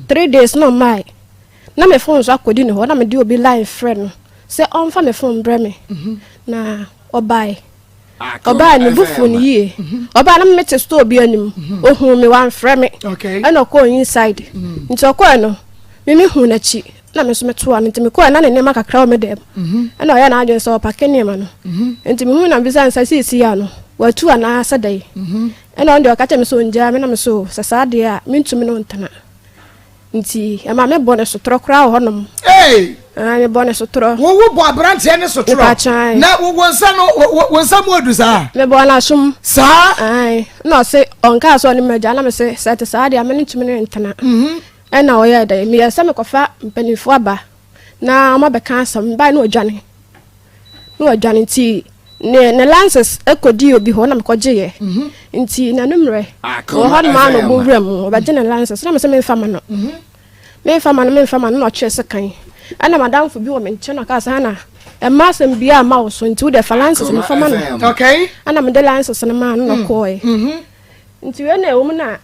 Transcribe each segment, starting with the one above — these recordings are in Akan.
3 days na ɔmae na me phone so akɔdi ne hɔ, na mede obi line frɛ no sɛ ɔmfa me phone brɛ me. Na ɔbae, ɔbaa ne bu fu no yie. Ɔbaa na mete store bi anim, ohun me, wamfrɛ me. Ɛna ɔkɔɔ inside. Nti ɔkɔɛ no, mimi hu n'akyi na me nso metoa no. Nti mekɔɛ na ne nneɛma kakra wɔ me dɛm, ɛna ɔyɛ n'adwene sɛ ɔpack nneɛma no. Nti mehu na bisa nsa siisi a no watu anaa sɛ dɛn. Ɛna ɔno deɛ ɔka kyerɛ me sɛ ɔngyaa me, na me so sɛ saa deɛ a mentumi no ntena. Nti ɛma mebɔ ne sotorɔ koraa wɔ hɔnom. Hey! Ah, mebɔ ne sotorɔ. Wo bɔ aberanteɛ ne sotorɔ? Mepatwan. Na wo nsa no, wo nsa mu adu saa? Mebɔ n'asom. Saa. Ae, na ɔse ɔnkaa sɛ ɔne magya, na me se sɛ ɛte saa deɛ a me ne ntumi ne ntena. Ɛna ɔyɛɛ dɛ meyɛ sɛ mekɔfa mpanimfoɔ aba na ɔma bɛka asɛm bae na ɔdwane na ɔdwane. Nti ne license ɛkɔdii obi hɔ na mekɔgyeeɛ. Nti n'anummerɛ wɔ hɔ nom a na ɔbɔ wura mu ɔbɛgye ne license, na me sɛ memfa ma no, memfa ma no, memfa ma no. Na ɔkyerɛ sɛ kan ɛna madamfo bi wɔ me nkyɛn na ɔkaa sɛ ana ɛma asɛm biaa ma wo so, nti wode fa license no fa ma no. Ɛna mede license no maa no na ɔkɔɔɛ. Nti wei na ɛwɔ mu na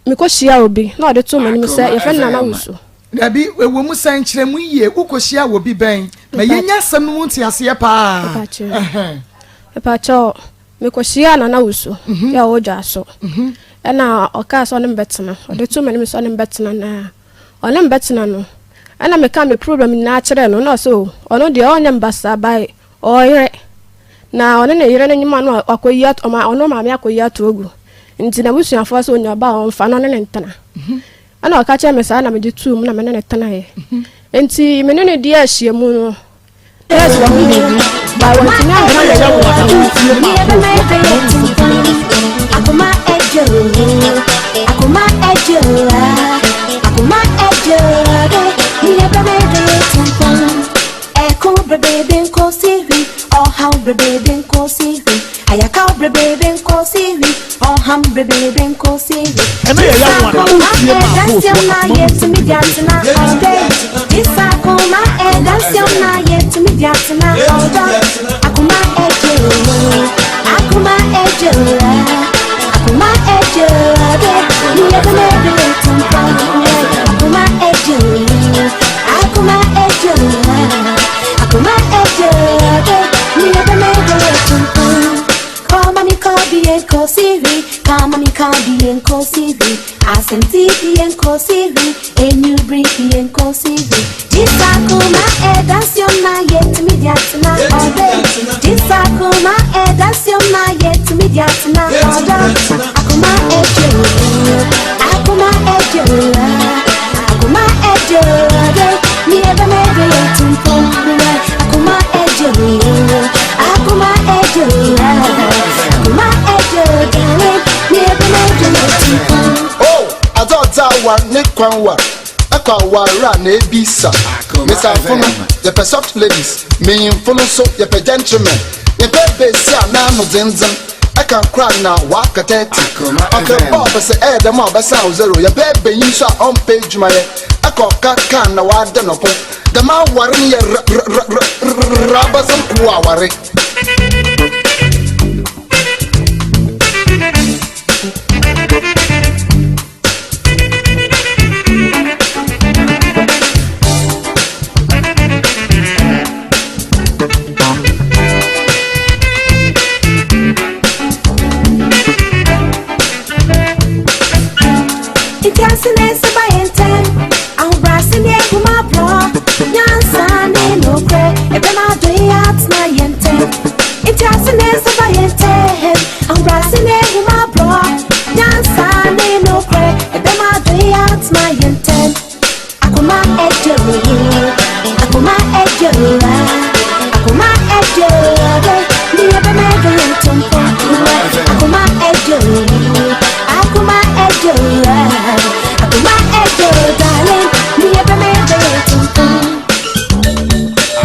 mekɔhyia obi na ɔde too m'anim sɛ yɛfrɛ no Nana Wusu. Dabi, ɛwɔ mu sɛ nkyerɛmu yie, wokɔhyia wɔ bi bɛn ma yɛnya asɛm no mu nteaseɛ paa? Mepakyɛw. Mepakyɛw, mekɔhyia Nana Wusu yɛ ɔwɔ dwa so, ɛna ɔkaa sɛ ɔne me bɛtena. Ɔde too m'anim sɛ ɔne me bɛtena, na ɔne me bɛtena no, ɛna meka me problem nyinaa kyerɛɛ no, na ɔsɛ o ɔno deɛ ɔnyɛ me basaa bae, ɔyere na ɔne ne yere no nyima no a akɔyi ato ɔma ɔno maame akɔyi ato agu. Nti n'abusuafoɔ sɛ onya ɔba a ɔmfa no ɔne ne ntena. Ɛna ɔka kyerɛ me saa na megye tuu mu na me ne ne tenaeɛ. Nti me ne ne di ahyia mu no, nurse wɔ ho biribi ba wɔntumi anka ne yɛ. Akoma ejo, akoma ejo, akoma ejo, niye bebe tumpon. Eko bebe nko siri, ọhaw bebe nko siri, ayakaw bebe nko siri, ọham bebe nko siri. Ɛno yɛ yawo a wotie ma Akoma afoforɔ akoma mu yetumi di atena ọdẹ. Isakoma ẹdansiọ na yetumi di atena ọdọ. Akoma ejo, akoma ejo, akoma ejo, niye bebe tumpon. Akoma ejo, akoma ejo, akoma ejo, niye bebe tumpon. Koma mi kobi enko siri, kama mi kobi enko siri, asenti bi enko siri, enyu bring bi enko siri. Jisa kuma edansio na yetumi diatena ọdẹ. Jisa kuma edansio na yetumi diatena ọdọ. Akoma ejo, akoma ejo, akoma ejo, mi ebe mebe yetumpon. Akoma ejo, akoma ejo, akoma ejo, darling, mi ebe mebe yetumpon. O adze ɔdze awar ne kwan wa ɛkɔ aware a na ebisa mesafo no, yɛpɛ soft ladies. Menyimfo no nso yɛpɛ gentlemen, yɛpɛ besi a n'ano dzendzɛn ɛka kora na waka 30 ɔkɛ bɔɔ pɛ sɛ ɛyɛ dɛm a ɔbɛsan wo zero. Yɛpɛ benyin nso a ɔmpɛ adwumayɛ, ɛkɔ ɔka kaa na wada nɔko dɛm. Aware no yɛ rabasɛm ko aware. Ntiase na ese ba yɛn ntɛm, ahobrɛase ne ehuma borɔ, nyansa ne nokorɛ, ɛbɛma adɔ yi atena yɛn ntɛm. Ntiase na ese ba yɛn ntɛm, ahobrɛase ne ehuma borɔ, nyansa ne nokorɛ, ɛbɛma adɔ yi atena yɛn ntɛm. Akoma ɛdwo, akoma ɛdwo, akoma ɛdwo, ne ɛbɛma ɛdɔ yɛn ntompo. Akoma ɛdwo, akoma ɛdwo, akoma ɛdwo, darling, ne ɛbɛma ɛdɔ yɛn ntompo.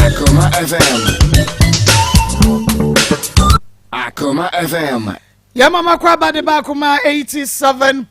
Akoma FM. Akoma FM. Yɛma makɔ aba de baako ma 87.9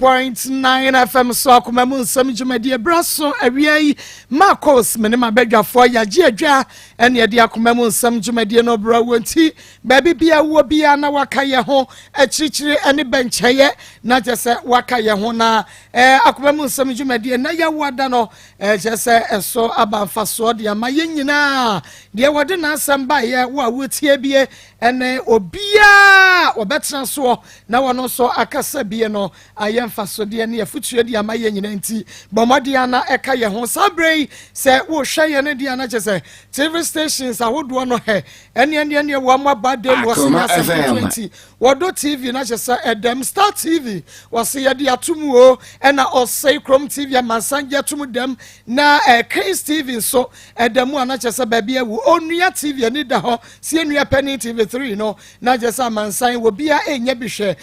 FM so akoma mu nsɛm dwumadie berɛ so awia yi. Marcos me ne m'abadwafoɔ yɛagye adwa ɛne ɛde akoma mu nsɛm dwumadie no berɛ wɔ nti baabi bia wɔ bia na waka yɛ ho akyirikyiri ɛne bɛnkyɛyɛ na kyɛ sɛ waka yɛ ho na akoma mu nsɛm dwumadie na yɛwo ada no kyɛ sɛ ɛso aba mfasoɔ de ama yɛn nyinaa. Deɛ wɔde n'asɛm baeɛ wo a wotie bie ɛne obiaa wɔbɛtena soɔ na wɔno nso akasa bie no ayɛ mfasodeɛ ne afotuo de ama yɛn nyinaa. Nti bɔ mmɔden ana ɛka yɛn ho saa berɛ yi sɛ wohwɛ yɛn no deɛ ana kyɛ sɛ TV stations ahodoɔ no hɛ ɛneɛ wɔn mo aba dam wɔ sɛ Akoma nyasɛm FM. 20 wɔdɔ TV na kyɛ sɛ ɛdɛm Star TV wɔse yɛde atom o, ɛna Ɔsɛe Kurom TV amansan gye atom dɛm na Kings TV nso ɛda mu a na kyɛ sɛ baabi awu. Onua TV ani da hɔ sie nua panin TV3 no na kyɛ sɛ amansan wɔ bia ɛnya bi hwɛ.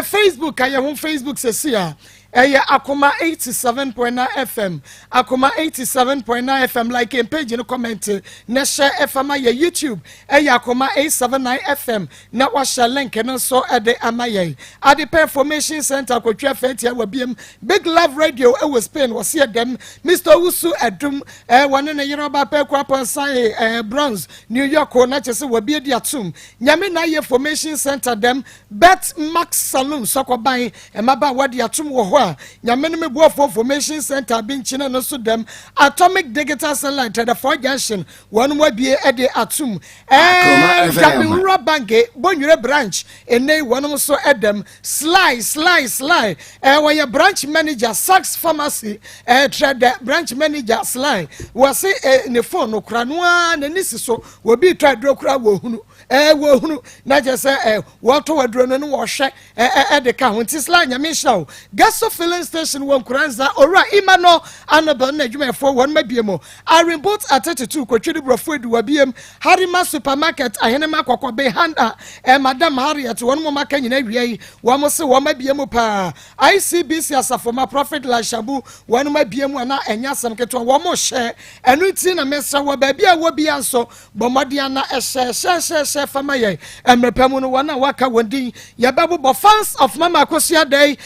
Facebook a yɛ ho Facebook sɛsi a ɛyɛ Akoma 87.9 FM, Akoma 87.9 FM. Like and page no, comment na hyɛ ɛfam ayɛ. YouTube ɛyɛ Akoma 879 FM na wahyɛ link no nso ɛde ama yɛn. Adepa Information Center akotwa fɛntia wɔ biem. Big Love Radio ɛwɔ Spain wɔsi ɛdɛm. Mr Owusu Ɛdum wɔne ne yere ɔba pɛ kɔ apɔnsan Bronze, New York o na kyerɛ sɛ wɔbie di atum. Nyame na ayɛ Formation Center dɛm. Bet Max Saloon sɔkɔban mmabaa wɔde atum wɔ hɔ a Nyame no mebuafoɔ Formation Center bi nkyene no so dɛm. Atomic Digital Satellite Tɛdɛfoɔ Junction wɔn mu abie de atum. Akoma FM. Dabi Rural Bank Bonyere branch ene wɔn nso ɛdɛm. Sly Sly Sly wɔyɛ branch manager Sax Pharmacy Trɛdɛ branch manager Sly wɔsi ne phone no kora noa n'ani si so wɔbi tɔ aduro kora wɔ hunu wɔ hunu na kyerɛ sɛ wɔtɔ aduro no no wɔhwɛ ɛ ɛ ɛde ka ho. Nti Sly, Nyame nhyira wo. Gaso Filling Station wɔ Nkuranza, Owura Emmanuel Anabel na adwumayɛfoɔ wɔn ma bie mu. Arimbot atɛtutu kotwiri borɔfo eduwa biem. Harima Supermarket Ahenema Kɔkɔbe Handa Madam Harriet wɔn mo maka nyina awia yi wɔn se wɔn abie mu paa. ICBC Asafoma Prophet Lashabu wɔn mo abie mu ana ɛnyɛ asɛm ketewa wɔn mo hyɛ. Ɛno ti na mesrɛ wɔ baabi a wɔ bia nso bɔ mmɔden ana ɛhyɛ hyɛ hyɛ hyɛ fama yɛn. Mmerɛ pɛ mu no wɔn a waka wɔn din yɛbɛbobɔ. Fans of Mama Akosua Day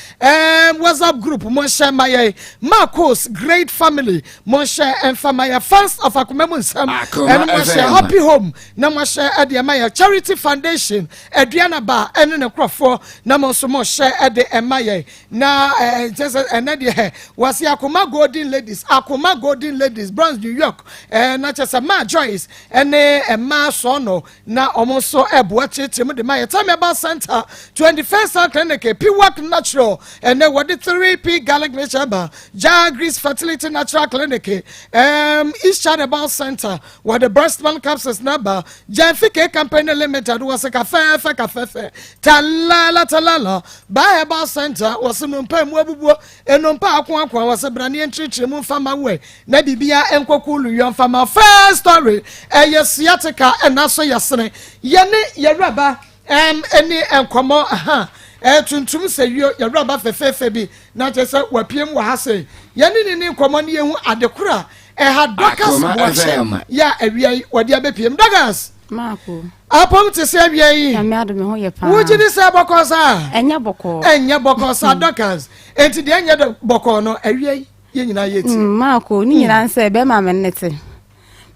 WhatsApp group, mo nhyɛ ma yɛn. Marcos Great Family, mo nhyɛ mfa ma yɛn. Fans of Akoma mu Nsɛm Akoma ɛno mo hyɛ FM. Happy Home na mo hyɛ ɛde ɛma yɛn. Charity Foundation Aduana ba ɛne ne nkurɔfoɔ na mo nso mo hyɛ ɛde ɛma yɛn. Na nkyɛn sɛ ɛnɛ deɛ wɔsi Akoma Golden Ladies, Akoma Golden Ladies, Bronx, New York na kyɛ sɛ Ma Joyce ɛne ɛmaa sɔɔno na wɔn nso ɛboa kyerɛkyerɛ mu de ma yɛ. Tami Aba Center, 21st Health Clinic, Piwak Natural ɛnɛ wɔde 3P Garlic Mixture ba. Jagris Fertility Natural Clinic, East Charitable Center wɔde Breastman capsules naba. Janfi Company Limited wɔsɛ kafɛɛfɛ kafɛɛfɛ talala talala. Ba Herbal Center wɔsɛ nnompa mu abubuo nnompa ako ako a wɔsɛ braneɛ nkyerɛkyerɛ mu mfama wɛ na biribia nkɔkɔ luyɔ mfama. First story ɛyɛ sciatica ɛna so yɛsene yɛne yɛwuraba ɛne nkɔmmɔ aha tuntum sɛ yio yɛwuraba fɛfɛɛfɛ bi na kyerɛ sɛ wapiem wɔ ha sɛ yɛne ne nkɔmmɔ ne yɛhu adekoro a ɛha Dorcas Akoma Boakye FM. yɛ a awia yi wɔde abɛpiem. Dorcas, Maako. apɔm te sɛ awia yi? Nyame adom, me ho yɛ paa. Wogye di sɛ bɔkɔ saa? Ɛnyɛ bɔkɔɔ. Ɛnyɛ bɔkɔ saa, Dorcas. Enti deɛ ɛnyɛ dɛ bɔkɔɔ no awia yi yɛn nyinaa yɛ tie. Maako, ne nyinaa nsɛ bɛrima me ne te.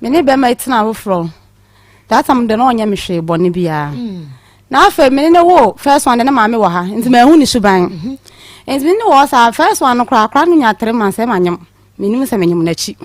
Me ne bɛrima yi tena foforɔ. That time de na ɔnyɛ me hwee bɔne biara. Na afei me ne ne wo first one de ne maame wɔ ha nti mahu ne suban. Nti me ne wɔ saa first one no koraa koraa no nya 3 months ɛma nyam. Menim sɛ menyam n'akyi.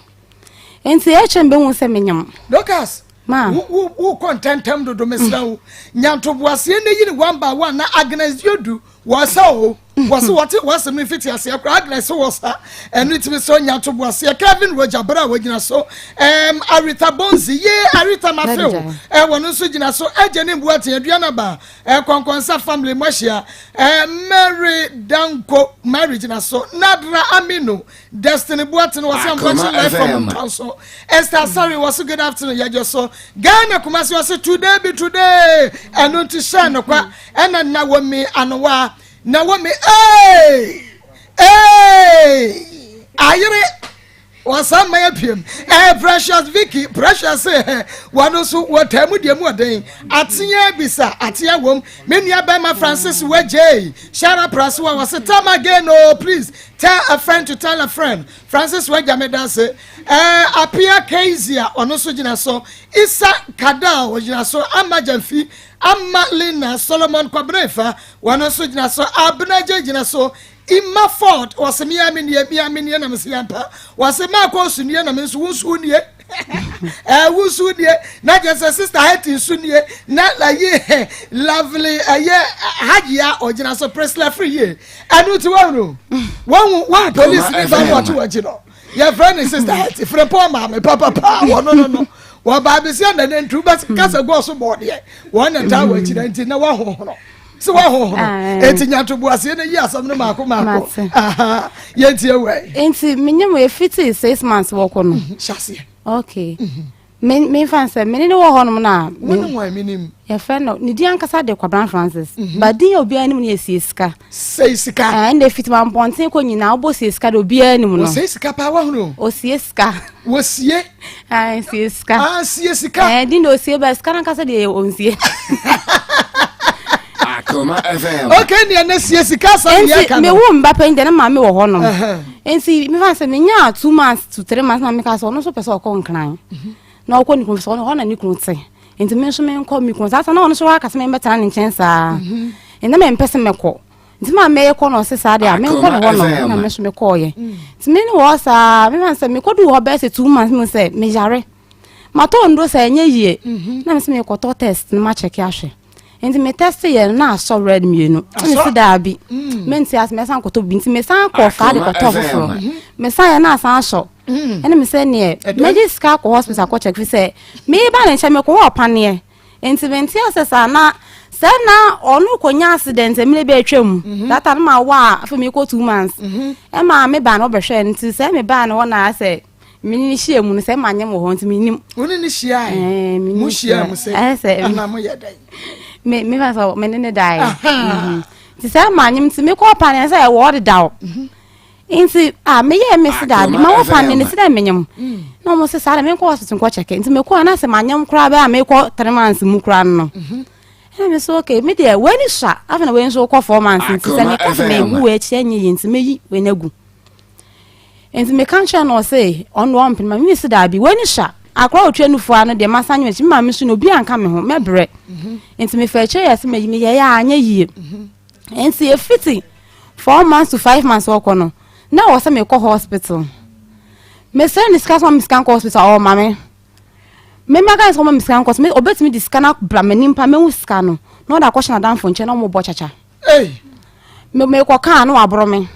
Nti ɛkyɛ mbɛhu sɛ menyam. Dorcas, Ma. wo wo kɔ ntɛntɛm dodo. Mesrɛ wo nyantoboaseɛ ne yini one by one na Agnes Yodu wɔsa o wɔse wɔte wɔasɛm no mfiti aseɛ koraa. Agnes wɔ sa ɛno ntimi sɛ nyantoboaseɛ. Kevin Roger berɛ a wɔgyina so Aretha Bonzi ye Aretha Mafew Daddy. wɔno nso gyina so agye ne mboa aduana ba Kɔnkɔnsa family moahyia. Mary Danko Mary gyina so. Nadra Aminu Destiny Boateng wɔsɛ Akoma I'm watching live from FM. Ntanso. Esther Asare wɔsɛ good afternoon yɛgye so. Ghana Kumasi wɔsɛ today be today ɛno nti hyɛ no kwa ɛna Nawomi Anowa Nawomi ee ee ayere wɔsɛ. Wɔsan ma yɛpiem. Ɛɛ Precious Vicky, Precious se wɔn nso wɔtaa mu deɛ mu ɔden. Ateɛ bisa, ateɛ wom. Me nua bɛrima Francis Wajei, Shara Prasoa, wɔse tell me again oh please, tell a friend to tell a friend. Francis Wagya meda ase. Ɛɛ Apia Kezia, ɔno nso gyina so. Isa Kadal, ɔgyina so. Ama Gyamfi, Ama Lina, Solomon Kwabena Ifa, wɔn nso gyina so. Abena Gye gyina so. Emma Ford, wɔse me ara me nie, me ara me nie na mese ampa. Wɔse Marco nso nie na me nso wo nso wo nie. Eh, wo nso wo nie. Na kyerɛ sɛ Sister Hetty nso nie. Na ayi lovely ɛyɛ Hajia ɔgyina so Priscilla free yie. Ɛno nti wɔhunu wɔhu wɔhu police ne ba no ɔte wɔn akyi no. Yɛfrɛ ne Sister Hetty Frimpong maame papapa wɔno no no. Wɔba abɛsi ɛnna ne ntu bɛ kasa gu ɔso bɔɔdeɛ. Wɔn na taa wɔ akyi na nti na wɔhohono. sɛ woahohoro enti nyantoboaseɛ no yi asɛm no maako maako yɛntie wɛ enti menye mo ɛfiti six months wɔkɔ no mhm, hyɛ aseɛ okay mhm. memfa sɛ mene ne wɔ hɔnom no a wone hwan menim yɛfrɛ no ne din ankasa de Kwabena Francis mhm. ba din a obiara nim no yɛ sie sika sei sika ɛnna ɛfiti ma mpɔnten kɔ nyinaa wobɔ sie sika de obiara nim no ɔsei sika paa wahunu ɔsie sika Wɔsie. Ah, sie sika. Ah, sie sika. Eh, di na osie ba sika na kasa deɛ onsie. Akoma FM. Okay, nea na sie sika asɛm yɛ ka no. Nti me wo mba pɛn deɛ na maame wɔ hɔ nom. Nti me fa sɛ me nya 2 months to 3 months na me ka sɛ ɔno nso pɛ sɛ ɔkɔ Nkran. Na ɔkɔ ne kunu sɛ ɔno hɔ na ne kunu te. Nti me nso me nkɔ me kunu saa sɛ na ɔno nso waka sɛ me mbɛtena ne nkyɛn saa. Nti na me mpɛ sɛ mɛkɔ. Nti maa mɛyɛ kɔ na ɔse saa deɛ a menkɔ ne hɔ nom na me nso mekɔɔyɛ. Nti me ne wɔ saa me ma sɛ mekɔduu hɔ bɛyɛ sɛ 2 months mu sɛ meyare. Matɔ nnuro sɛ ɛnyɛ yie. Na me sɛ mekɔtɔ test na makyɛke ahwɛ. Nti me test yɛ no na asɔ red mmienu. Na me si daabi. Mente ase mɛsan kɔtɔ bi nti mesan kɔ fa de kɔtɔ foforɔ. Mesan yɛ na asan asɔ. Ɛna me sɛ neɛ mɛgye sika akɔ hospital akɔ check fi sɛ meba ne nkyɛn mekɔwɔ ɔpaneɛ. Nti mente ase saa na sɛ na ɔno kɔnya accident mmerɛ bi atwa mu. That time ma wɔ a afei mekɔ 2 months. Ɛma me ba no ɔbɛhwɛ nti sɛ me ba no hɔ na sɛ mene ne hyia mu no sɛ ma nyem wɔ hɔ nti menim. Wo ne ne hyia ɛ? Mo hyia mu sɛ ana mo yɛ dɛn? Me me fa sɛ me ne ne daeɛ. Nti sɛ ma nyem nti mekɔ paneɛ sɛ ɛwɔ ɔdedaw. Nti a meyɛ me se daabi ma wɔ paneɛ ne se dɛ menyem. Na ɔmo se saa dɛ menkɔ hospital nkɔ kyɛkɛ nti mekɔ na sɛ manyem koraa bɛyɛ a mekɔ 3 months mu koraa no. Ɛna me so okay me deɛ wei ni sua afei na wei nso kɔ 4 months nti sɛ meka sɛ mewu wei akyi ɛnyɛ yie nti meyi wei no agu. Nti meka kyerɛ no ɔse ɔno ɔmpene ma mimi se daabi wei ni sua akora otwa nufoa no deɛ masan nyɛ akyi me maame so no obi anka me ho mɛbrɛ. Nti mefa akyire yɛ sɛ meyi meyɛ yɛ a anyɛ yie. Nti efiti 4 months to 5 months wɔkɔ no na wɔ sɛ mekɔ hospital. Mesrɛ ne sika sɛ ɔma me sika nkɔ hospital ɔma me. Mema ka sɛ ɔma me sika nkɔ so obetumi de sika no abra m'anim pa mehu sika no na ɔde akɔhyɛ n'adamfo nkyɛn na ɔmo bɔ kyakya. Me mekɔ kaa na waboro me.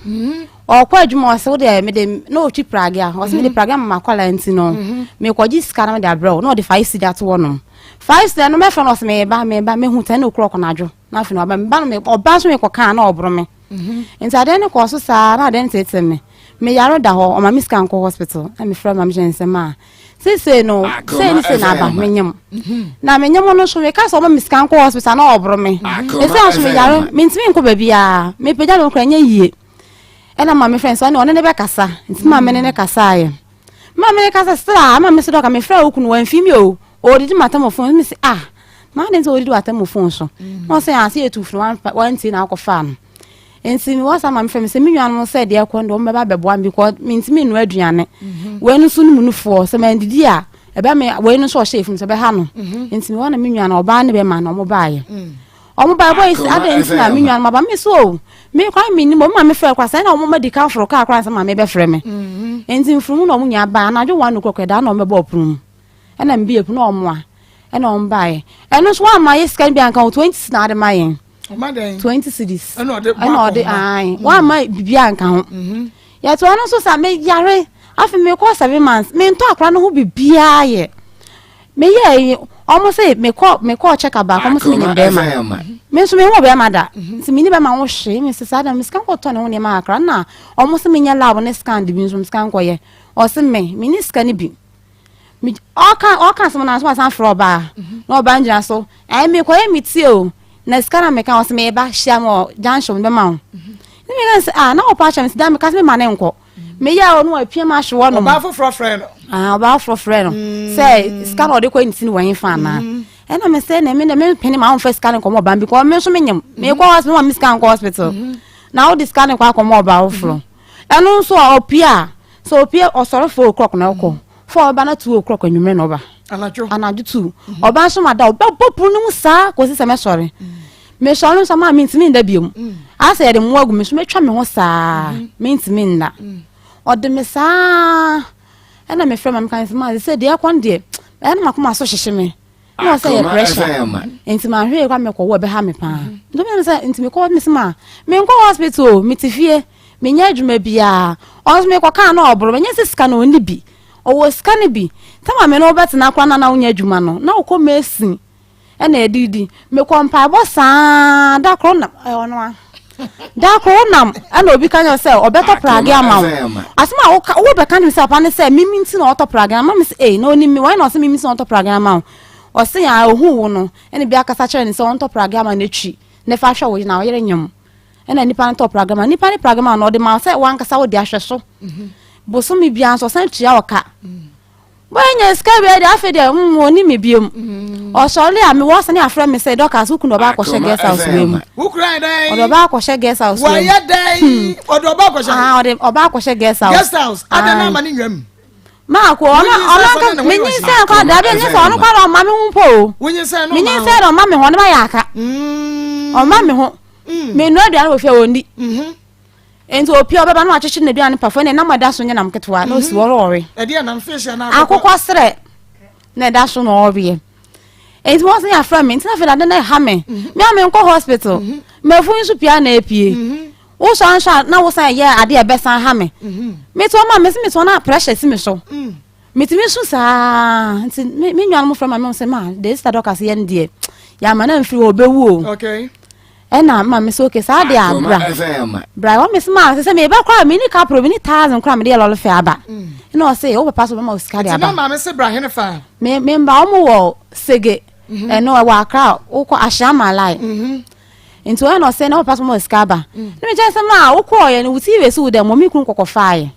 Ɔkɔ adwuma ɔsɛ wo deɛ mede na ɔtwi prage a ɔsɛ mede prage ama makɔla nti no mekɔgye sika na mede abrɛ wo na ɔde 5 cedi ato hɔ nom. 5 cedi no mɛfrɛ no ɔsɛ meba meba mehu 10 o'clock anadwo na afei na ɔba meba no ɔba nso mekɔ kaa na ɔboro me. Nti adeɛ no kɔɔ so saa na adeɛ no tete me. Meyare da hɔ ɔma me sika nkɔ hospital na mefrɛ ma mehyɛ nsɛm a seesei no sei ne sei na aba menyem. Na menyem no nso meka sɛ ɔma me sika nkɔ hospital na ɔboro me. Ɛsɛ nso meyare mentumi nkɔ baabiara mepagya me ho koraa ɛnyɛ yie. Ɛna ma me frɛ sɛ ɔne ɔne ne bɛkasa nti ma me ne ne kasaeɛ. Ma me ne kasa still a ma me sɛ dɔka mefrɛ wo kunu wamfi mi o ɔdidi matam wɔ phone me sɛ ah maa de nti ɔdidi watam wɔ phone so na ɔsɛ ase yɛ tu funu wantie na akɔfaa no. Nti mewɔ saa ma mefrɛ me sɛ me nuanom sɛ deɛ ɛkɔ no deɛ wɔbɛba abɛboa me because mentumi nnua aduane. Wei no nso no mu nufoɔ sɛ mandidi a ɛbɛ me wei no nso ɔhyɛ efunu sɛ ɛbɛha no. Nti mewɔ na me nua no ɔbaa ne bɛma na ɔmo baeɛ. Ɔmo baeɛ bɔ yi sɛ adɛn nti na me nuanom aba me so o me kwan me nim ɔmo ma me frɛ kora sɛ na ɔmo ma di kan foro kaa kora sɛ maame bɛfrɛ me. Nti mfunumu na ɔmo nyinaa baa anadwo 1 o'clock ɛdaa na ɔmo bɛbɔ ɔpono mu. Ɛna mebie pono na ɔmo a ɛna ɔmo baeɛ. Ɛno nso wɔama yɛ sika no bi anka ho 20 na ade ma yɛn. 20 cedis ɛna ɔde ae wamma biribi anka ho yɛto ɛno nso sa meyare afei mekɔ 7 months mentɔ akora no ho biribiaa yɛ meyɛ yi ɔmo sɛ mekɔ mekɔ check up baako ɔmo sɛ menyim bɛrima me nso mehu bɛrima da nti menni bɛrima ho hwee me sɛ saa da me sika nkɔtɔ ne ho nneɛma kakra na ɔmo sɛ menyɛ lab ne scan de bi nso sika nkɔyɛ ɔsɛ me menni sika no bi ɔka ɔka asɛm na nso wasan frɛ ɔbaa na ɔbaa gyina so ɛn mekɔyɛ me tie o na sika na meka ɔsɛ meba hyia me wɔ junction bɛma wo ne meka sɛ ah na wɔpa akyɛ me sɛ da meka sɛ mema ne nkɔ. Meyɛ a ɔno apia ma ahwe hɔ nom. Ɔbaa foforɔ frɛ no. Ah, ɔbaa foforɔ frɛ no. Sɛ sika na ɔde kɔ ne ti no wɔ hefa anaa. Ɛna me sɛ na me na me mpene ma womfa sika no nkɔmɔ ɔbaa because me nso menyam. Mekɔ hospital ma me sika nkɔ hospital. Na wode sika no kɔ akɔmɔ ɔbaa foforɔ. Ɛno nso a ɔpie a sɛ ɔpie ɔsɔre 4 o'clock na ɔkɔ. 4 ɔba na 2 o'clock anwummerɛ na ɔba. Anadwo. Anadwo 2. Ɔba nso ma da ɔbɛbɔ pono no mu saa kɔsi sɛ mɛsɔre. Mesɔre nso maa mentumi nda biom. Asɛ yɛde mmoa gu me so mɛtwa me ho saa mentumi nda. Ɔde me saa ɛna mefrɛ ma meka sɛ maa sɛ deɛ ɛkɔ no deɛ ɛna makoma so hyehye me. Na ɔsɛ yɛ pressure. Nti mahwɛ yɛ kɔ mekɔwɔ ɛbɛha me paa. Nti ɔmo sɛ nti mekɔ me sɛ ma menkɔ hospital o mete fie menyɛ adwuma biara. Ɔno nso mekɔ kaa na ɔboro menyɛ sɛ sika no ɔnni bi. Ɔwɔ sika no bi. Tama me ne wobɛtena koraa na na wonyɛ adwuma no na wokɔ mason ɛna ɛde di. Mekɔ mpaebɔ saa da koro nam ɔno a da koro nam ɛna obi ka kyerɛ sɛ ɔbɛtɔ prage ama wo. Asɛm a woka wobɛka ne sɛ papa ne sɛ mimi nti na ɔtɔ prage ama me sɛ ei na onim me wɔn na ɔsɛ mimi nti na ɔtɔ prage ama wo. Ɔsɛ a ohu wo no ɛna bi akasa kyerɛ ne sɛ ɔntɔ prage ama n'atwi ne fa hwɛ wo na ɔyere nyam. Ɛna nipa no tɔ prage ma nipa ne prage ma no ɔde ma sɛ wankasa wode ahwɛ so. Bosome biara nso ɔsan tua ɔka. Wɔanya sika wie deɛ afei deɛ wɔni me biom. Ɔsɔre a mewɔ sani afrɛ me sɛ dɔkas wo kunu ɔba akɔhyɛ guest house wei mu. Wo kura yɛ dɛn? Ɔde ɔba akɔhyɛ guest house wei mu. Wɔyɛ dɛn? Ɔde ɔba akɔhyɛ. Ah, ɔde ɔba akɔhyɛ guest house. Guest house. Adɛn na ama ne nwam? Maako ɔno ɔno nka menyinsɛn kɔ dabi ɛnyɛ sɛ ɔno kɔ na ɔma me ho mpo o. Wonyinsɛn no ɔma ho. Menyinsɛn na ɔma me ho ɔno ma yɛ aka. Ɔma me ho. Menua aduane wɔ fie a ɔnni. Nti opie ɔbɛba na wakyekyere n'aduane pafo ɛna nam ɛda so nyɛ nam ketewa na osi hɔ ɔre. Ɛdeɛ nam fish anaa akokɔ? Akokɔ serɛ na ɛda so na ɔreɛ. Nti wɔn sɛ yɛafrɛ me nti na afei ade na ɛha me. Me a menkɔ hospital. Mafu nso pia na epie. Wosɔ nso a na wosan yɛ ade a ɛbɛsan ha me. Mete hɔ ma mesi mete hɔ na pressure si me so. Metumi su saa nti me me nuanom frɛ ma me sɛ ma de sister Dorcas yɛ no deɛ yɛama no amfiri hɔ ɔbɛwu o. Okay. Ɛna ma me sɛ okay saa deɛ a bra bra wɔ me sɛ ma sɛ sɛ meba koraa meni kapro meni thousand koraa mede yɛ lɔre fɛ aba. Ɛna ɔsɛ wo papa so bɛma wo sika de aba. Nti na maame se bra hene fa? Me me mba wɔn wɔ Sege. Ɛno ɛwɔ Accra wokɔ Ashaiman line. Nti ɔyɛ na ɔsɛ na wo papa so bɛma wo sika aba. Ne me kyɛn sɛ ma wokɔɔyɛ no wo TV si wo dɛ mɔ me kunu kɔkɔ faeɛ.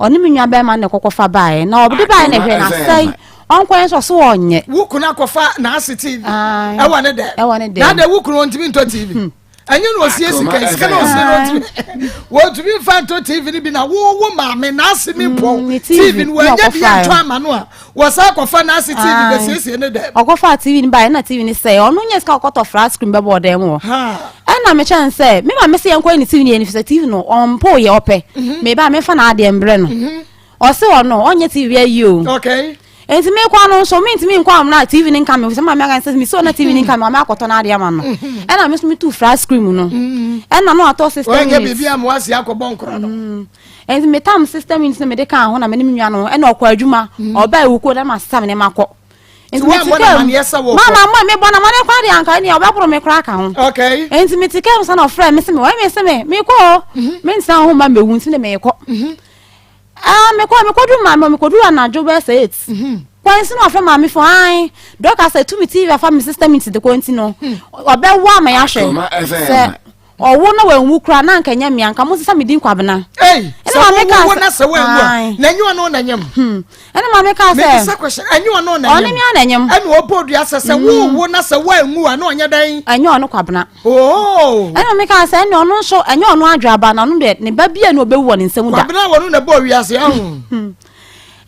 Ɔne me nua bɛrima na ɛkɔkɔfa baeɛ na ɔde baeɛ na ɛhwɛ na asɛe ɔnkɔyɛ nso ɔso ɔnyɛ. Wo kunu akɔfa n'ase TV ɛwɔ ne dɛm. Ɛwɔ ne dɛm. Na adɛ wo kunu ɔntumi ntɔ TV. Ɛnyɛ na ɔsie sika sika na ɔsie na ɔntumi wɔntumi nfa ntɔ TV no bi na wo wo maame n'ase mi mpɔn TV no wɔnyɛ bi ntɔ ama no a wɔsan akɔfa n'ase TV bɛsiesie ne dɛm. Ɔkɔfa TV no baeɛ na TV no sɛe ɔno nyɛ sika ɔkɔtɔ flat screen bɛbɔ ɔdan mu hɔ. Ɛna mekyerɛ no sɛ me maame sɛ yɛnkɔyɛ ne TV no yɛ no fisɛ TV no ɔmpo yɛ ɔpɛ mhm. meba a memfa n'adeɛ mbrɛ no mhm. ɔse ɔno ɔnyɛ TV ayi o nti mekɔ no nso mentumi nkɔ amena TV no nka me sɛ maame aka sɛ mesɛ ɔna TV no nka me maame akɔtɔ n'adeɛ ama no mhm. ɛna me nso metu flat screen no ɛna no atɔ system unit ɔnyɛ biribi a moase akɔbɔ nkora no nti metam system unit no mede kaa ho na mene me nua no ɛna ɔkɔ adwuma ɔbaa ewukuo na masesa me nneɛma kɔ Nti me te kaa mu. Mama mo me bɔ na mane kwa de anka ne ɔbɛboro me koraa ka ho. Okay. Nti me te kaa mu sa na ɔfrɛ me se me wɔyɛ me se me me kɔ o. Mhm. Me ntena ho ma mewu nti ne me kɔ. Mhm. Ah me kɔ me kɔ du ma me kɔ du anadwo bɛyɛ sɛ 8. Mhm. Kwan si na ɔfrɛ maame fo an dɔka sɛ tumi TV afa me system nti de kɔ nti no. Hmm. Ɔbɛwo ama yɛahwɛ. Sɛ Ɔwo na wanwu koraa na anka ɛnyɛ me anka mo sesa me din Kwabena. Ei, sɛ wo wo na sɛ wanwu a, na ɛnyɛ ɔno na nyem. Hmm. Ɛna maame kaa sɛ. Mebisa question, ɛnyɛ ɔno na nyem. Ɔne me a na nyem. Ɛna ɔbɔ dua sɛ sɛ wo wo na sɛ wanwu a na ɔnyɛ dɛn. Ɛnyɛ ɔno Kwabena. Oh. Ɛna maame kaa sɛ ɛna ɔno nso ɛnyɛ ɔno adwaba na ɔno deɛ ne ba bi a na ɔbɛwu wɔ ne nsam da. Kwabena wɔn na ɛbɔ wiase ahu. Hmm.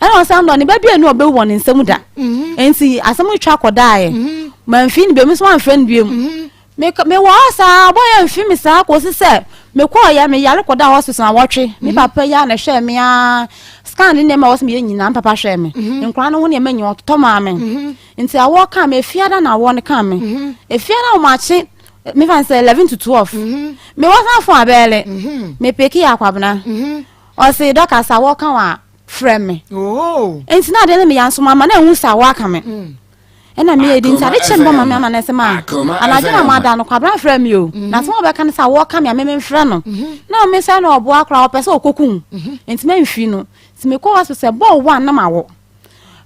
Ɛna ɔsan dɔ ne ba bi a na ɔbɛwu wɔ ne nsam da. Mhm. Nti asɛm twa kɔdaeɛ. Mhm. Mamfi ne bio, me nso mamfrɛ no bio. Mhm. Me mewɔ hɔ saa, ɔbɔ yɛ mfi me saa kɔsi sɛ mekɔɔyɛ me yare kɔda hospital na wɔtwe. Me mhm. papa yi a na ɛhwɛɛ me aa scan ne nneɛma a wɔsɛ meyɛ nyinaa me papa hwɛɛ me. Mhm. Nkwadaa no ho nneɛma nyinaa ɔtotɔ maa me. Mhm. Nti awɔ kaa me efiada na awɔ no kaa me. Efiada wɔn akye mefa n sɛ 11 to 12. Me wɔ san fon abɛɛle. Me peki yɛ akwabena. Ɔse dɔka sɛ awɔ ka wɔ a frɛ me. Oh. Nti na adeɛ no meyɛ nso mama na ehu sɛ awɔ aka me. Mm. Ɛna meyɛ di nti ade kyɛ me bɔ ma me ama no sɛ ma anadwo na mada no kwabena frɛ me o mm. na sɛ wɔbɛka no sɛ wɔka me a meme mfrɛ no mm-hmm. na me sɛ na ɔboa koraa ɔpɛ sɛ ɔkɔkum mm-hmm. nti mamfiri no nti mekɔ hospital sɛ bɔɔ one na mawo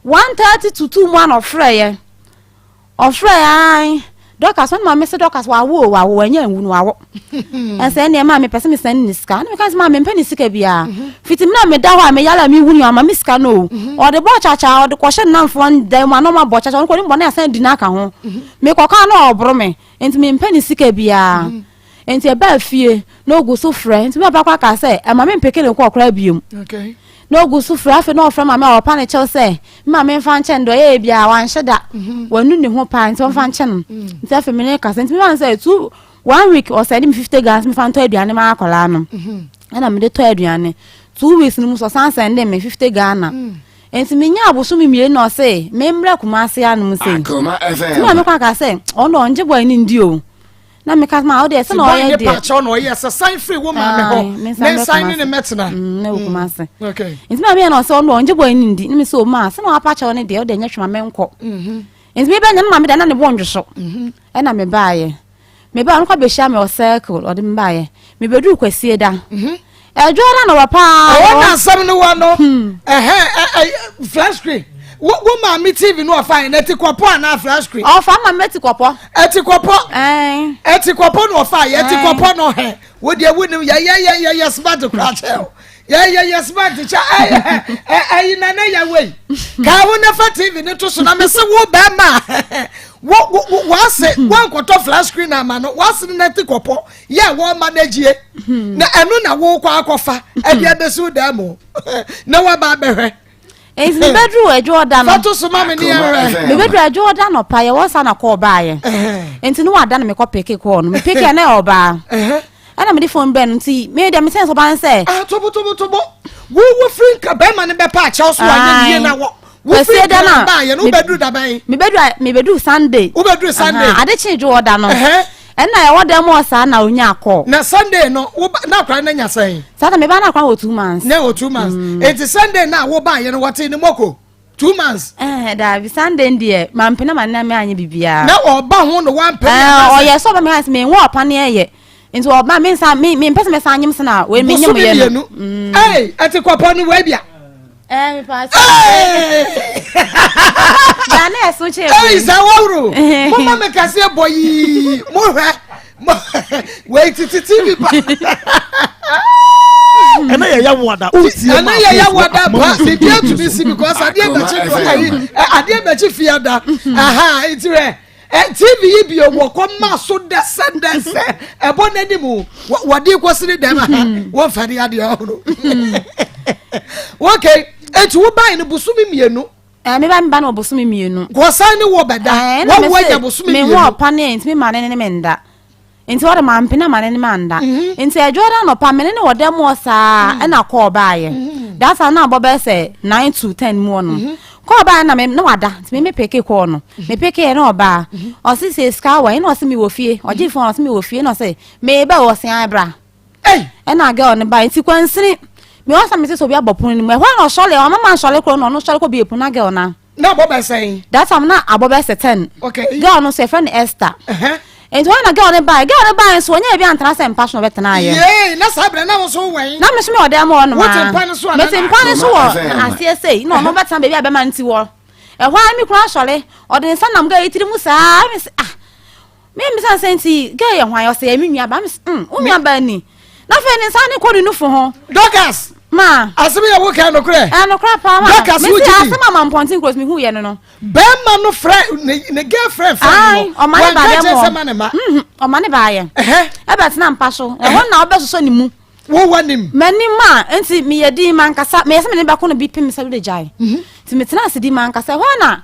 1:30 to 2 mu a na ɔfrɛeɛ ɔfrɛeɛ an. Dorcas, ɔne maame sɛ Dorcas wawo o wawo wanya nwu no wawo. Ɛsɛ ɛnneɛ maa mepɛ sɛ mesan ne sika. Ɛna meka sɛ maa mempɛ ne sika biara. Mhm. Fiti mi na meda hɔ a meyare a mewu no ama me sika no o. Mhm. Ɔde bɔ kyakya ɔde kɔhyɛ ne namfoɔ dan mu a na ɔma bɔ kyakya ɔno kɔ ne bɔ ne asan di n'aka ho. Mhm. Mekɔka na ɔboro me nti mempɛ ne sika biara. Nti ɛbaa fie na ogu so frɛ nti me papa kɔ aka sɛ ɛma me mpeke ne kɔɔ koraa biom. Na ogu so frɛ afei na ɔfrɛ maame a ɔpa ne kyɛw sɛ me maame mfa nkyɛ no deɛ ɔyɛɛ biara wanhyɛ da mhm. wanu ne ho paa nti ɔmfa nkyɛ no mm. nti afei me ne kasa nti me ma no sɛ two one week ɔsɛn me 50 Ghana mefa ntɔ aduane ma akwadaa no mhm. ɛna mede tɔ aduane 2 weeks no mu so ɔsan sɛn de me 50 Ghana mm. nti menya abosome mmienu na ɔse memmrɛ Kumase anom sei nti maame kɔ aka sɛ ɔno ɔngye bɔe ne ndi o na meka ma wo deɛ sɛ na ɔyɛ deɛ pakyɛw na ɔyɛ sɛ san firi wo maame hɔ ne nsan ne ne mɛtena mm, na wɔ kuma ase nti maame yɛ na ɔsɛ ɔno ɔngye bɔ ɛni ndi ne mi sɛ ɔma sɛ na wapakyɛw ne deɛ ɔde nyɛ twema menkɔ mhm. nti mi bɛ nyɛ maame deɛ na ne bɔ ndwo so mhm. ɛna me baayɛ me baa ɔno kɔ abɛhyia me wɔ circle ɔde me baayɛ me bɛduru kwasie da mhm. Ɛdwo ara na wɔ paa. Ɛwɔ na asɛm no wɔ no. Hmm. Ɛhɛn flat screen. Wo wo maame TV no ɔfa yɛn ɛti kɔpɔ anaa flat screen. Ɔfa ma mɛ ti kɔpɔ. Ɛti kɔpɔ. Ɛti kɔpɔ na ɔfa yɛ ɛti kɔpɔ no hɛn. Wo deɛ wo nim yɛ yɛ yɛ yɛ yɛ smart kura kyɛ o. Yɛ yɛ yɛ smart kyɛ ɛyɛ ɛyi na ne yɛ wei. Kaa wo ne fa TV ne to so na mɛ se wo bɛɛ ma. Wo wo wase wankɔtɔ flat screen ama no wase ne na ti kɔpɔ. yɛ a wɔma no agyie hmm. na ɛno na wokɔ akɔfa ɛde hmm. abɛsi dan mu na waba abɛhwɛ. Nti mebɛduru adwoɔda no. Fato so ma me ne ɛhwɛ. Mebɛduru adwoɔda nɔpa yɛwɔ sa na kɔɔ baayɛ. Nti ne wada na mekɔ peke kɔɔ no. Mepeke a na ɔbaa. Ɛna mede fon brɛ no nti me deɛ mesɛn sɛ ɔbaa no sɛ. Ah tobo tobo tobo. Wo wo firi nka bɛrima no bɛpa akyɛw so anyɛ yie na wɔ. Wofiri Nkran baayɛ no wobɛduru da bɛn? Mebɛduru Sunday. Wobɛduru Sunday. Ade kye dwo ɔda no. Ɛnna ɛwɔ dɛm wɔ saa na onya kɔ. Na Sunday no na akora no nya sɛn? Saa na meba na akora wɔ 2 months. Na wɔ 2 months. Eti Sunday na wo baayɛ no wɔte ne mɔko 2 months. Ɛɛ daabi Sunday deɛ mampene ma nna me anyɛ biribiara. Na ɔba ho no wampene. Ɛɛ ɔyɛ sɛ ɔba mi ha sɛ me nwa ɔpa ne ɛyɛ nti ɔba me nsa me me mpɛ sɛ me san anyem sena wei me nyem yɛ no. Ɛɛ ɛti kɔpɔ no wei bia. Ɛɛ mi pa se. Dane ɛso kyɛ. Ɛyi sɛ wɔwuro. Mo ma mi kaseɛ bɔ yii mo hwɛ wei titi tv pa. Ɛnɛ yɛ yɛ wada o tie ma. Ɛnɛ yɛ yɛ wada pa bibi atumi si because adeɛ bɛkye do ayi adeɛ bɛkye fia da aha nti rɛ. TV yi bio wɔkɔ ma so dɛsɛ dɛsɛ ɛbɔ n'anim wɔde kɔsiri dɛm ha wɔmfa de adeɛ ɔhono okay eti wo ban no bosome mmienu. Ɛɛ mi ba mi ba no bosome mmienu. Wɔsan ne wɔ bɛda wɔn wɔ anya bosome mmienu. Mi wɔ ɔpa ne nti mi ma ne ne mi nda nti wɔde ma mpene ma ne ne ma nda mhm. nti ɛdwo da nɔpa mi ne ne wɔ dɛm wɔ saa mhm. ɛna kɔɔ baayɛ mhm. dasa na abɔ bɛyɛ sɛ 9 to 10 mu hɔ nom kɔɔ baayɛ na me na wada nti mi mi peke kɔɔ no me peke yɛ na ɔbaa ɔsi sɛ sika wɔ ɛna ɔsi mi wɔ fie ɔgye fon ɔsi mi wɔ fie na ɔsi meba wɔ ɔsi an bra ɛna girl no ba nti kwansini mi ɔsa mi sɛ sɛ obi abɔ pono no mu ɛhɔ na ɔsɔle ɔmo ma nsɔle koro na ɔno sɔle kɔ bie pono na girl na. Na abɔ bɛ sɛn. That time na abɔ bɛ sɛ 10. Okay. Girl no so yɛfrɛ no Esther. Nti wɔn na girl no bae girl no bae nso wɔnyɛ ebi antena sɛ mpa so na ɔbɛtena ayɛ. Yee na saa abirɛ na woso wɛn. Na me so mi ɔdan mu hɔ nom aa. Wote mpa no so ana. Mete mpa no so wɔ aseɛ sei na ɔno bɛtena baabi a bɛma no ti wɔ. Ɛhɔ ara me kunu asɔre ɔde nsa nam girl yi tiri mu saa me se ah. Me mbisa sɛ nti girl yɛ hwan ɔsɛ yɛ me nua ba me se mm wo nua ba ni. Na afei ne nsa ne kɔ ne nufu ho. Dorcas. Ma. Asɛm yɛ wo kan nokorɛ. Ɛ nokorɛ paa ma. Dorcas wo gyi di. Mesi asɛm ama mpɔnten kuro mi hu yɛ no no. Bɛrima no frɛ ne ne girlfriend frɛ no. Ɔma ne ba dɛ mɔ. Wɔn ma ne ma. Ɔma ne ba yɛ. Ɛbɛ tena mpa so. Ɛhɔ na ɔbɛ sosɔ ne mu. Wo wɔ nim. M'anim a nti meyɛ din mankasa meyɛ sɛ me ne bɛko no bi pem sɛ wode gyae. Nti metena ase di mankasa ɛhɔ na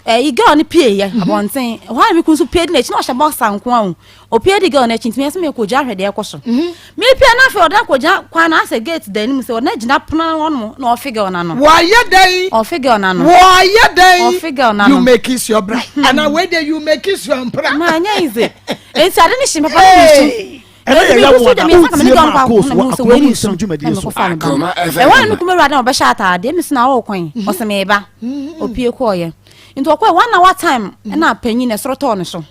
ɛyi girl no pie yɛ mhm. abɔnten ɛhɔ a me kun nso pie di n'akyi na ɔhyɛ boxer nko a o opie di girl n'akyi nti meyɛ sɛ mekɔ gyina ahwɛ deɛ ɛkɔ so mhm. mepie na afei ɔde akɔ gyina kwan na asɛ gate da anim sɛ ɔde gyina pono hɔ nom na ɔfe girl n'ano. Wɔayɛ dɛn? Ɔfe girl n'ano. Wɔayɛ dɛn? Ɔfe girl n'ano. You may kiss your bride. Hmm. Ana wei de you may kiss your mpra. Ma anya ize. Nti ade ne hyɛ papa ne su. Ɛnɛ yɛ yɛ wada wotie ma akos wɔ akoma mu nsɛm dwumadie so. Ɛwɔ ne kuma awurade na ɔbɛhyɛ ataadeɛ mi sena ɔwɔ kwan mhm. ɔsɛ meba mhm. opie kɔɔyɛ nti ɔkɔɛ one hour time mhm. ɛna panyin na ɛsoro tɔɔ ne so.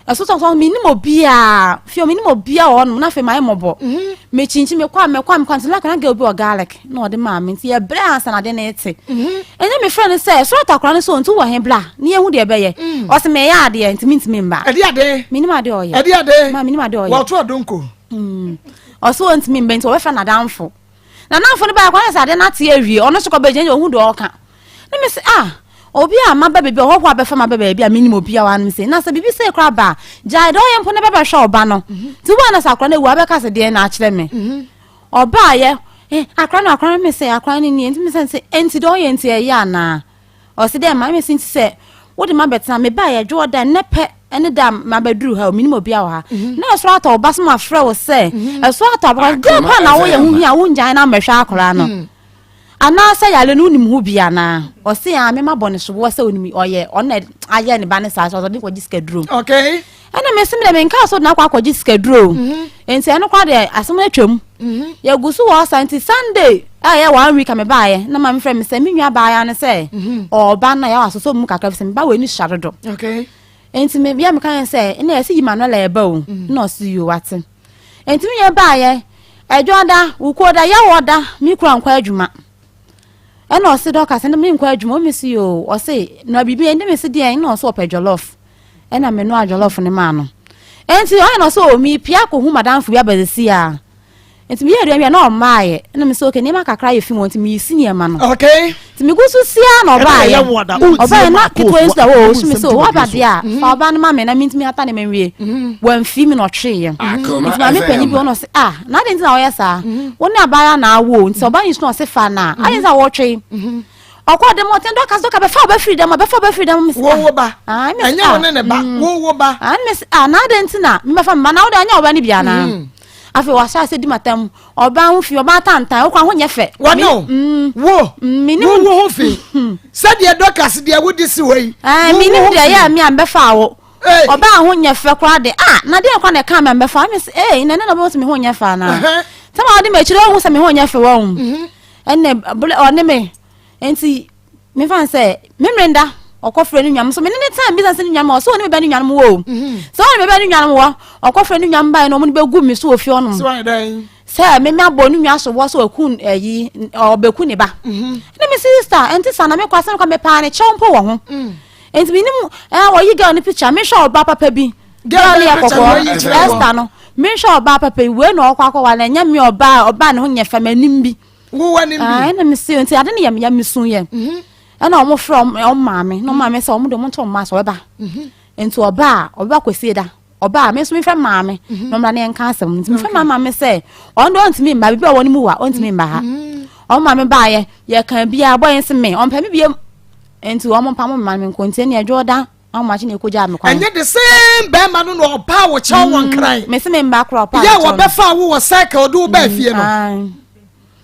Ɛso sɛ sɛ menim obiaa fie menim obiaa wɔ hɔnom na afei mayɛ mmɔbɔ. Mhm. Mekyinkyin mekɔ a mekɔ a mekɔ a nti like na girl bi wɔ garlic na ɔde maa me nti yɛbrɛ ansa na ade no rete. Mhm. Ɛnyɛ mefrɛ no sɛ soro atakora no so nti wɔ he bla ne yɛhu deɛ ɛbɛyɛ. Mm. Ɔse meyɛ adeɛ nti mentumi mba. Ɛde ade. Menim adeɛ ɔyɛ. Ɛde ade. Ma menim adeɛ ɔyɛ. Wɔto adonko. Mm. Ɔse ɔntumi mba nti ɔbɛfrɛ n'adamfo. N'adamfo no baeɛ kwan sɛ adeɛ no ate awie ɔno nso kɔ bɛgyina ɔhu deɛ ɔreka. Ne me se ah obi a maba baabi ɔhɔhoɔ a bɛfa maba baabi a menim obi a wɔanom se na sɛ biribi sei koraa ba a gyae deɛ ɔyɛ mpo na bɛbɛhwɛ ɔba no mhm. nti wo a na sɛ akora no awu abɛka sɛ deɛ na akyerɛ me mhm. ɔbaayɛ eh, akora no akora no me sɛ akora no nie nti me sɛ nti nti deɛ ɔyɛ nti ɛyɛ anaa ɔse dɛ ma me se nti sɛ wode ma bɛtena mebaayɛ dwoɔ da nnɛ pɛ ɛne da mabɛduru ha o menim obi a wɔ ha mhm. na ɛso atɔ ɔba so mafrɛ wo sɛ ɛso atɔ abakɔ deɛ pa na woyɛ ho hia wongyae na mmɛhwɛ akora no Anaasɛ yare no wonim ho bi anaa? Ɔse aa me mabɔ no soboɔ sɛ onim ɔyɛ ɔno na ayɛ ne ba ne saa sɛ ɔde kɔgye sikaduro. Okay. Ɛna me se me deɛ menkaa sɛ ɔde no akɔ akɔgye sikaduro. Mm-hmm. Nti ɛno koraa deɛ asɛm no atwam. Mm-hmm. Yɛgu so wɔ ɔsa nti Sunday a ɛyɛ one week a mebaeɛ na maame frɛ me sɛ me nua baeɛ no sɛ mm-hmm. ɔba no yɛwɔ asosɔ mu kakra sɛ meba wɔ ani sua dodo. Okay. Nti me yɛ meka yɛn sɛ ɛna yɛsɛ yi Manuela ɛba o. Na ɔse yo wate. Enti me nua baayɛ, Ɛdwoada, Wukuoda, Yawɔda, me kura nkɔ adwuma. Ɛna ɔse dɛ ɔka sɛ me nkɔ adwuma, ɔme se yoo, ɔse noa biribi, ɛnde me se deɛn, ɛna ɔse ɔpɛ jollof. Ɛna me noa jollof ne maa no. Enti ɔyɛ na ɔse o, me pia akɔhu madamfo bi aba sisi a. Nti meyɛ aduane wie a na ɔmmaeɛ. Ɛna me sɛ okay nneɛma kakra ayɛ fi mu nti meyisi nneɛma no. Okay. Nti megu so si ara na ɔbaeɛ. Ɔbaeɛ na ketewa yi nso da hɔ o, ɔsu me sɛ o waba deɛ a mm-hmm. fa ɔba no ma me na mentumi hata nneɛma nwie. Mm-hmm. Wamfi me na ɔtweeɛ. Nti maame panyin bi hɔ na ɔse ah na adɛn nti na ɔyɛ saa? Mm-hmm. Wo ne abaayewa na awo o nti ɔba yi nso na ɔse fa na adɛn nti na wɔtwe? Ɔkɔ dɛm ɔtɛn dɔkas dɔka bɛfa ɔbɛ firi dɛm bɛfa ɔbɛ firi dɛm. Wo wo ba. Ɛnyɛ wo ne ne ba mm. wo wo ba. Ah mesi ah na adɛn nti na mebɛfa me ba na wo de ɛnyɛ ɔba no bi anaa? Mm. Afei wahyɛ ase di matam ɔbaa ho fi ɔbaa tantan wokora ho nyɛ fɛ. Wɔne o mm. wo wo wo ho fi sɛdeɛ dɔkas deɛ wodi si hɔ yi. Ɛɛ menim deɛ ɛyɛ mi a mbɛfa wo. Ɔbaa ho nyɛ fɛ koraa de ah na deɛ nkwa na ɛka mi a mbɛfa mi sɛ ee na ɛnɛ na ɔbɛn sɛ mi ho nyɛ fɛ anaa. Sɛ ma ɔde m'akyiri ɔhu sɛ mi ho nyɛ fɛ wɔn. Ɛnna ɔne me nti mefa no sɛ memere nda ɔkɔfrɛ ne nuanom so mene ne time bisa sɛ ne nuanom ɔsɛ ɔne me bɛ ne nuanom wɔ o mhm. sɛ ɔne me bɛ ne nuanom wɔ ɔkɔfrɛ ne nuanom bae na ɔmo no bɛgu me so wɔ fie ɔnom sɛ meme abɔ ne nua so wɔ sɛ ɔku ayi ɔbɛku ne ba mhm. ɛne me sister ɛnte saa na mekɔ asɛm kɔ mepaa ne kyɛw mpo wɔ ho mm. nti menim ɛɛ wɔyi girl no picture mehwɛ ɔba papa bi girl no yɛ kɔkɔɔ Esther no mehwɛ ɔbaa papa yi wei na ɔkɔ akɔwa na ɛnyɛ me ɔbaa ɔbaa ne ho nyɛ fɛ m'anim bi Wo w'anim bi. Ah, ɛna me se nti ade no yɛ me ya me sun yɛ. Mhm. Ɛna wɔn frɛ wɔn maame na wɔn maame sɛ wɔn de wɔn nto wɔn ase ɔbɛba. Mhm. Nti ɔba a ɔbɛba kwesi da ɔba a me nso mefrɛ maame mhm. na ɔmmra ne yɛn ka asɛm nti mefrɛ maame maame sɛ ɔno de ɔntumi mba bibi a ɔwɔ ne mu wa ɔntumi mba ha. Wɔn maame baayɛ yɛ kan biara bɔ yɛn se me ɔmpɛ me biem nti wɔn mpa mo mma me nko nti ɛne ɛdwo ɔda ahomakye na ɛkɔgyaa me kwan. Ɛnyɛ the same bɛrima no na ɔpaa wo kyɛw wɔ nkran. Mese me mba korɔ ɔpaa me kyɛw. Yɛ wɔbɛfa wo wɔ circle de wo baa fie no.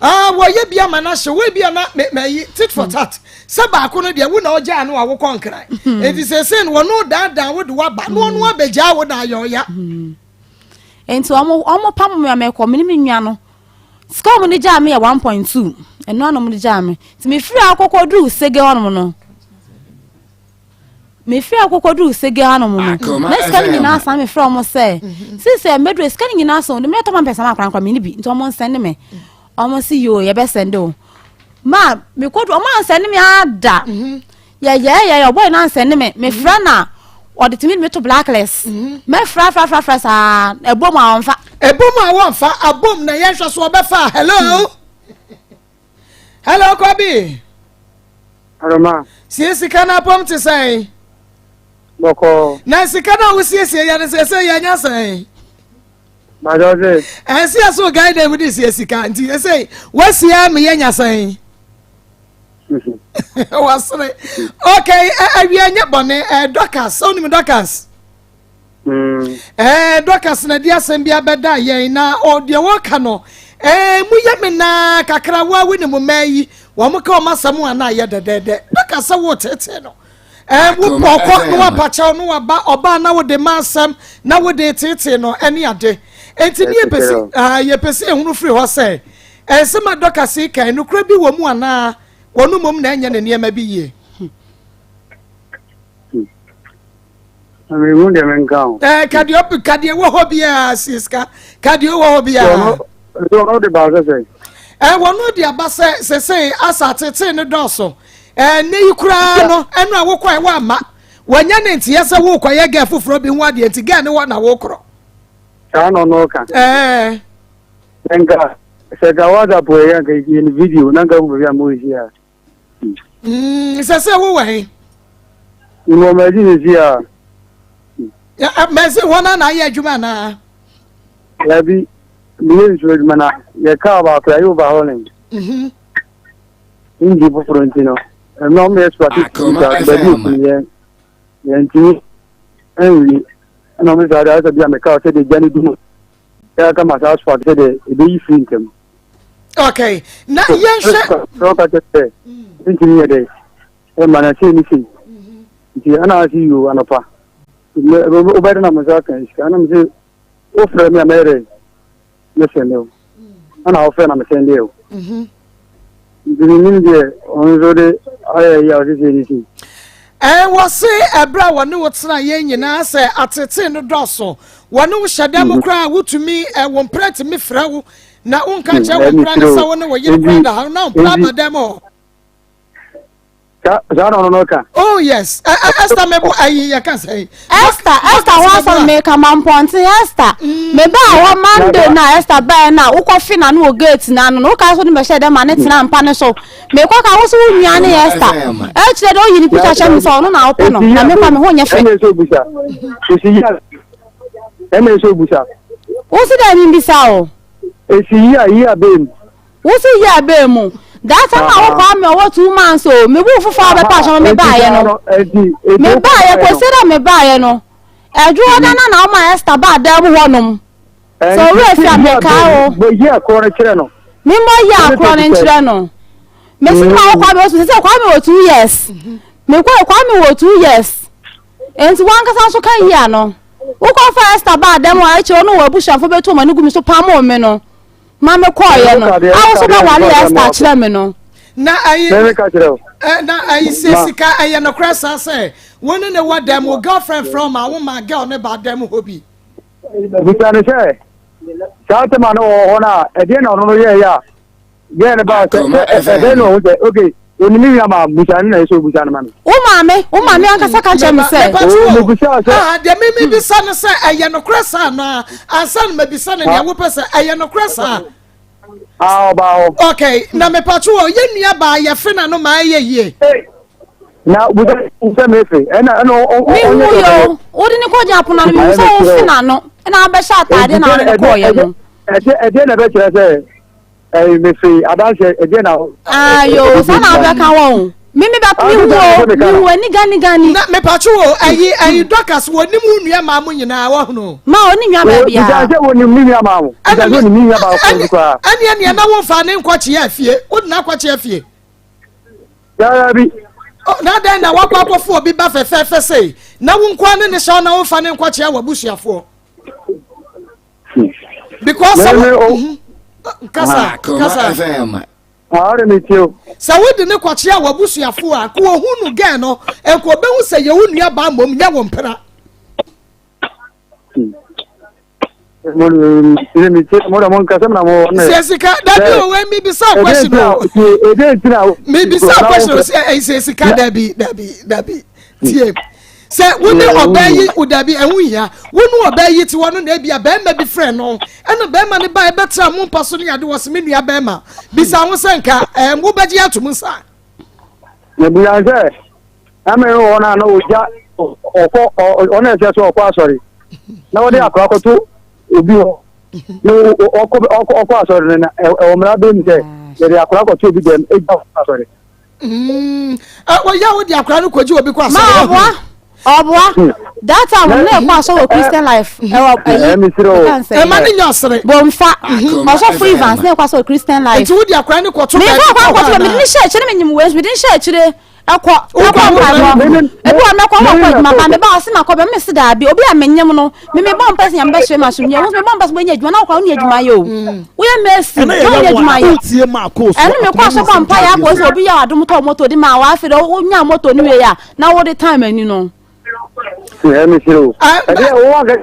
Ah, wɔyɛ bi ama no ahyɛ wo bi a na mayi tit for tat sɛ baako no deɛ wo na ɔgyaa no a wokɔ nkran. Enti seesei no wɔno daadaa wo de waba na ɔno abɛgyaa wo na ayɛ ɔya. Enti wɔn wɔn pam me a mekɔ me ne me nua no sika wɔn de gyaa me yɛ 1.2 ɛno ano wɔn de gyaa me nti mefiri akɔkɔ duru sege hɔnom no. Mefiri hɔ kɔkɔduruu Sege hanom no, na sika no nyinaa san mefrɛ wɔn sɛ, sisi mɛduru sika no nyinaa so, de mɛtɔ ma mpɛsɛ ma korankora mene bi, nti wɔn nsɛnde me. Wɔn si yoo yɛbɛsɛnde o. Ma mekɔduru wɔn ansɛnde me ada. Yɛyɛɛyɛ ɔbɔyɛ no ansɛnde me, mefrɛ na ɔde tumi de me to blacklist. Mɛfrɛ frɛ frɛ frɛ saa ɛbom a wɔmfa. Ɛbom a wɔmfa, abom na yɛnhwɛ so ɔbɛfa. Hello. Hello Kwabi. Aroma. Sie sika no apɔm te sɛn? Bɔkɔɔ. Na sika no a wosiesie yɛ no sɛ sɛ yɛanya sɛn? Madɔse. Ɛnsi ɛso guy na mu de sie sika nti ɛsɛ wasie ama yɛanya sɛn? Wasere. Okay, awia nyɛ bɔne, Dorcas, sɛ wonim Dorcas? Mm. Ɛɛ Dorcas na di asɛm bi abɛda yɛn na deɛ wɔka no ɛɛ mu yɛ me naa kakra wo awo ne mo mmaa yi wɔn ka wɔn asɛm a na ayɛ dɛdɛɛdɛ Dorcas sɛ wo tete no ɛɛ wo ɔkɔ na wapakyɛw na waba ɔbaa na wode ma asɛm na wode tete no ɛne ade enti ne yɛpɛ si ɛɛ yɛpɛ si ehunu firi hɔ sɛ ɛnsɛm a Dorcas yi kan nokura bi wɔ mu anaa wɔn mmom na ɛnyɛ ne nneɛma bi yie. Mehu deɛ menka o. Ɛɛ kadeɛ ɔp kadeɛ wɔ hɔ biara sie sika kadeɛ wɔ hɔ biara. Ɔno de ba sɛ sɛ. Ɛɛ wɔn de aba sɛ sɛsɛ asa tete ne dɔɔso. Ɛɛ ne yi koraa no ɛno a wokɔ ɛwɔ ama wɔnyɛ ne nteɛ sɛ wokɔyɛ gɛɛ foforɔ bi ho adeɛ nti gɛɛ ne wɔ na wokorɔ. Saa na ɔno ka. Ɛɛ. Nka sɛ ka WhatsApp yɛ nka yɛ ne video na nka hu baabi a mo si a. Sɛ sɛ wowɔ he? Wɔ mɛsi sisi a. Mɛsi hɔ na na ayɛ adwuma anaa? Dabi, meyɛ nsuo adwuma na yɛ kaa baako yɛ overhauling. Engine foforɔ nti no, ɛmɛ ɔmo yɛ spark baabi okun yɛ yɛntumi ɛnwie ɛna ɔmo sɛ ade ayɛ sɛ bi a mɛka sɛ de gya ne dum yɛ aka ma saa spark sɛ de ebeyi firi ntɛm. Okay, na yɛnhwɛ. Sɛ ɔka kyerɛ sɛ ntumi yɛ dɛ ɛma na sei ne sei nti ɛna ase yi o anɔpa wobɛde na mo nsa aka sika ɛna mo sɛ wofrɛ me a mɛyɛ dɛ mɛsɛnde o ɛna wofrɛ na mesɛnde o nti menim deɛ ɔno nso de ayɛ yi a ɔse sei ne sei. Ɛɛ wɔse ɛberɛ a wɔne wo tena yɛn nyinaa sɛ atetee no dɔɔso wɔne wo hyɛ dɛm koraa wotumi wo mpra tumi frɛ wo na wonka nkyerɛ wo mpra no sɛ wo ne wo yere koraa da ha na wo mpra aba dɛm hɔ. Saa na ɔno no ka. Oh yes, Esther mebo ayi yɛ ka sɛ. Esther Esther ho asɛm meka ma mpɔnten Esther. Mebaa hɔ Monday na Esther bae na wokɔfe na no wɔ gate na ano no woka so ne bɛhyɛ dɛ ma ne tena mpa ne so. Mekɔ ka wo so wo nua ne Esther. Ɛkyerɛ dɛ oyi ne picture kyerɛ me sɛ ɔno na wopɛ no na mekɔ me ho nyɛ fɛ. Ɛna ɛsɛ obusa. Esi yi a ɛna ɛsɛ obusa. Wo si dɛ mimbisa o. Esi yi a yi a bɛn mu. Wo si yi a bɛn mu. That time a wo kwaa me ɔwɔ 2 months o. Me bu foforɔ a bɛpa ahyɛ me baayɛ no. Me baayɛ kɔsi dɛ me baayɛ no. Ɛdwo ɔda na na ɔma Esther baa dan mu hɔnom. Sɛ owura fi a mekae o. Bɔ yi a korɔ no kyerɛ no. Me mmɔ yi a korɔ no nkyerɛ no. Mesi ma wo kwaa me wɔ sɛ kwaa me wɔ 2 years. Me kɔ kwaa me wɔ 2 years. Nti wankasa nso ka yi a no. Wokɔfa Esther baa dan mu a akyerɛ ɔno wɔ abusuafo bɛtu wɔn ani gu me so pamoo me no. Ma me kɔɔyɛ no. A wo so bɛwale Esther kyerɛ me no. Na ayi na ayi sɛ sika ɛyɛ nokorɛ saa sɛ wo ne ne wɔ dɛm wo girlfriend frɛ wo ma wo ma girl ne ba dɛm hɔ bi. Bisa ne sɛ saa tɛm a na wɔwɔ hɔ no a ɛdeɛ na ɔno no yɛɛyɛ a girl no baa sɛ ɛbɛn na ɔho sɛ okay onim me nua maa busa no na ɛsɛ obusa no ma me. Wo maame wo maame ankasa ka kyerɛ me sɛ. Mebusa sɛ. Deɛ me me bisa no sɛ ɛyɛ nokorɛ saa anaa ansa na mabisa no deɛ wopɛ sɛ ɛyɛ nokorɛ saa. Ah, ɔbaa hɔ. Okay, na mepatwo wɔ yɛn nua baa yɛfe na no ma ɛyɛ yie. Na busa sɛ mefe ɛna ɛna ɔ ɔ ɔnyɛ sɛ ɔbɛyɛ. Mehu yo, wode ne kɔ gyina pono ano mehu sɛ wofe n'ano ɛna abɛhyɛ ataade na wode ne kɔɔyɛ no. Ɛdeɛ ɛdeɛ na ɛbɛkyerɛ sɛ ɛyi mefe adanseɛ ɛdeɛ na. Ayo, saa na wobɛka wɔ o. Me me bɛ me hu o, me hu ani gani gani. Na mepatwo o, ɛyi ɛyi Dorcas wɔ nim wo nua maa mo nyinaa wɔhono. Ma ɔne nua baa biara. Bisa sɛ wɔnim ne nua maa mo. Bisa sɛ wɔnim ne nua baa koro koraa. Ɛne ɛneɛ na womfa ne nkɔkyeɛ afie, wode no akɔkyeɛ afie. Daabi. Na dɛn na wakɔ akɔfo obi ba fɛfɛɛfɛ sei na wo nkoa ne ne hyɛw na womfa ne nkɔkyea w'abusuafoɔ. Because sɛ wo kasa kasa. Ɔre mi tie o. Sɛ wode ne kɔkyea w'abusuafoɔ a nka wɔhu no gɛn no nka wɔbɛhu sɛ yɛ wo nua baa mmom nyɛ wo mpena. Sɛ sika dabi o wei mi bisa question o. Mi bisa question o sɛ sɛ sika dabi dabi dabi tie. Sɛ wo ne ɔbaa yi o dabi ɛho hia wo ne ɔbaa yi te hɔ no na ebi a bɛrima bi frɛ no ɛna bɛrima ne ba ɛbɛtra mo mpa so ne ade wɔ se me nua bɛrima bisa ho sɛ nka ɛɛ mo bɛgye ato mu nsa. Ebia sɛ ɛmɛ wɔ hɔ no a na ogya ɔkɔ ɔno ɛsɛ sɛ ɔkɔ asɔre na wɔde akora kɔto obi hɔ na ɔkɔ ɔkɔ asɔre no na ɛwɔ mmara bɛn mu sɛ yɛde akora kɔto obi dɛm egya ɔkɔ asɔre. Ɔyɛ a wode akora no kɔgye obi kɔ asɔre. Ma ɔboa ɔboa that time na ɛkɔ asɔre wɔ Christian life ɛwɔ ɛyi ɛma ne nya ɔsere. Bomfa ɔsɔfo Evans na ɛkɔ asɔre Christian life. Nti wode akora no kɔto baabi kɔ hɔ ana? Mede ne hyɛ akyire ne menyim wei nso mede ne hyɛ akyire ɛkɔ ɛkɔ mpaebɔ ebi wɔ mɛkɔ hɔ kɔ adwuma ba meba ɔse makɔ bɛ mese daabi obi a menyem no me mebɔ mpɛ sɛ nyame bɛhyerɛ ma asomdwe ɛho so mebɔ mpɛ sɛ wobɛnya adwuma na wokora wone adwuma yɛ o woyɛ mɛsi na wone adwuma yɛ ɛno mekɔ so bɔ mpa yɛ akɔ sɛ obi yɛ adom tɔ moto de ma wɔ afei dɛ wonya moto no wie a na wode time ani no. Ɛ mesrɛ o. Ɛdeɛ wo wa kɛ.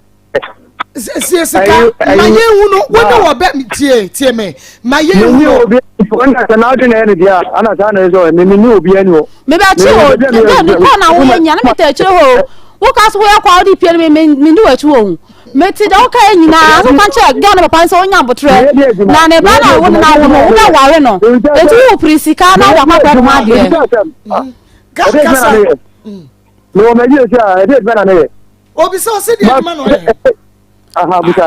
Sie sika ma yɛn hu no wo ne wɔ bɛ tie tie me ma yɛn hu no. Obi ɔna sɛ n'adwe na ɛyɛ ne deɛ ana saa na ɛsɛ ɔyɛ me ne obi ani hɔ. Mebɛkye o dɛ me kɔ na woyɛ nya na metɛ akyire hɔ o woka so woyɛ kɔ a wode pie no me me ne w'akyi wɔ hu mete dɛ woka yɛ nyinaa so ka kyerɛ gɛ no papa sɛ wonya abotrɛ na ne ba na wo ne na wo no wobɛware no enti wo pere sika na wode akɔ akɔyɛ ne ho adeɛ. Kasa. Mewɔ m'ayie sɛ a ɛde adwuma na meyɛ. Obi sɛ ɔsi deɛ adwuma na ɔyɛ.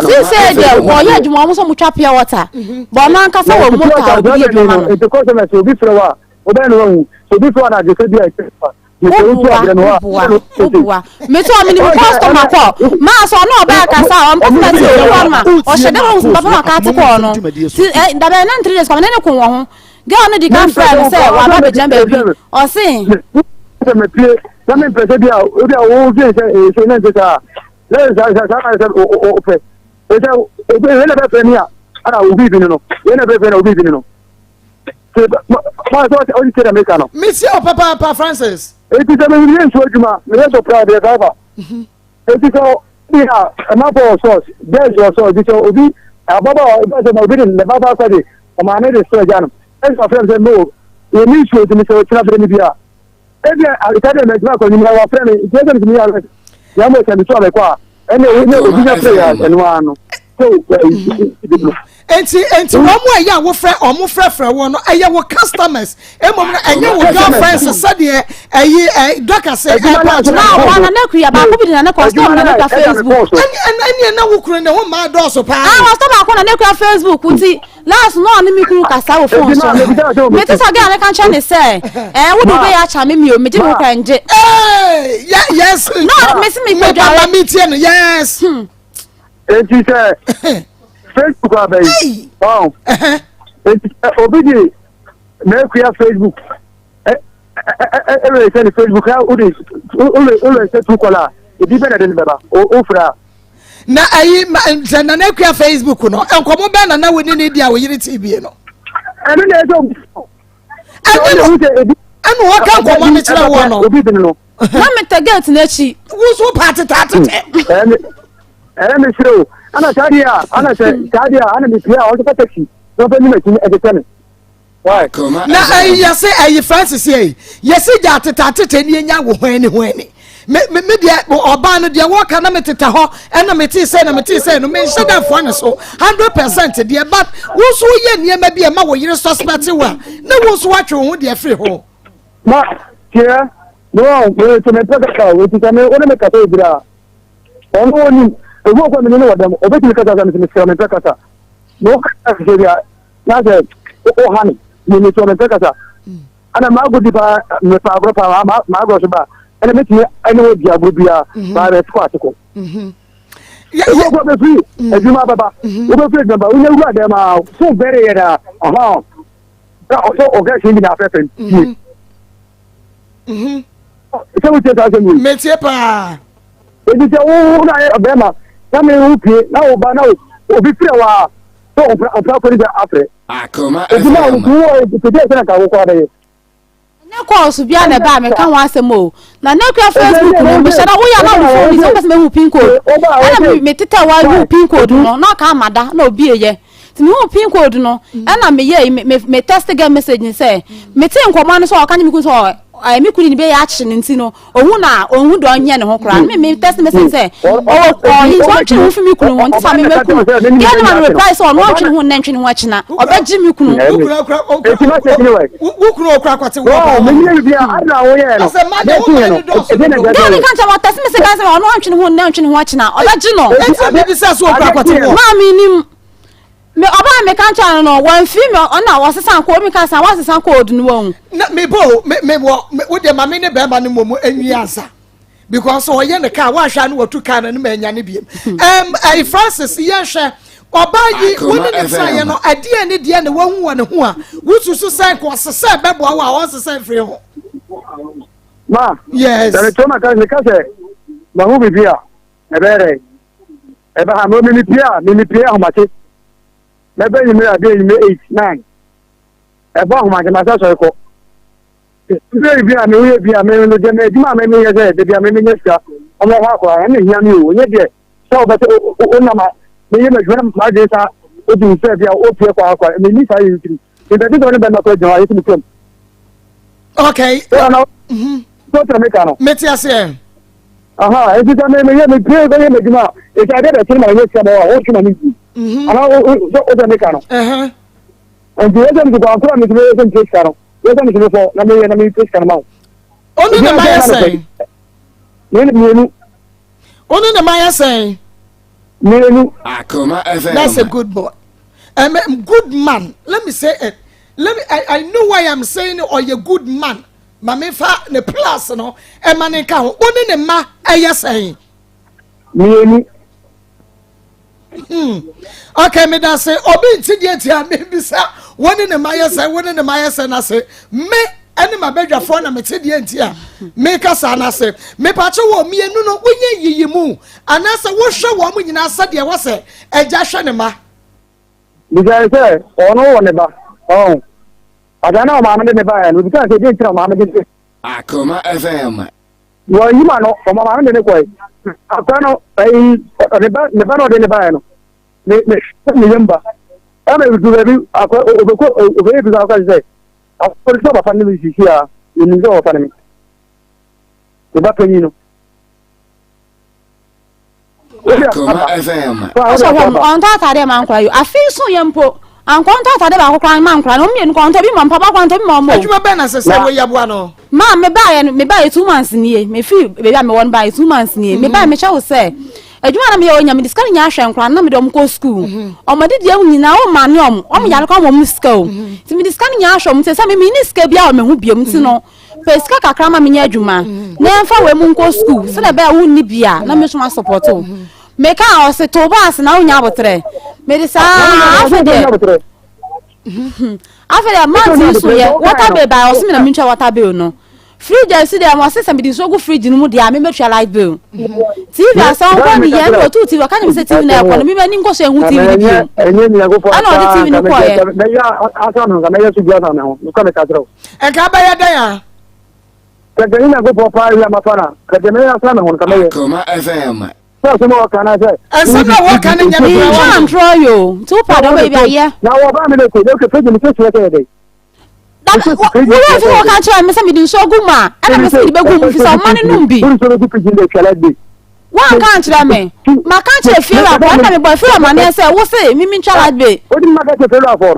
Sisɛ deɛ wɔyɛ adwuma wɔn sɛ wɔn twa pure water mhm. bɔn ɔno ankasa wɔ moto a obi yɛ adwuma no. Nti kɔsɔmɛ sɛ obi frɛ wa ɔbɛn no wahu sɛ obi frɛ wa na adesɛ bi a ɛkyɛ fa. Wobuwa wobuwa wobuwa meti ɔmo ni mu kɔstɔma kɔ maa sɛ ɔno ɔbɛyɛ kasa a ɔmo kɔstɔma ti obi hɔ ma ɔhyɛ dɛ wɔn papa ma kaate kɔɔ no ti ɛ dabɛ ne ntiri de sɛ ɔmo ne ne ko wɔn ho Girl no di kan frɛɛ no sɛ waba abɛgyina baabi. Ɔse. Sɛ mepie na mempɛ sɛ bi a obi a wodwen sɛ ɛyɛ sei na nte saa na yɛ saa saa saa sɛ wopɛ sɛ obi wei na bɛfrɛ me a ana obi bi no no wei na bɛfrɛ na obi bi no no maa sɛ ɔte ɔte na meka no. Metie wo papaapa Francis. Eti sɛ meyɛ nsuo adwuma meyɛ supply meyɛ driver. Eti sɛ obi a ɛmanfo wɔ sɔs, girls wɔ sɔs, bi sɛ obi ababaawa ebi sɛ obi de ne ba ba kɔ de ɔmaame de sɔ agya no. Ɛsɛ ɔfrɛ mi sɛ no yɛ mi nsuo nti mi sɛ ɔkyerɛ bere mi bi a. Ebi a alika de mɛtuma akɔ nyimira wafrɛ mi nti ɛsɛ mi tumi yɛ alɛ. Yɛn mo sɛ mi so abɛkɔ a ɛna ewu obi nya frɛ yɛ ɛno ara no. So ɛyi Enti enti wɔn a ɛyɛ a wofrɛ wɔn frɛfrɛ wɔn no ɛyɛ wo customers emom no ɛnyɛ wo girlfriends sɛdeɛ ɛyi ɛ dɔka sɛ ɛpa akyerɛ. Na wɔn na ne kuya baako bi de na ne kɔ stop na ne kura Facebook. Ɛni ɛni ɛni ɛna wo kunu ne ho maa dɔɔso paa. Ah wɔ stop baako na ne kura Facebook nti last na ɔne mi kunu kasa wɔ phone so. Me ti sɛ girl ne ka nkyɛn ne sɛ ɛɛ wo de wo bɛ yɛ akyɛ me mi o me gye me ho kura ngye. Ee yes. Na me si mi kɔ dware. Me ba mi tie no yes. Hmm. Enti sɛ Facebook aba yi, ɔn. Enti sɛ obi de n'akua Facebook ɛwɛ sɛ ne Facebook a wode wowɛ sɛ tu kɔla a, ebi bɛ na de ne bɛba wofrɛ a. Na ayi sɛ nana akua Facebook no, nkɔmɔ bɛn na na wo ne ne di a wo yere ti bie no? Ɛno na ɛsɛ obi. Ɛne ɛna wɔka nkɔmɔ no kyerɛ wɔ no. Obi bi no. Na metɛ gate n'akyi. Wo so pa tete atete. Ɛyɛ ɛyɛ me sere o. Ana saa deɛ a ana sɛ saa deɛ a ana mepie a ɔde fa taxi na ɔfɛ nim akyi ɛkyekyɛ me. Why? Na ɛyi yɛse ɛyi Francis yɛ yɛse gya atete atete ne enya wo hwɛn ne hwɛn ne. Me me me deɛ ɔbaa no deɛ wɔka na me tetɛ hɔ ɛna me te sɛ na me te sɛ no me nhyɛ da nfoa ne so 100% deɛ but wo nso woyɛ nneɛma bi a ɛma wo yere suspect wo a na wo nso woatwe wo ho deɛ firi ho. Ma tiɛ me wɔ me sɛ mepɛ kasa o eti sɛ me wo ne me kasa ebira a ɔno onim ebi wɔ kɔ me ne no wɔ dɛm obetumi kasa sɛ mesrɛ mepɛ kasa na wo kasa sɛ bi a na sɛ wo ha me me me sɛ mepɛ kasa ɛna maa agodi paa mepa agorɔ paa maa maa agorɔ so ba ɛna metumi ɛne wɔ di agorɔ biara baa bɛ kɔ ase kɔ. Ebi wɔ kɔ bɛfiri adwuma bɛba wobɛfiri adwuma ba wonya wura dɛm a so bɛrɛ yɛ daa ɔhɔn. Na ɔsɛ ɔka hyɛn bi na afɛfɛ tie. Mhm. Sɛ wotie saa asɛm yi. Metie paa. Eti sɛ wo na ayɛ ɔbɛrima na me wo pie na wo ba na obi frɛ wa sɛ ɔpra ɔpra kɔni sɛ afrɛ. Akoma Eti na FM. wo wo tete sɛ na ka wo kɔ abɛyɛ. Ɛnyɛ calls bia na ɛba a meka ho asɛm o. Na na kura Facebook no mehyɛ da woyɛ na wo phone ni sɛ wopɛ sɛ mehu pin code. Ɛna me tetɛ wa hu pin code no na ɔka ama da na obi eyɛ. Nti mehu pin code no ɛna meyɛ me me me text girl message ni sɛ mete nkɔmɔ no sɛ ɔka nye me kunu sɛ ɔ me kunu ni bɛyɛ akye no nti no Ohu na onhu dɛ ɔnnyɛ ne ho koraa no, me me text message sɛ ɔwɔ ɔhe nti ɔntwe ne ho fi me kunu ho nti sa me mɛku no. Girl no ma me reply sɛ ɔno ɔntwe ne ho nnɛ ntwe ne ho akyina, ɔbɛgye me kunu. Wo kunu okura kɔte wɔ paa. Girl no ka nkyɛn wɔ text message ka sɛ ɔno ɔntwe ne ho nnɛ ntwe ne ho akyina, ɔbɛgye no. Eti obi bisa so okura kɔte wɔ. Maame nim. Me ɔbaa a meka nkyerɛ no no, wamfiri me, ɔno na ɔsesa code, meka sɛ wasesa code no wahu. Na me bo me me wɔ me wo deɛ ma me ne bɛrima no mmom nwi ansa because ɔyɛ ne kaa wahwɛ ano watu kaa no ne ma anya ne biem. Ɛm ɛyi Francis yɛhwɛ ɔbaa yi wo ne ne tenaeɛ no ɛdeɛ ne deɛ na wahu wɔ ne ho a wosusu sɛ nka ɔsesɛ bɛboa wo a ɔnsesɛ mfiri ho. Ma. Yes. Sɛ meto ma ka meka sɛ mahu biribi a ɛbɛyɛ dɛ. Ɛbɛ ha mo mimi pie a mimi pie ahomakye mɛbɛ enyimire a bi enyimire 8 9 ɛbɔ ahomakye ma sɛ sɔre kɔ. Bere bi a meyɛ bi a me no deɛ adwuma a meyɛ sɛ de bi a menya sika ɔmo hɔ akora ɛna hia mi o nyɛ deɛ sɛ ɔbɛ sɛ ɔnam a meyɛ m'adwuma na m'adwene sa odu sɛ bi a opie kɔ akora menni saa yɛ ntiri mepɛ sɛ ɔne bɛma kɔ agyina hɔ a yɛsɛ me kurom. Okay. Ɛna so tẹ mi ka no. Mete aseɛ. Aha, eti sɛ me meyɛ me pie bɛyɛ m'adwuma a eti adeɛ bɛkyere ma menya sika ma wɔ a wɔntwe ma ne nti. Ana o o sɛ mi ka no. Nti yɛ sɛ mi kɔ akora mi ti meyɛ sɛ mi pie sika no. Yɛ sɛ metumi fɔ na meyɛ na mepɛ sika no ma wo. Ɔne ne ma yɛ sɛn? Mmienu. Ɔne ne ma yɛ sɛn? Mmienu. Akoma FM. That's a good boy. Um, good man. Let me say it. Let me. I know why I'm saying it. Or a good man. Maame fa ne plus no. Ɛma ne nka ho. Ɔne ne ma ɛyɛ sɛn? Mmienu. Hmm. Okay, me da se obi nti deɛ ti a mebisa wo ne ne ma yɛ sɛ wo ne ne ma yɛ sɛ na se me ɛne ma badwafoɔ na mete deɛ nti a meka saa na se mepakye wɔ mmienu no wonyɛ yiyi mu anaasɛ wohwɛ wɔn mo nyinaa sɛdeɛ wɔ sɛ agya hwɛ ne ma. Bisae sɛ ɔno wɔ ne ba ɔn adan na ɔmaame de ne ba yɛ no bisae sɛ deɛ nti na ɔmaame de ne. Akoma FM. Wɔanyi ma no, ɔma maame de ne kɔe. Akora no, ɛyi, ne ba, ne ba na ɔde ne baeɛ no, ne, ne, ne yam ba. Ɛma ebi baabi, akora, obɛkɔ, obɛyɛ bi akora sɛ, akora sɛ ɔbafa ne me sisi a, yɛnim sɛ ɔbafa ne me. Ne ba panyin no. Akoma FM. Ɔsɔ hɔ ɔntɔ ataadeɛ ma nkora yi afi nso yɛ mpo ankɔ ɔntɔ ataadeɛ baako koraa ma nkora no mmienu kɔ ɔntɔ bi ma mpaboa koraa ɔntɔ bi ma ɔmo. Adwuma bɛn na sɛ sɛ woyɛ boa no. Maa me baayɛ no me baayɛ 2 months nie me fi baabi a me wɔ no baayɛ 2 months nie me baayɛ me kyɛ wo sɛ adwuma na meyɛ onya me de sika no nyinaa ahwɛ nkora no na me de ɔmo kɔ school ɔmo de deɛ nyinaa ɔmo ma ne ɔmo ɔmo yare kɔ ɔmo ɔmo sika o nti me de sika no nyinaa ahwɛ ɔmo nti sɛ me me ni sika bi a ɔmo ho biom nti no. Pɛ sika kakra ma menyɛ adwuma na yɛmfa wei mu nkɔ sukuu sɛdeɛ ɛbɛyɛ a wonni bi a na me nso masɔpɔto wo. Meka a ɔse to bo ase na wonya aboterɛ. Mede saa afei deɛ afei deɛ month yi so yɛ water bill ba ɔse me na mentwa water bill no. Fridge a ɛsi deɛ ɔse sɛ mede nsuo gu fridge no mu deɛ a memɛtua light bill. TV asɛ ɔnkɔ ne yɛ ɛna ɔtu TV ɔka kyerɛ me sɛ TV no ɛkɔ no mema ani nkɔ so ɛhu TV no bio. Ɛna ɔde TV no kɔɛ. Nka bɛyɛ dɛn a. Kɛkɛ ne Nyankopɔn paa wia mafa na kɛkɛ mɛyɛ asra me ho nka mɛyɛ. Akoma FM. Sɛ asɛm a wɔka na sɛ. Nsɛm na wɔka no nyɛ nokorɛ wɔ ho. Ntwa ntorɔ yo nti wo pa deɛ wobɛyɛ bi ayɛ. Na wɔba me no ko na okay fridge me sɛ sɛ yɛ dɛn. Wúrọ̀ fi wọ́n ká kyerɛ mi sɛ mede nsuo gu mu a ɛna mɛ sɛ mede bɛgu mu fi sɛ ɔma no nom bi. Wɔn ka nkyerɛ me maka nkyerɛ fiewura kɔ ɛna mebɔ fiewura amaneɛ sɛ wo se mimi ntwa light bill.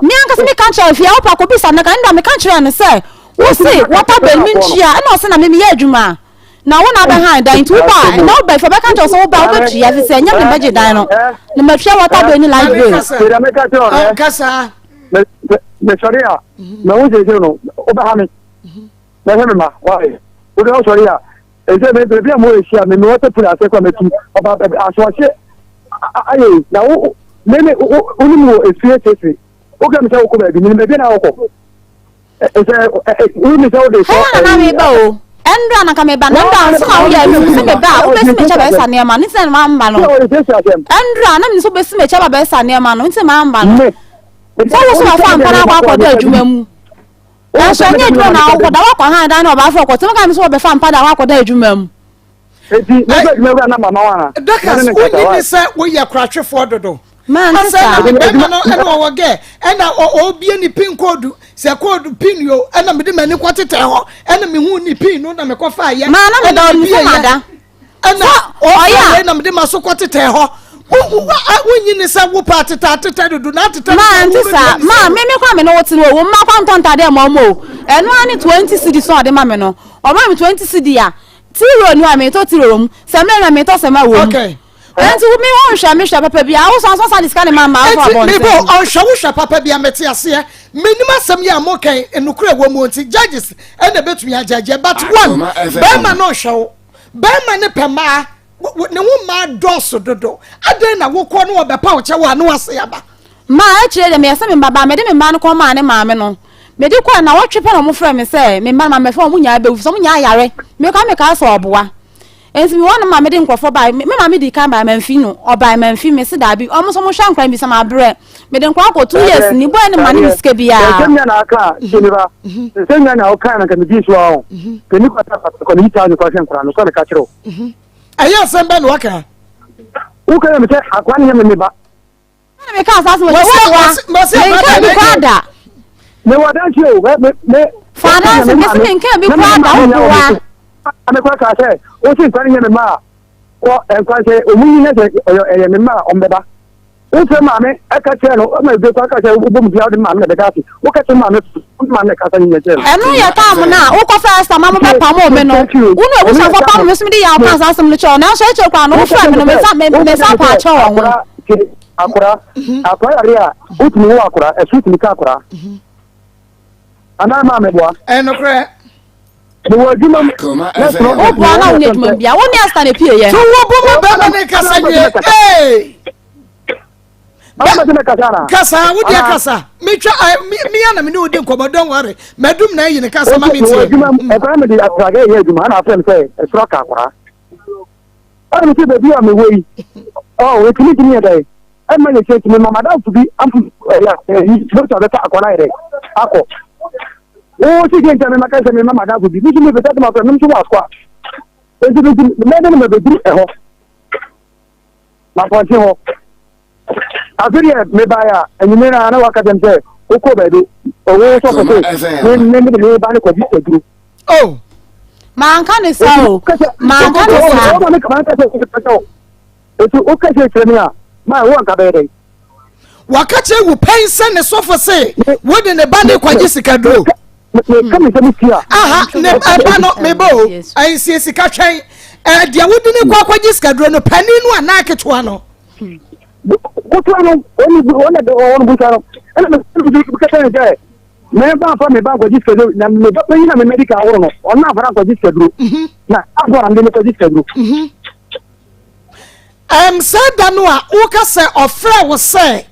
Me ankasa meka nkyerɛ fie a wopa kɔ bisa no ka ɛna meka nkyerɛ no sɛ wo se water bill me ntua ɛna ɔse na me meyɛ adwuma na wo na abɛhan dan nti woba a na woba fie ɔbɛka nkyerɛ sɛ woba wobɛtua fi sɛ ɛnyɛ me bɛgye dan no na matua water bill ne light bill. Kasa. Mesɔre a mahu sɛ no wobɛha me mɛhwɛ me ma wae wode wosɔre a ɛsɛ me baabi a mo ahyia me mewɔ sɛ pere ase kɔ mɛtu ɔba asoɔhye ayɛ na wo me me wonim wɔ efie sese woka me sɛ wokɔ baabi menim baabi na wokɔ ɛsɛ wonim sɛ wode sɔ ɛyɛ na meba o ɛndra na nka meba na ɛndra nso na woyɛ ɛmi sɛ meba a wobɛsi m'akyi abɛsa nneɛma no nti na mamba no ɛndra na mi nso bɛsi m'akyi abɛsa nneɛma no nti na mamba no sɛ wo so wafa mpa no akɔ akɔda adwuma mu nanso ɛnyɛ adwuma na wokɔda woakɔ han dan na ɔbaafo ɔkɔtɛm ka mi sɛ wɔbɛfa mpa da akɔda adwuma mu. Eti mɛbɛ adwuma wura na mama wa na. Dorcas wonyi ni sɛ woyɛ koratwefoɔ dodo. Maa nti saa. Asɛ na bɛrima no ɛna ɔwɔ gɛ ɛna ɔbie ne pin code sɛ code pin yo ɛna mede m'ani kɔ tetɛ hɔ ɛna mehu ne pin no na mekɔ fa yɛ. Maa na meda ɔno sɛ mada. Ɛna ɔyɛ wei na mede ma so kɔ tetɛ hɔ. Wonyi ni sɛ wopɛ atetɛ atetɛ dodo na atetɛ. Maa nti saa maa me me kɔ a me ne wo te no o wo mma kɔ ntɔ ntadeɛ ma ɔmo o ɛno ara ne 20 cedi so ɔde ma me no ɔma me 20 cedi a Tiro ni hɔ a metɔ tiro wɔ mu, samina ni hɔ a metɔ samina wɔ mu. Okay. Nti wo mi ɔnhwɛ me hwɛ papa bi a wosɔ nso sa de sika ne ma ma afɔ abɔnten. Eti mebo ɔnhwɛ wo hwɛ papa bi a mete aseɛ. Menim asɛm yi a mo kan nokora wɔ mu nti judges ɛna betumi agyagye but one bɛrima no nhwɛ wo. Bɛrima ne pɛ mmaa ne ho mmaa dɔɔso dodo. Adɛn na wokɔ ne wɔbɛpa wo kyɛw a ne wase aba. Ma akyire deɛ meyɛ sɛ me mma baa mede me mma no kɔ maa ne maame no. Mede kɔɛ na wɔtwe pɛ na wɔn frɛ me sɛ me mma no ma mɛfɛ wɔn nyinaa bɛwu sɛ wɔn nyinaa yare. Mekɔ a mekaa sɛ ɔboa. Nti mewɔ no ma mede nkurɔfoɔ bae. Me maame dii kan bae, mamfi no. Ɔbae, mamfi. Mese daabi. Ɔmo nso mohwɛ nkwadaa no bi sɛ mabrɛ. Mede nkwadaa kɔ 2 years ni. Boy no ma ne me sika biara. Sɛ nya na aka a, tie me ba. Sɛ nya na ɔka na nka medi so a o. Nka ni kwata kɔ ne yi taa ne kɔ ahwɛ nkwadaa no, kɔ ne ka kyerɛ o. Ɛyɛ asɛm bɛ na waka. Woka yɛ me sɛ akwadaa no yɛ me me ba. Ɛna meka saa asɛm wɔ sɛ woboa. Menka bi koraa da. Mewɔ adanse o. Me me. Fa adanse mese menka bi koraa da woboa. Ame kora kaa sɛ wosi nkwa no nyɛ me mma a kɔ nkwa sɛ ɔmu nyi na sɛ ɛyɛ me mma a ɔmbɛba. Wofrɛ maame ɛka kyerɛ no ɔma ebi kora ka sɛ wobɔ mu dua wode maame na bɛda ase. Woka kyerɛ maame maame na kasa nyɛ kyerɛ no. Ɛno yɛ tam no a wokɔ first time a mobɛpam me no. Wo ne abusuafoɔ pam me so mede yaw kaa saa asɛm no kyerɛ wo nanso akyire koraa no wofrɛ me no mensa paa kyerɛ wɔn ho. Akora akora yare a wotumi wo akora ɛso tumi ka akora. Anaa maame boa. Ɛnokorɛ. Mewɔ adwuma mu. Wo boa na wo ne adwuma mu bia. Wo ne Esther na epie yɛ. To wo bo ma bɛrima ne kasa wie. Ee. Kasa wo deɛ kasa. Metwa me ya na me ne wo di nkɔmɔ don't worry. Madum na ayi ne kasa ma me tie. Mewɔ adwuma mu. Ɛkwan me de atraga yɛ adwuma ana afrɛ me sɛ ɛsoro aka akwaraa. Ɛna me sɛ baabi a mewɔ yi. Ɔ etumi tumi yɛ dɛ. Ɛma yɛ kyɛ tumi ma madamfo bi am ɛyɛ ɛyi bɛtɔ abɛfa akwaraa yɛ dɛ akɔ. Wo si deɛ nti a mema ka sɛ mema m'adamfo bi, me nso mepɛ sɛ ade mafrɛ me nso wɔ akoa. Enti me nti mɛne no mabɛduru ɛhɔ, mapɔnkye hɔ. Afe deɛ mebaeɛ a, anwummerɛ no ara na waka kyerɛ me sɛ wokɔ baabi, ɔwo sɔfo se me me mede me ba no kɔgye aduro. Oh. Manka ne saa o. Manka ne saa. Manka sɛ Enti woka sei kyerɛ me a, ma wo anka bɛyɛ dɛn? Waka kyerɛ wo pɛn sɛ ne sɔfo se wode ne ba ne kwagye sikaduro. Meka me sɛ metia. Aha, ne ba no meba o, ɛnsie sika twɛn. Deɛ wode ne kɔ akɔgye sikaduro no, panin no anaa ketewa no? Ketewa no, ɔne ɔne busa no. Ɛna mekasa ne sɛ, mɛmfa mfa me ba nkɔgye sikaduro na me ba panyin na me medical ahorow no, ɔno amfa no ankɔgye sikaduro. Na afɔ na mede no kɔgye sikaduro. Ɛm, saa da no a woka sɛ ɔfrɛɛ wo sɛ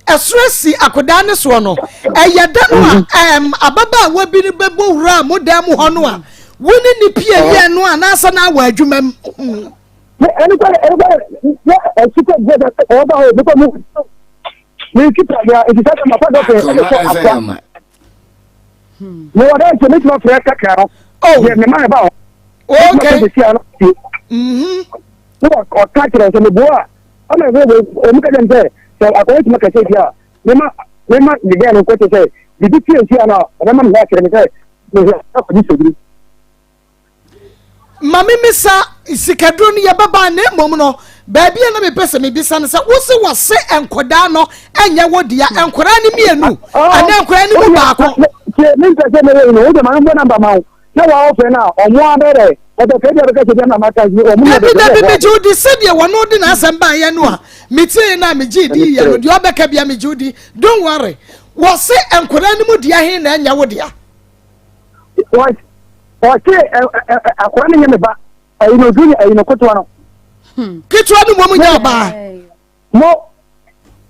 ɛsoro asi akodaa no soɔ no, ɛyɛ da no a ɛm, ababaawa bi no bɛbɔ wuraa mo dan mu hɔ no a wo ne ne pie yɛɛ no anaasɛ na awɔ adwuma mu? Ɛno kɔ ɛno kɔ yɛ ɛsi kɔ bɔ sɛ ɔba hɔ mekɔ mu mesi pragea nti sɛ ma fa dɔkɛ ɛde kɔ akwa mewɔ dɛ nti metumi afrɛ kakra no deɛ mema ne ba hɔ okay na ɔka kyerɛ sɛ meboa a ama ɛsɛ ɔmu ka kyerɛ sɛ sɛ akɔyɛ tuma kɛse bi a mema mema ne gɛɛ no nkɔkyɛ sɛ biribi tie nsi a na ɔbɛma me hɔ akyerɛ me sɛ mehwɛ akɔgye sɛduru. Ma memisa sikaduro no yɛbɛba na mmom no baabi a na mepɛ sɛ mebisa no sɛ wo se wɔse nkɔdaa no ɛnyɛ wo dea nkɔdaa no mmienu anaa nkɔdaa no mu baako. Mempɛ sɛ mɛyɛ yi no wode ma no mbɔ namba ma wo na wa ɔfɛ no a ɔmo abɛrɛ ɔbɛfɛ bi a bɛka sɛ bi ama maka nti ɔmo na dabi dabi megye wo di sɛdeɛ wɔno de n'asɛm baeɛ no a metie no a megye di yɛ no deɛ ɔbɛka bia megye wo di don't worry wɔse nkwadaa no mu dea he na ɛnyɛ wo dea. Ɔse akwadaa no nyɛ me ba ɛyi no junior ɛyi no ketewa no. Ketewa no mmom nyɛ ɔbaa. Mo.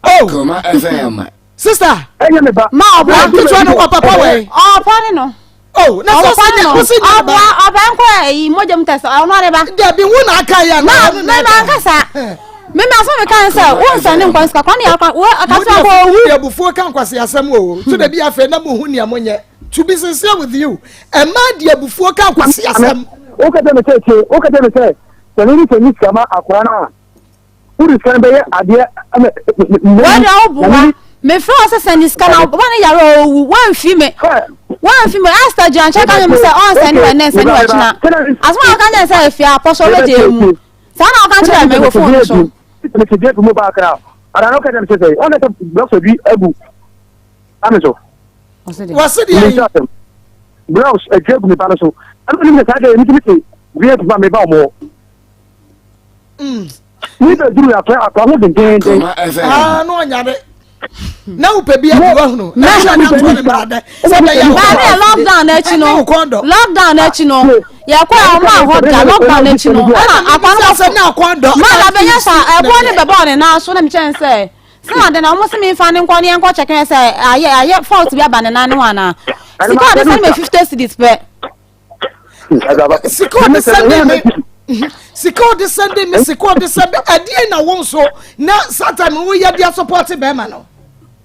Oh. Kuma FM. Sister. Ɛnyɛ me ba. Ma ɔba. Ketewa no ɔpapa wɛ. Ɔpa ne no. Oh, na sɛ ɔsi nyɛ ɔsi nyɛ ba. Ɔba ɔba nkɔ ɛyi mogya mu tɛsɛ ɔno ɔde ba. Dabi wo na aka yɛ na. Ma me ma nkasa. Me ma so me kan sɛ wo nsɛn ne nkwa sika kwan ne akwa wo akasa kɔ owu. Mo de abufuo ka nkwasi asɛm o. To da bi afei na mo hu nea mo nyɛ. To be sincere with you, ɛmaa de abufuo ka nkwasi asɛm. Wo kɛtɛ me sɛ tie, wo kɛtɛ me sɛ sɛ ne ne sɛ ni sika ma akora no a. Wode sika no bɛyɛ adeɛ ama Wei deɛ woboa. Mefrɛ wo sɛ sɛnde sika na wo ne yare a ɔwu. Woamfi me. Woamfi me. Esther gyina nkyɛn ka kyerɛ me sɛ ɔnsɛnde wɔ ɛnnɛ nsɛnde wɔ kyena. Asɛm a ɔka kyerɛ sɛ afie apɔ so ɔbɛgye mu. Saa na ɔka kyerɛ me wɔ fon no so. Mete dua bi mu ba akra. Ara na ɔka kyerɛ me sɛ sɛ ɔna sɛ blocks bi agu ame so. Wɔse deɛ yi. Blocks adwa agu me ba no so. Ɛna ɔnim sɛ saa deɛ metumi te dua bi ma me ba ɔmo hɔ. Ne bɛ duru akɔ akɔ ho dendenden. Aa no ɔnyare. Na wopɛ bi adi wahunu. Na ɛna na ntoɔ ne mmara dɛ. Sɛ bɛyɛ hɔ. Maame yɛ lockdown n'akyi no. Lockdown n'akyi no. Yɛkɔ a ɔmo ahɔ da lockdown n'akyi no. Ɛna akɔ no sɛ na akɔ dɔ. Maa na bɛnyɛ sa ɛboɔ ne bɛbɔ ne nan so na mi kyɛn sɛ. Sɛ na de na ɔmo se mi nfa ne nkɔ ne yɛn nkɔ kyɛkɛ sɛ ayɛ ayɛ fault bi aba ne nan ne ho anaa. Sika ɔde sɛ ne ma 50 cedis pɛ. Sika ɔde sɛ ne me. Sika ɔde sɛnde me sika ɔde sɛnde ɛdeɛ na wo nso na satan woyɛ de asopɔte bɛrima no.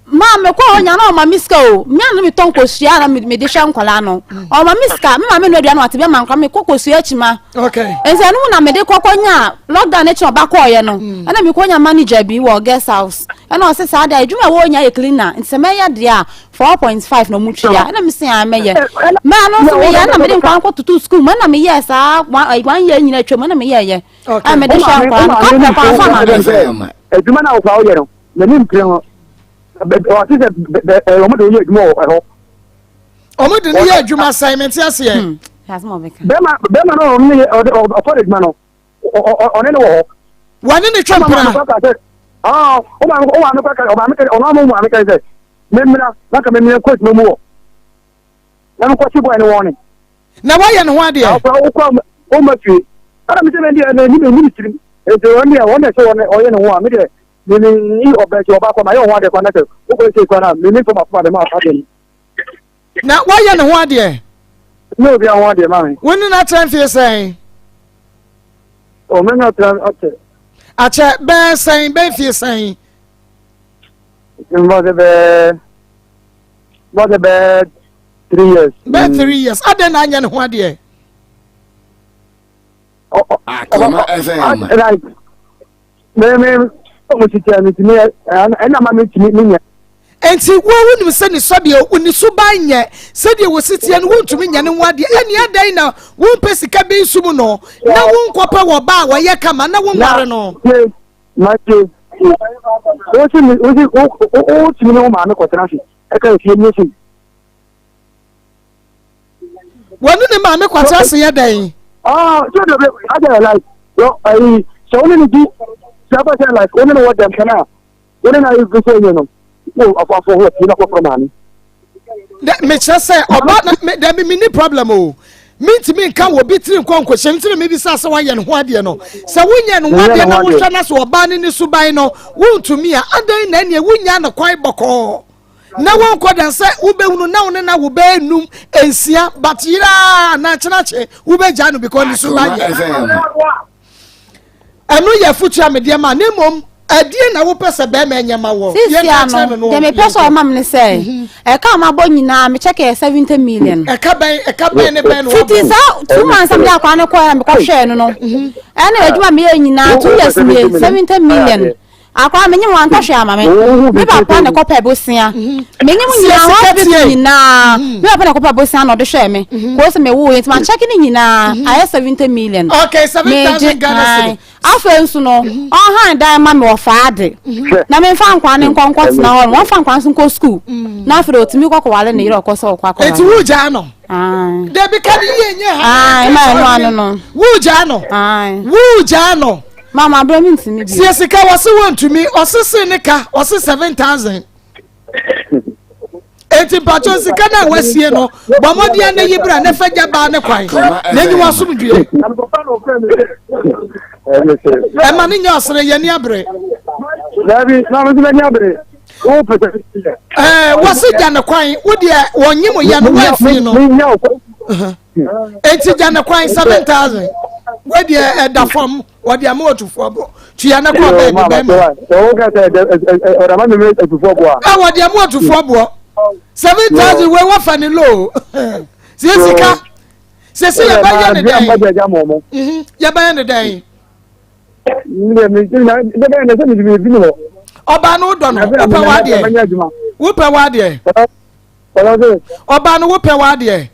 Maa mekɔ hɔ nya na ɔma me sika o me a na metɔ nkosua na mede hwɛ nkwadaa no ɔma me sika me maame no aduane wate bɛma nkwadaa mekɔ kosua akyima nti ɛno mu na mede kɔkɔ nya lockdown akyi ɔba kɔɔyɛ no ɛna mekɔ nya manager bi wɔ guest house ɛna ɔse saa deɛ adwuma ɛwɔ nya yɛ cleaner nti sɛ mɛyɛ deɛ a 4.5 na ɔmo tua ɛna mese a mɛyɛ mɛa no nso meyɛ ɛna mede nkwadaa nkɔ tutu school mu ɛna meyɛ saa one year nyina atwam ɛna meyɛɛyɛ ɛna mede hwɛ nkwadaa no kɔpɛ kwan fa ma me. Adwuma no a wokɔ a woyɛ no n'ani mpere ho. Ɔte sɛ wɔn de yɛ adwuma wɔ ɛhɔ. Wɔn de ne yɛ adwuma sɛn mente aseɛ. Hmm, bɛrima bɛrima no ɔne yɛ ɔde ɔkɔ adwuma no ɔne ne wɔ hɔ. Wɔne ne twɛ mpena. Ɔmaame ɔmaame kɔ ɔmaame kɛ ɔno ama ɔmaame kɛ sɛ memmira na ka memmira kɔ adwuma mu wɔ na mekɔ si bɔɛ ne wɔn ne. Na wayɛ ne ho adeɛ. Akora wokɔ woma fie. Ɛna mesɛ me deɛ n'anim ɛnim tirim. Nti wɔn deɛ wɔn na ɛsɛ wɔn ɔyɛ ne ho a me deɛ me me yi ɔbɛ nti ɔba kɔ ma yɛ ho adeɛ kɔ na sɛ wokɔ ɛsɛ kɔ na me me fam afoma de ma adeɛ no. Na wayɛ ne ho adeɛ. Ne obi ho adeɛ ma me. Wo ne no atra mfie sɛn? O me ne atra akyɛ. Akyɛ bɛɛ sɛn bɛɛ mfie sɛn? Mbɔ sɛ bɛɛ mbɔ sɛ bɛɛ 3 years. Bɛɛ 3 years adɛn na anyɛ ne ho adeɛ? Akoma FM. Like me me ɔmo titi a metumi ɛna ma metumi menya. Enti wo wonim sɛ ne sɔdeɛ ne suban nyɛ sɛdeɛ wɔsi teɛ no wontumi nyɛ ne ho adeɛ ɛne adɛn na wompɛ sika bi nso mu no na wonkɔpɛ wɔ ba a wɔyɛ kama na wonware no. Mate wosi wosi wotumi ne wo maame kɔtena ase ɛka efie nye sei. Wɔne ne maame kɔtena ase yɛ dɛn? Ah, sɛ de bɛ agya like yɔ ayi sɛ wɔne ne di sɛ ɛbɛ sɛ like wɔne ne wɔ dɛm kan a wɔne na ayi fi sɛ ɛnyɛ no wo afɔ afɔ hɔ tie na kɔfrɛ maame. Dɛ mekyerɛ sɛ ɔba na me dɛ me ni problem o mintumi nka wɔ bi tiri nkɔ nkɔhyɛ nti na mebisa sɛ wayɛ ne ho adeɛ no sɛ wonyɛ ne ho adeɛ na wohwɛ na sɛ ɔbaa ne ne suban no wontumi a adɛn na ɛneɛ wonya no kwan bɔkɔɔ na wonkɔ dan sɛ wobɛhunu na wo ne na wo bɛyɛ num nsia but yeraa na kyenakye wobɛgya no because ne suban yɛ ɛno yɛ afotu a medeɛ ma ne mmom ɛdeɛ na wopɛ sɛ bɛrima ɛnyɛ ma wɔ sisia no deɛ mepɛ sɛ ɔma me ne sɛ mhm. ɛka a mabɔ nyinaa mekyɛ kɛ 70 million ɛka bɛn ɛka bɛn ne bɛn no fiti saa two months a mede akwa no kɔɛ na mekɔhwɛɛ no no mhm. ɛne adwuma meyɛ nyinaa two years nie 70 million Akora menye wɔn antɔ hwee ama me. Me papa na ɛkɔpɛ bosea. Menye mo nyinaa hospital nyinaa. Me papa na ɛkɔpɛ bosea na ɔde hwɛɛ me. Kò sɛ me wo yɛ nti ma check ne nyinaa ayɛ 70 million. Okay, 7,000 Ghana cedi. Afei nso no ɔhan dan ma me ɔfa ade. Na me nfa nkwa ne nkɔ nkɔ tena hɔ no wɔn fa nkwa nso nkɔ school. Na afei de otumi kɔ kɔwale ne yere ɔkɔ sɛ ɔkɔ akɔwale. Eti wo gyaa no. Dabi ka ne yie nyɛ ha. Ayi ma ɛno ano no. Wo gyaa no. Wo gyaa no. Mama abirɛ mi ntumi bi. Sie sika wɔsi wɔntumi ɔsese ne ka ɔse 7,000. Eti mpatso sika na wasie no bɔ mmɔden ne yi bra ne fɛ gya baa ne kwan na enyi wasomdue. Ɛma ne nyɛ ɔsere yɛ ni abere. Dabi na mo nso bɛ ni abere. Ɛɛ wɔsi gya ne kwan wo deɛ wɔnye mo yɛ no wɔafiri no. Eti gya ne kwan 7,000 wo deɛ ɛda fam wɔde ama otufoɔ bo tua ne kɔ bɛɛ bi bɛɛ ma. Ɛ wɔde ama otufoɔ boɔ 7,000 wei wɔfa ne loo sie sika sisi yɛbɛyɛ ne dɛn yɛbɛyɛ ne dɛn. Ɔbaa no wodɔ no wopɛ w'adeɛ wopɛ w'adeɛ ɔbaa no wopɛ w'adeɛ.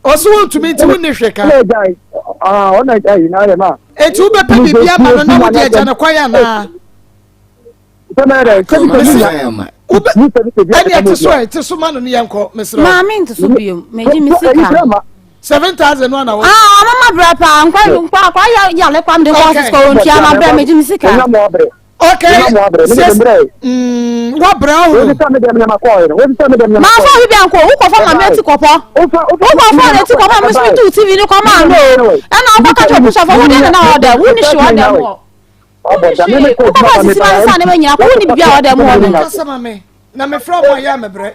Ɔso wontumi nti wonni hwɛ ka. Eti wobɛpɛ biribi ama no na wode agya no kwan anaa? Ɛne ɛte so ɛ te so ma no ne yɛnkɔ mesrɛ. Maame nte so biom megye me sika. 7,000 no ana wɔ. Ah ɔmo ma brɛ paa nkwa nkwa akwa yɛ yale kwa mede kɔ sika wɔntua ma brɛ megye me sika. Okay. Wabrɛ o. Maa fɔ obi bi anko wokɔ fɔ maame eti kɔpɔ wokɔ fɔ ne ti kɔpɔ mi so mi tu tv ne kɔ maa no o ɛna wokɔ kakyɛ obusuafo wo deɛ na ɔdɛ wo ni hwe ɔdɛ mu hɔ wokɔ fɔ sisi ma nsa ne ma nyina kɔ wo ni bibi a ɔdɛ mu hɔ no. Na mefrɛ mo ayɛ a mebrɛ.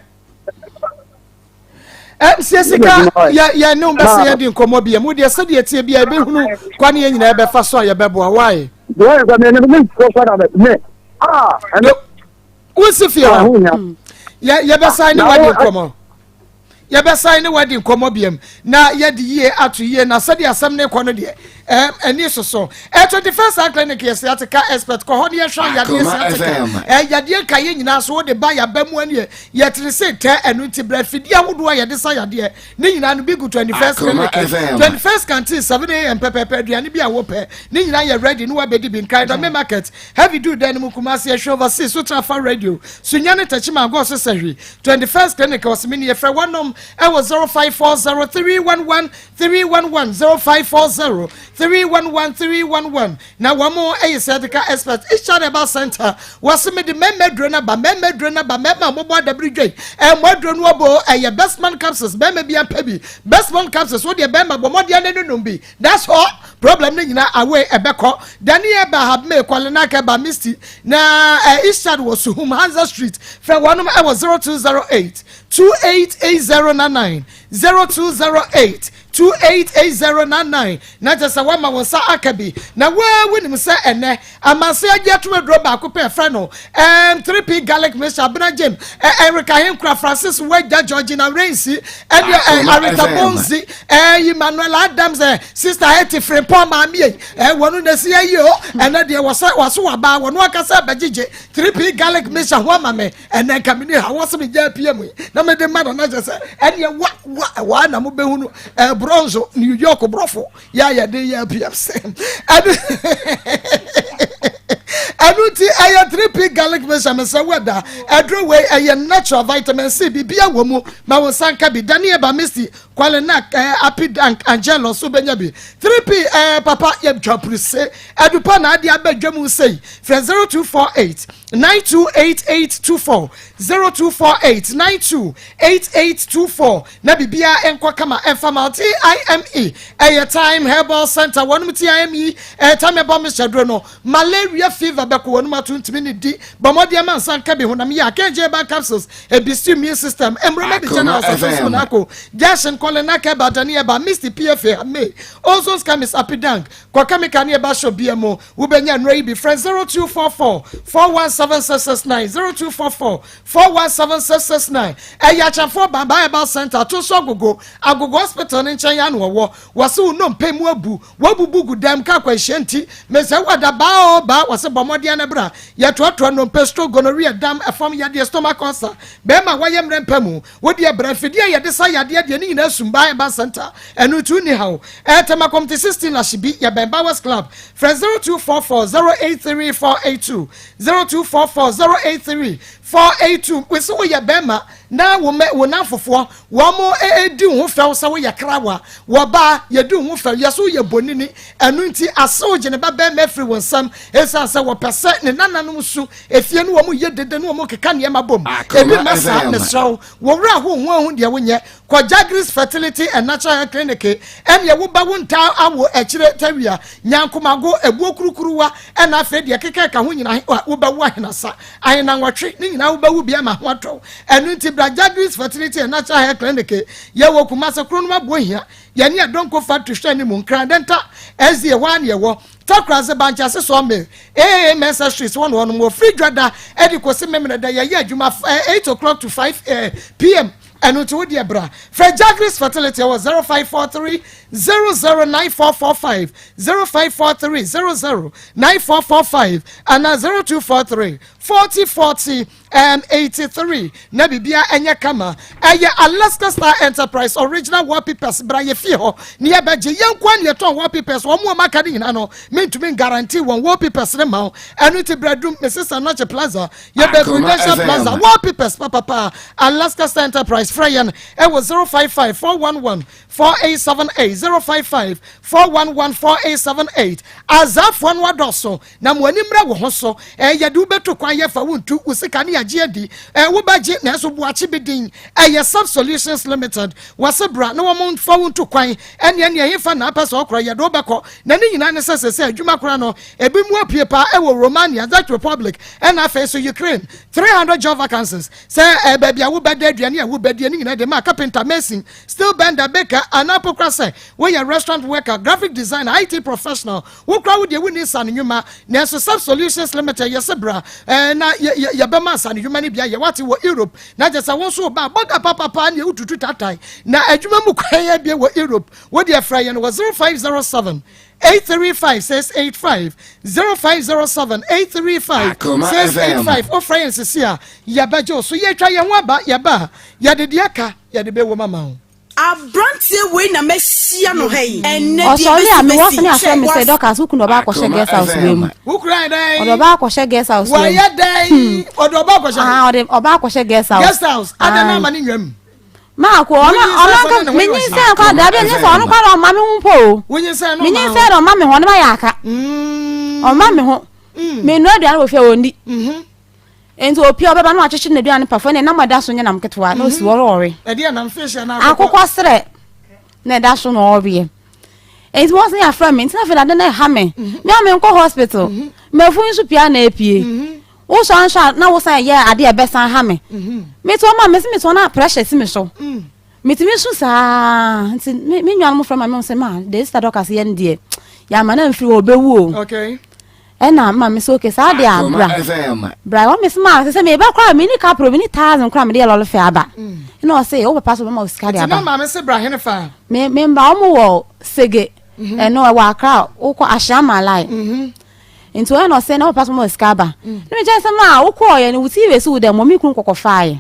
Sie sika yɛ yɛ ne bɛsɛ yɛ di nkɔmɔ bi mu deɛ sɛdeɛ tie bi a ebɛhunu kwan yɛ nyinaa ɛbɛfa so a yɛbɛboa wae. Wosi fie hɔ yɛ yɛbɛsan ne wadi nkɔmɔ yɛbɛsan ne wadi nkɔmɔ biam na yɛde yie ato yie na sɛdeɛ asɛm ne kɔ no deɛ ɛni soso 21st Eye Clinic yɛ sciatica expert kɔ hɔ ne yɛhwɛ yadeɛ sciatica yadeɛ nka yɛ nyinaa so wode ba yaba mu ani yɛtene se tɛ. Ɛno nti brɛ fidie ahodoɔ a yɛde sa yadeɛ ne nyinaa no bi gu 21st Clinic, 21st Canteen, 7 a.m. pɛpɛpɛ. Aduane bi a wopɛ ne nyinaa yɛ ready ne wabɛdi bi. Nkae Dɔme Market, Heavy Du dan no mu, Kumase, ɛhwɛ overseas so trafa radio Sunyane, Takyima Agɔ so sɛhwi 21st Clinic. Ɔsemi ne yɛfrɛ wɔnom ɛwɔ 0540 311 311, 0540 311 311. Na wɔn mo ɛyɛ sciatica expert. Ishad Herbal Center wɔsi mi de mɛmɛ duro na ba, mɛmɛ duro na ba, mɛmɛ a mɔbɔ adabiri dwa yi ɛmɔ duro no ɔbɔ ɛyɛ Best Man capsules. Bɛrima bi apɛ bi Best Man capsules o deɛ, bɛrima bɔ mɔdeɛ ne num bi, that's all. Problem ne nyinaa away ɛbɛkɔ. Daniel ba habme kwalenaka ba Misty na Ishad wɔ Suhum, Hansa Street. Fɛ wɔnom ɛwɔ 0208 288099, 0208 288099. Na kyerɛ sɛ woama wo nsa aka bi na waa wonim sɛ ɛnɛ amanse agye ato aduro baako pɛ frɛ no 3P Garlic Mixture. Abena Jane, Erika Henkura, Francis Wagya, Georgina Rensi, ɛne Arita Bonzi, Emmanuel Adams, Sister Hetty Frimpong maame yi, wɔno na si ayi o. Ɛnɛ deɛ wɔsɛ wɔso waba wɔno akasa bɛgyegye 3P Garlic Mixture ho ama me. Ɛnɛ nka me ni ha wɔsɛ me gya pie mu yi na mede ma no na kyerɛ sɛ ɛneɛ wa wa waa na mobɛhu no bronze New York borɔfo yɛ a yɛde yɛ pm sɛ ɛno nti ɛyɛ 3P Garlic Mixture. Mesɛ wɛda ɛduro wei ɛyɛ natural vitamin C, biribia wɔ mu. Ma wo nsa nka bi. Daniel ba Misty Kwalenak, Apidank Angelo so bɛnya bi 3P papa yɛtwa puruse adupa na ade abɛdwa mu sei. Frɛ 0248 928824, 0248 928824 na biribiara nkɔ kama. Ɛmfa ma Time ɛyɛ Time Herbal Center. Wɔnom Time Time Herbal Mixture duro no, malaria fever bɛkɔ wɔnom ato ntumi ne di bɔmmɔdeɛ ma nsa nka bi. Honam yɛ akɛngye ba capsules ebisi immune system mmuroma de general asafo so nako jashin kɔle ɛba dani ɛba Misty PFA may Ozone Chemist, Apidank kɔ chemical ne ɛba shop bia mu wobɛnya nnuro yi bi. Frɛ 0244 417669, 0244 417669. Ɛyɛ Akyɛnfoɔ Baba Herbal Center to so Agogo, Agogo Hospital ne nkyɛn yɛ ano wɔwɔ. Wɔse wo nnompe mu abu, wɔabubu gu dɛm ka akwanhyia nti mesɛ wɔda baa o baa. Wɔse bɔ mmɔdeɛ no bra yɛtoatoa nnompe, stroke, gonorrhea, dam ɛfam yadeɛ, stomach ulcer, bɛrima wɔyɛ mmerɛ mpa mu wodeɛ brɛ mfidie a yɛde sa yadeɛ deɛ ne nyinaa sum baa Herbal Center. Ɛno nti wonni haw. Ɛtɛma Kɔmte 16 Ahyebi, yɛbɛn Bowers Club. Frɛ 0244 083 482, 0244 083 482. Wesi woyɛ bɛrima na wo mɛ wo nan fofoɔ wɔn mo edi wo ho fɛw sɛ woyɛ krawa wɔbaa yɛdi wo ho fɛw yɛ so woyɛ bonini. Ɛno nti asew gye ne ba bɛrima afiri wɔn nsam esan sɛ wɔpɛ sɛ ne nananom su efie no wɔn yɛ dede no wɔn keka nneɛma bom ebi ma saa. Mesrɛw wɔwura ho ho ahu deɛ wonyɛ kɔ Jagris Fertility and Natural Health Clinic. Ɛnneɛ woba wo ntaa awo akyire tawia nyankomago ebuo kurukuruwa ɛna afei deɛ keka ka ho nyinaa wobɛwo ahenasa ahenanwɔtwe ne nyinaa wobɛwo bi ama ho atɔw. Ɛno nti bra Jagris Fertility and Natural Health Clinic. Yɛwɔ Kumase, Kronom Abohia, yɛne Adonko Factory hwɛ ne mu. Nkran Dɛnta ɛzi ɛhɔ a ne yɛwɔ Takorase, Bankyase Sawmill, aa Mensa Street wɔn wɔn wɔ firi dwada ɛde kɔsi Memene da. Yɛyɛ adwuma 8 o'clock to 5 p.m. Ɛno nti wodeɛ bra frɛ Jagris Fertility wɔ 0543 009445, 0543 009445 ana 0243 40 40 83 na biribia ɛnyɛ kama. Ɛyɛ Alaska Star Enterprise original wallpapers. Bra yɛ fie hɔ ne yɛbɛgye yɛn nkoa ne yɛtɔn wallpapers. Wɔn mu a maka ne nyinaa no mentumi guarantee wɔn wallpapers ne ma wo. Ɛno nti bradum Mrs Anoche Plaza, yɛbɛ Prudential Plaza. Wallpapers papapa, Alaska Star Enterprise. Frɛ yɛn ɛwɔ 055 411 4878, 055 411 4878. Azafoɔ no adɔso na mo ani mmerɛ wo ho so. Ɛyɛ de wobɛto kwan yɛfa wo ntu wo sika ne yɛagye adi wobɛgye nanso boakye bi din. Ɛyɛ Sub Solutions Limited. Wɔse bra na wɔn mfa wo nto kwan. Ɛneɛ neɛ hefa na apɛ sɛ ɔkorɔ yɛde wobɛkɔ na ne nyinaa ne sɛ adwuma kora no ebi mu apue paa ɛwɔ Romania, Czech Republic, ɛna afei so Ukraine. 300 job vacancies sɛ baabi a wobɛda, aduane a wobɛdi. dwumadie no nyinaa de ma carpenter, mason, steel bender, baker, anaa mpo koraa sɛ woyɛ restaurant worker, graphic designer, IT professional, wo koraa wo deɛ wonni nsaano nnwuma, nanso Sub Solutions Limited yɛse bra eh, na yɛbɛma nsaano nnwuma no bi ayɛ. Wate wɔ Europe na kyerɛ sɛ wo nso woba bɔga papapa ne wotutu tatae na adwuma mu kwan abie wɔ Europe. Wo deɛ frɛ yɛn wɔ 0507 835 685 0507 835 685. Wofrɛ yɛn sisi a yɛbɛgye wo so. Yɛtwa yɛn ho aba, yɛba a yɛde deɛ aka yɛde bɛwom ama wo. Abranteɛ wei na mahyia no ha yi ɛnnɛ deɛ Ɔsɔre a bɛsi mewɔ bɛsi sene afrɛ hwɛ me sɛ was. Dorcas wo kunu ɔba akɔhyɛ guest house wei mu. Wo kura yɛ dɛn? Ɔde ɔba akɔhyɛ guest house wei mu. Wɔyɛ dɛn? Ɔde ɔba akɔhyɛ. Ah, ɔde ɔba akɔhyɛ guest house. Guest house. Adɛn na ama ne nwam? Maako ɔno ɔno anka menyinsɛn kora daabi ɛnyɛ sɛ ɔno kora ɔma me ho mpo o. Wonyinsɛn no Menyinsɛn na ɔma me ho ɔno ma yɛ aka. Ɔma me ho. Menua aduane wɔ fie a ɔndi. Nti opia ɔbɛba na wakyekye n'aduane pafo ɛna nam ɛda so nyɛ nam ketewa na osi hɔ na ɔwe. Ɛdeɛ nam fish anaa akokɔ serɛ na ɛda so na ɔweɛ. Nti wɔn sɛ yɛafrɛ me nti na afei ade na ɛha me. Me a menkɔ hospital. Mafu nso pia na epie. Wosɔ nso a na wosan yɛ ade a ɛbɛsan ha me. Mete hɔ ma mesi mete hɔ na pressure si me so. Metumi su saa nti me me nuanom frɛ ma me sɛ ma de sister Dorcas yɛ no deɛ yɛama no amfiri hɔ ɔbɛwu o. Okay. Ɛna ma me sɛ okay saa deɛ a bra. Bra wɔn me sɛ ma sɛ sɛ meba koraa me ni kapro me ni thousand koraa me de yɛ lɔre fɛ aba. Ɛna ɔsɛ wo papa so bɛma wo sika de aba. Nti na maame se bra hene fa. Me me mba wɔn wɔ Sege. Ɛno ɛwɔ Accra wokɔ Ashaiman line. Nti ɔyɛ na ɔsɛ na papa so ma sika aba. Na me kyɛn sɛ ma wokɔɔ yɛ no wo TV si wo dɛm me kunu kɔkɔ faeɛ.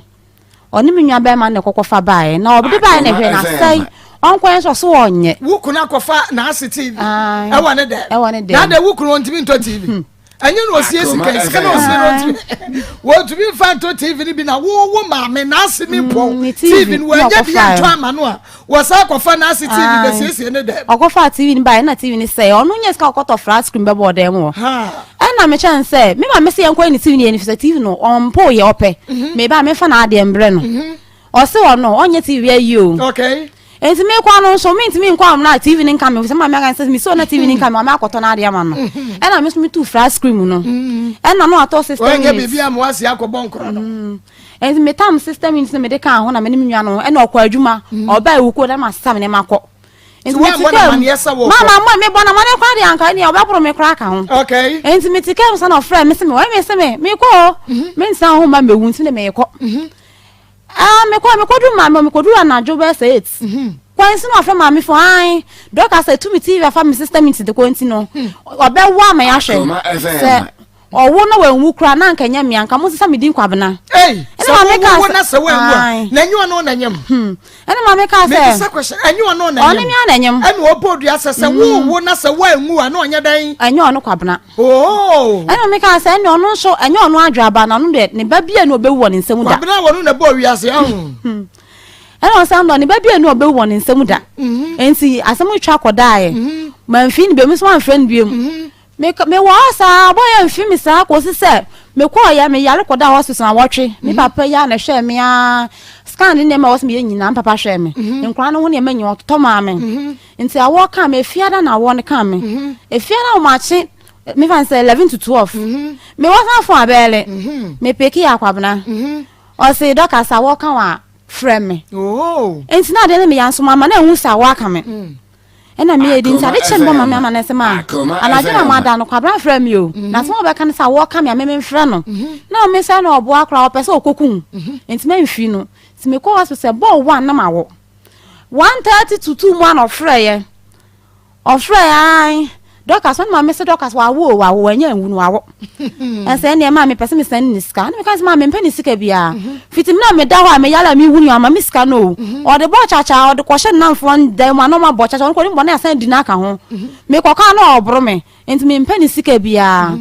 Ɔne me nua bɛrima na kɔkɔ fa baeɛ na ɔde baeɛ na hwɛ na sɛe ɔnkɔ yɛ nso ɔso ɔnyɛ. Wo kunu akɔfa n'ase TV ɛwɔ ne dɛm. Ɛwɔ ne dɛm. Na adɛ wo kunu ɔntumi ntɔ TV. Ɛnyɛ na ɔsie sika sika na ɔsie no ɔntumi wɔntumi nfa ntɔ TV no bi na wo wo maame n'ase ne mpɔn TV no wɔanya bi antɔ ama no a Wɔsan kɔfa n'ase TV bɛsiesie ne dɛm. Ɔkɔfaa TV no baeɛ na TV no sɛe. Ɔno nyɛ sika ɔkɔtɔ flat screen bɛbɔɔ dan mu hɔ. Ɛna mekyerɛ no sɛ me maame sɛ yɛnkɔyɛ ne TV no yɛ no efisɛ TV no ɔmpo yɛ ɔpɛ. Mhm. Meba a memfa n'adeɛ mbrɛ no. Mhm. Ɔse ɔno ɔnyɛ TV ayi o. Okay. Nti mekɔ ano nso mentumi nkɔ ano na TV no nka me sɛ maame aka sɛ mesɛ na TV no nka me maame akɔtɔ n'adeɛ ama no. Mhm. Ɛna me nso metu flat screen no. Ɛna no atɔ system unit. Wɔnyɛ biribi ama wasi akɔbɔ nkorɔ no. Nti me tam system nti na mede kaa ho na me ne me nua no ɛna ɔkɔ adwuma mm. ɔbaa ewu ko na ma sesa me nneɛma kɔ. Nti me te kaa mu mama mo me bɔ na ma ne kora de anka ɛnea ɔbɛboro me kora aka ho. Okay. Nti me te kaa mu sa na ɔfrɛ me se me wɔyɛ me se me me kɔ o mhm. me nsa ho ma mewu nti na me kɔ. Mhm. Ah me kɔ me kɔ du ma me kɔ du anadwo bɛyɛ sɛ eight. Mhm. Kwan si na ɔfrɛ maame fo an dɔka sɛ tumi tv afa me system nti de kɔ nti no ɔbɛwɔ ama yɛahwɛ sɛ. Ɔwo na wanwu koraa na anka ɛnyɛ me anka monsesa me din Kwabena. Ei, Ɛna sɛ maame kaa wowo sɛ na sɛ wanwu a, ae. na ɛnyɛ ɔno na ɛnyem. Hmm. Ɛna maame kaa sɛ Mebisa question, ɛnyɛ ɔno na ɔne ɛnyem. me ara na ɛnyem. Ɛna ɔbɔ dua sɛ sɛ wowo na sɛ wanwu a na ɔnyɛ dɛn? Ɛnyɛ ɔno Kwabena. Oh! Ɛna maame kaa sɛ ɛne ɔno nso ɛnyɛ ɔno Adwoaba na ɔno deɛ ne ba bia na ɔbɛwu wɔ ne nsam da. Kwabena wɔno na ɛbɔɔ wiase ahu. Ɛna ɔsan dɔ ne ba bia na ɔbɛwu wɔ ne nsam da. Enti asɛm no twa kɔdaeɛ. Mamfii no bio, me nso mamfrɛ no bio. Me mewɔ hɔ saa, ɔbɔ yɛ mfi me saa kɔsi sɛ mekɔɔyɛ, me yare kɔdaa hospital awɔtwe. Me mhm. papa yi a na ɛhwɛɛ me aa, scan ne nneɛma a ɛwɔ sɛ meyɛ nyinaa, me papa hwɛɛ me. Mhm. Nkwadaa no ho nneɛma nyinaa ɔtotɔ maa me. Mhm. Nti awɔ kaa me, efiada na awɔ no kaa me. Efiada wɔn akye, mefa no sɛ 11 to 12. Mewɔ san fon abɛɛle. Mepeke yɛ akwabena. Ɔse dɔka sɛ awɔ ka wɔ a, frɛ me. Oh. Nti na adeɛ no meyɛ nso mama na ehu sɛ awɔ aka me. Mm. Ɛna meyɛ di nti ade kye mbɔ ma me ama no sɛ ma anadwo na mada no kwabena frɛ me o mhm. na sɛ wɔbɛka no sɛ wɔka me a meme mfrɛ no mhm. na ɔme sɛ na ɔboa koraa ɔpɛ sɛ ɔkɔku mhm. nti mamfiri no nti mekɔ hospital sɛ bɔɔ one na mawo 1:30 to 2 mu a na ɔfrɛeɛ ɔfrɛeɛ an dɔkas ɔne maame sɛ dɔkas wawo o wawo wanya nwu no wawo ɛsɛ ɛnneɛ maa mepɛ sɛ mesan ne sika ɛna meka sɛ maa mempɛ ne sika biara mhm. fiti mi na meda hɔ a meyare a mewu no ama me sika no o mhm. ɔde bɔ kyakya ɔde kɔhyɛ nnamfoɔ dan mu a na ɔma bɔ kyakya ɔno kɔ ne bɔ ne asan di n'aka ho mhm. mekɔka na ɔboro me nti mempɛ ne sika biara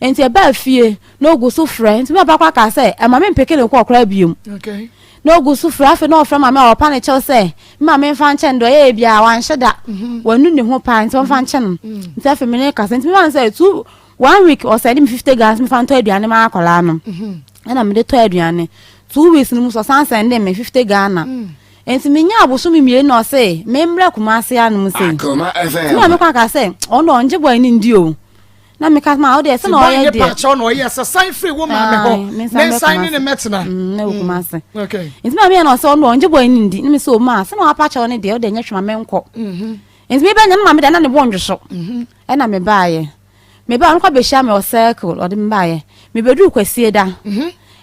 nti ɛbaa fie na ogu so frɛ nti me papa kɔ aka sɛ ɛma me mpeke ne kɔ ɔkora biom na ogu so frɛ afei na ɔfrɛ maame a ɔpa ne kyɛw sɛ me maame mfa nkyɛn no deɛ ɔyɛɛ biara wanhyɛ da mhm. wanu ne ho paa nti ɔmfa nkyɛn no mhm. nti afei me ne kasa nti me ma no sɛ two one week ɔsɛn de me fifty ghana mefa ntɔ aduane ma akwadaa no mhm. ɛna mede tɔ aduane 2 weeks no mu so ɔsan sɛn de me 50 ghana mm. nti menya abosome mmienu na ɔse memmrɛ Kumase anom sei nti maame kɔ aka sɛ ɔno ɔngye bɔe no ndi o. Na meka ma wo deɛ sɛ na ɔyɛ deɛ. Ti ba nye na ɔyɛ sɛ san firi wo maame hɔ ne nsan ne ne mɛtena. Na wɔ Kumase. Okay. Nti maame yɛ na ɔsɛ ɔno ɔngye bɔ ɛni ndi ne me sɛ ɔma sɛ na wapa kyɛw ne deɛ ɔde nyɛ twema menkɔ. Nti me bɛnya ne maame deɛ na ne bo ndwo so. Ɛna me baayɛ. Me baa ɔno kɔ bɛhyia me wɔ circle ɔde me baayɛ. Me bɛduru kwasie da.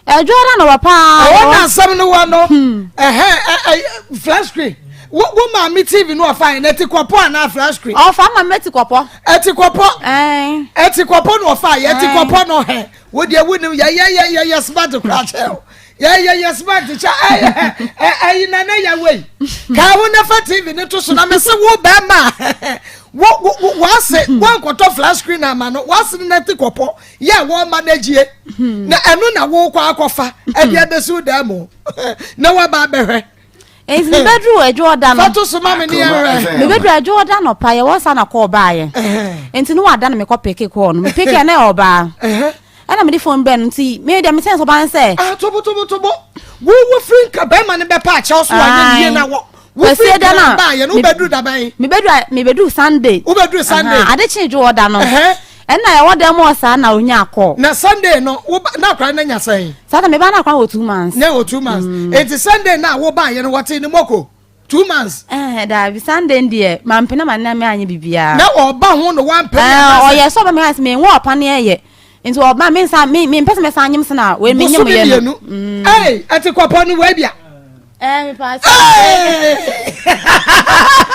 Ɛdwo da na wɔ paa. Ɛwɔ na asɛm no wɔ no. Ɛhɛn flash screen. Wo wo maame TV no ɔfa yɛn ɛti kɔpɔ anaa flash screen. Ɔfa ma mɛ ti kɔpɔ. Ɛti kɔpɔ. Ɛti kɔpɔ na ɔfa yɛ ɛti kɔpɔ no hɛ. Wo deɛ wo nim yɛ yɛ yɛ yɛ yɛ smart kura kyɛ o. Yɛ yɛ yɛ smart kyɛ ɛyɛ ɛyi na ne yɛ wei. Kaa wo ne fa TV ne to so na mɛ se wo bɛɛ ma. Wo wo wase wankɔtɔ flash screen ama no wase ne na ti kɔpɔ yɛ wɔn ma n'agyie na ɛno na wokɔ akɔfa ɛde abɛsi dan mu na waba abɛhwɛ. Nti mebɛduru adwoɔda no. Fato so ma me ne yɛhwɛ. Mebɛduru adwoɔda nɔpa yɛwɔ sa na kɔɔ baayɛ. Nti no wada na mekɔ peke kɔɔ no. Mepeke na ɛyɛ ɔbaa. Ɛna mede phone brɛ no nti me deɛ mesɛn sɛ ɔbaa no sɛ. Ah tobo tobo tobo. Wo wo firi nka bɛrima no bɛpa akyɛw so anyɛ ne yie na wɔ. Wo firi nka baayɛ no wobɛduru dabɛn. Mebɛduru mebɛduru Sunday. Wobɛduru Sunday. Ade kye dwoɔda no. Ɛna ɛwɔ dɛm wɔ saa na onya kɔ. Na Sunday no wo ba na akora no nya sɛn. Saa na meba na akora wɔ 2 months. Na wɔ 2 months. Eti Sunday na wo ba yɛ no wɔte ne mɔko 2 months. Ɛɛ daabi Sunday deɛ mampene ma nna me anyɛ bibiara. Na ɔba ho no wampene. Ɛɛ ɔyɛ sɛ ɔba mi ha sɛ me nwa ɔpa ne ɛyɛ nti ɔba me nsa me me mpɛ sɛ me sa anyem sɛ na wei me nyem yɛ no. Ɛy ɛte kɔpɔ no wei bia. Ɛɛ mi pa sɛ.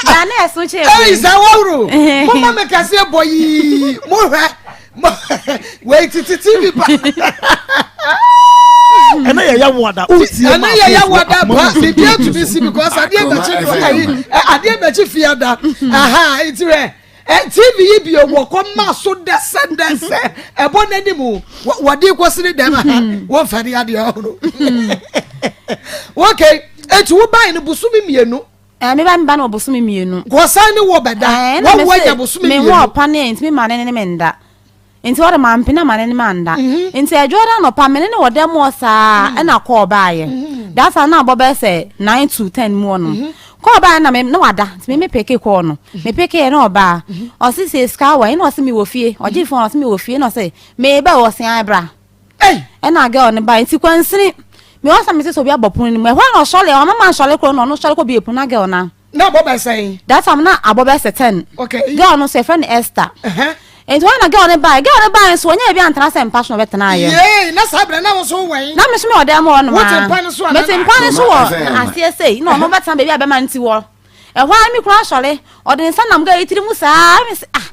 Na ne ɛso kyɛ. Ɛyi sɛ wɔwuro mo ma mi kɛseɛ bɔ yii mo hwɛ wei titi tv pa. Ɛnɛ yɛ yɛ wada o tie ma. Ɛnɛ yɛ yɛ wada pa bibi atumi si because adeɛ bɛkyi do ayi adeɛ bɛkyi fia da aha eti rɛ tv yi bi wɔ kɔ ma so dɛsɛ dɛsɛ ɛbɔ n'anim wɔde kɔ sini dɛm ha wɔn fɛ de adeɛ ɔno okay eti wo ban no bosomi 2. Ɛɛ mi ba mi ba na ɔbosomi 2. Kɔsan ne wɔ bɛda wɔn wɔ anya bosomi 2. Mi wɔ ɔpa ne nti mi ma ne ne mi nda nti wɔde ma mpene ma ne ne ma nda nti ɛdwo da nɔpa mi ne ne wɔ dɛm wɔ saa ɛna kɔɔ baayɛ dasa na abɔ bɛyɛ sɛ 9 to 10 mu ɔno kɔɔ baayɛ na mi ne wada nti mi mi pick kɔɔ no mi pick yɛ na ɔbaa ɔsi sɛ sika wɔ ɛna ɔsi mi wɔ fie ɔgye phone ɔsi mi wɔ fie na ɔsi mi ba wɔ si bra ɛna girl ne ba nti kwansini mi wɔ sɛ mi sɛ sɛ obi abɔ pono ne mu ɛhɔ na ɔsɔle ɔmo ma nsɔle koro na ɔno sɔle kɔ bi epono na girl na. Na abɔ bɛ sɛn. That time na abɔ bɛ sɛ 10. Okay. Girl no so yɛfrɛ no Esther. Nti wɔn na girl ne ba girl ne ba nso wɔnyɛ ebi antena sɛ mpa so na ɔbɛtena ayɛ. Yee na saa abirɛ na woso wɛn. Na mi so mi wɔ dɛm hɔ nom Wote mpa no so ana. Mete mpa no so wɔ aseɛ sei na ɔno bɛtena baabi a bɛma no ti wɔ ɛhɔ a mi kura asɔre ɔde ne nsa nam girl yi tiri mu saa mi sɛ ah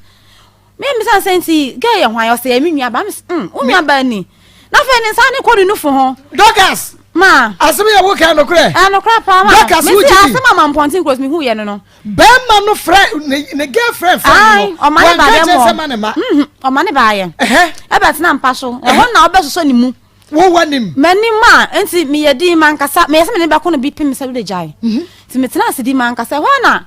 mi mi sɛ sɛ nti girl yɛ hwan ɔsɛ yɛ mi nua ba mi sɛ wo nua ba ni na afei ne nsa ne kɔ ne nufu ho. Dorcas. Ma. Asɛm yɛ wo kan nokorɛ. Ɛ nokorɛ paa ma. Dorcas wo gyi di. Mesi asɛm ama mpɔnten kuro mi hu yɛ no no. Bɛrima no frɛ ne ne girlfriend frɛ no. Ɔma ne ba dɛ mɔ. Wɔn sɛ ma ne ma. Ɔma ne ba yɛ. Ɛbɛ tena mpa so. Ɛhɔ na ɔbɛsosɔ ne mu. Wo wɔ nim. M'anim a nti meyɛ din mankasa meyɛ sɛ me ne bɛko no bi pem sɛ wode gyae. Nti metena ase di mankasa ɛhɔ na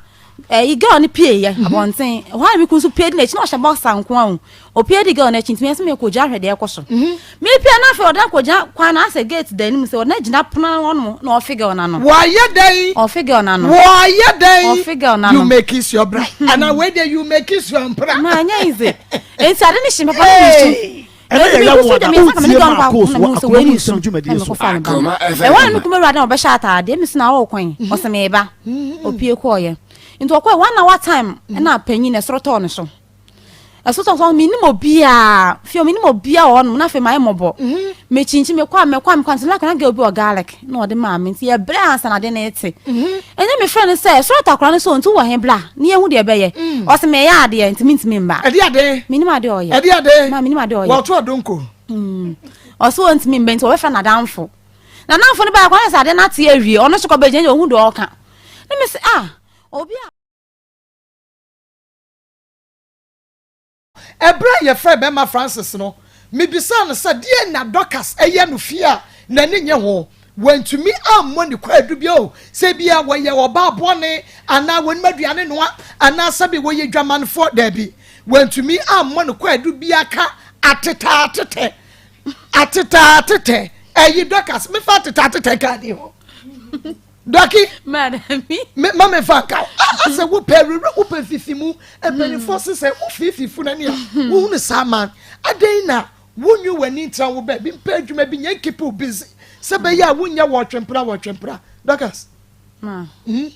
ɛyi girl no pie yɛ abɔnten ɛhɔ a mi kun nso pie di n'akyi na ɔhyɛ boxer nko a o opie di girl n'akyi nti mi ɛsɛ mi kɔ gyina ahwɛ deɛ ɛkɔ so mi pie na afei ɔde akɔ gyina kwan na asɛ gate da anim sɛ ɔde gyina pono hɔ na ɔfe girl n'ano. Wɔayɛ dɛn. Ɔfe girl n'ano. Wɔayɛ dɛn. Ɔfe girl n'ano. You may kiss your bride. Ana wei de you may kiss your mpra. Ma anya easy. Nti ade ne hyɛ papa ne su. Ɛnɛ yɛ yɛ wada o tie ma akos wɔ akoma mu nsɛm dwumadie so. Ɛwɔ ne kuma awurade na ɔbɛhyɛ ataadeɛ mi so na ɔwɔ kwan ɔsɛ meba opie kɔɔyɛ nti ɔkɔɛ one hour time ɛna panyin ɛsoro tɔɔ ne so ɛso tɔɔ so menim obiaa fie menim obiaa wɔ hɔnom na afei mayɛ mmɔbɔ mekyinkyin mekɔ a mekɔ a mekɔ a nti like na girl bi wɔ garlic na ɔde maa me nti yɛbrɛ ansa na ade no te ɛnyɛ me frɛ no sɛ soro atakora no so nti wɔ he bla ne yɛhu deɛ ɛbɛyɛ ɔsɛ meyɛ adeɛ nti mentumi mba ɛde ade menim adeɛ ɔyɛ ɛde ade ma menim adeɛ ɔyɛ wɔto ɔdonko ɔsɛ wɔntumi mba nti wɔbɛfrɛ n'adamfo n'adamfo no baa kwan sɛ ade no ate awie ɔno nso kɔ bɛgyina ɔhu deɛ ɔka ne me sɛ ah obi a Ɛberɛ a yɛfrɛɛ bɛrima Francis no, mebisaa no sɛ deɛn na Dorcas yɛ no fie a n'ani nnye ho. Wantumi ammɔ ne kwaadu bio sɛ ebia wɔyɛ ɔbaa bɔne anaa wɔnim aduane noa anaa sɛbe wɔyɛ dwamanfoɔ. Daabi, wantumi ammɔ ne kwaadu biara ka atetaatetɛ. Atetaatetɛ. Ɛyi Dorcas, mefa atetaatetɛ nka ade ho. Dɔki, ma mefa nka. Asɛ wopɛ awurawura, wopɛ mfifimu. Mpanimfoɔ se sɛ wofiifi funu ani a, wohunu saa man. Adɛn na wonyi w'ani ntra wo baabi mpɛ adwuma bi nyɛ nkeep wo busy sɛ bɛyɛ a wonyɛ wɔtwempra wɔtwempra. Dorcas. Ma. Mm.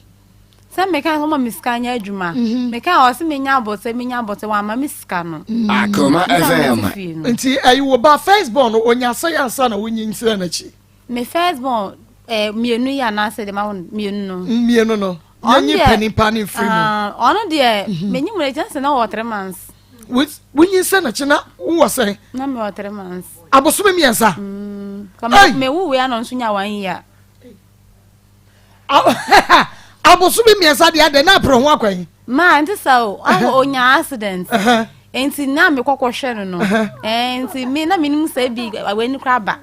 Sɛ meka sɛ ɔma me sika nyɛ adwuma. Mhm. Meka a ɔse menya abɔtɛ menya abɔtɛ wamma me sika no. Mm. Akoma Nti na FM. mete fie no. Nti ɛyi wo ba first born no onya sɛ ansa na wonyinsɛn n'akyi. Me first born eh, mmienu yi anaasɛ deɛ mawo no mmienu no. Mmienu no. Ɔno Yɛnyi deɛ- panin pa ne mfiri mu. Ah, ɔno deɛ menyi mu no kyɛn sɛ na ɔwɔ 3 months. Wonyinsɛn n'akyi na wowɔ sɛn? Na mewɔ 3 months. Abosome 3. Ka Ei! mewu wei ano nso nya one year. Abosome 3 deɛ adɛn na apere ho akwan? Ma nti sɛ o ɔwɔ onya accident. Nti na mekɔ kɔhwɛ no. Ɛɛ nti me na menim sɛ bi w'ani kora ba.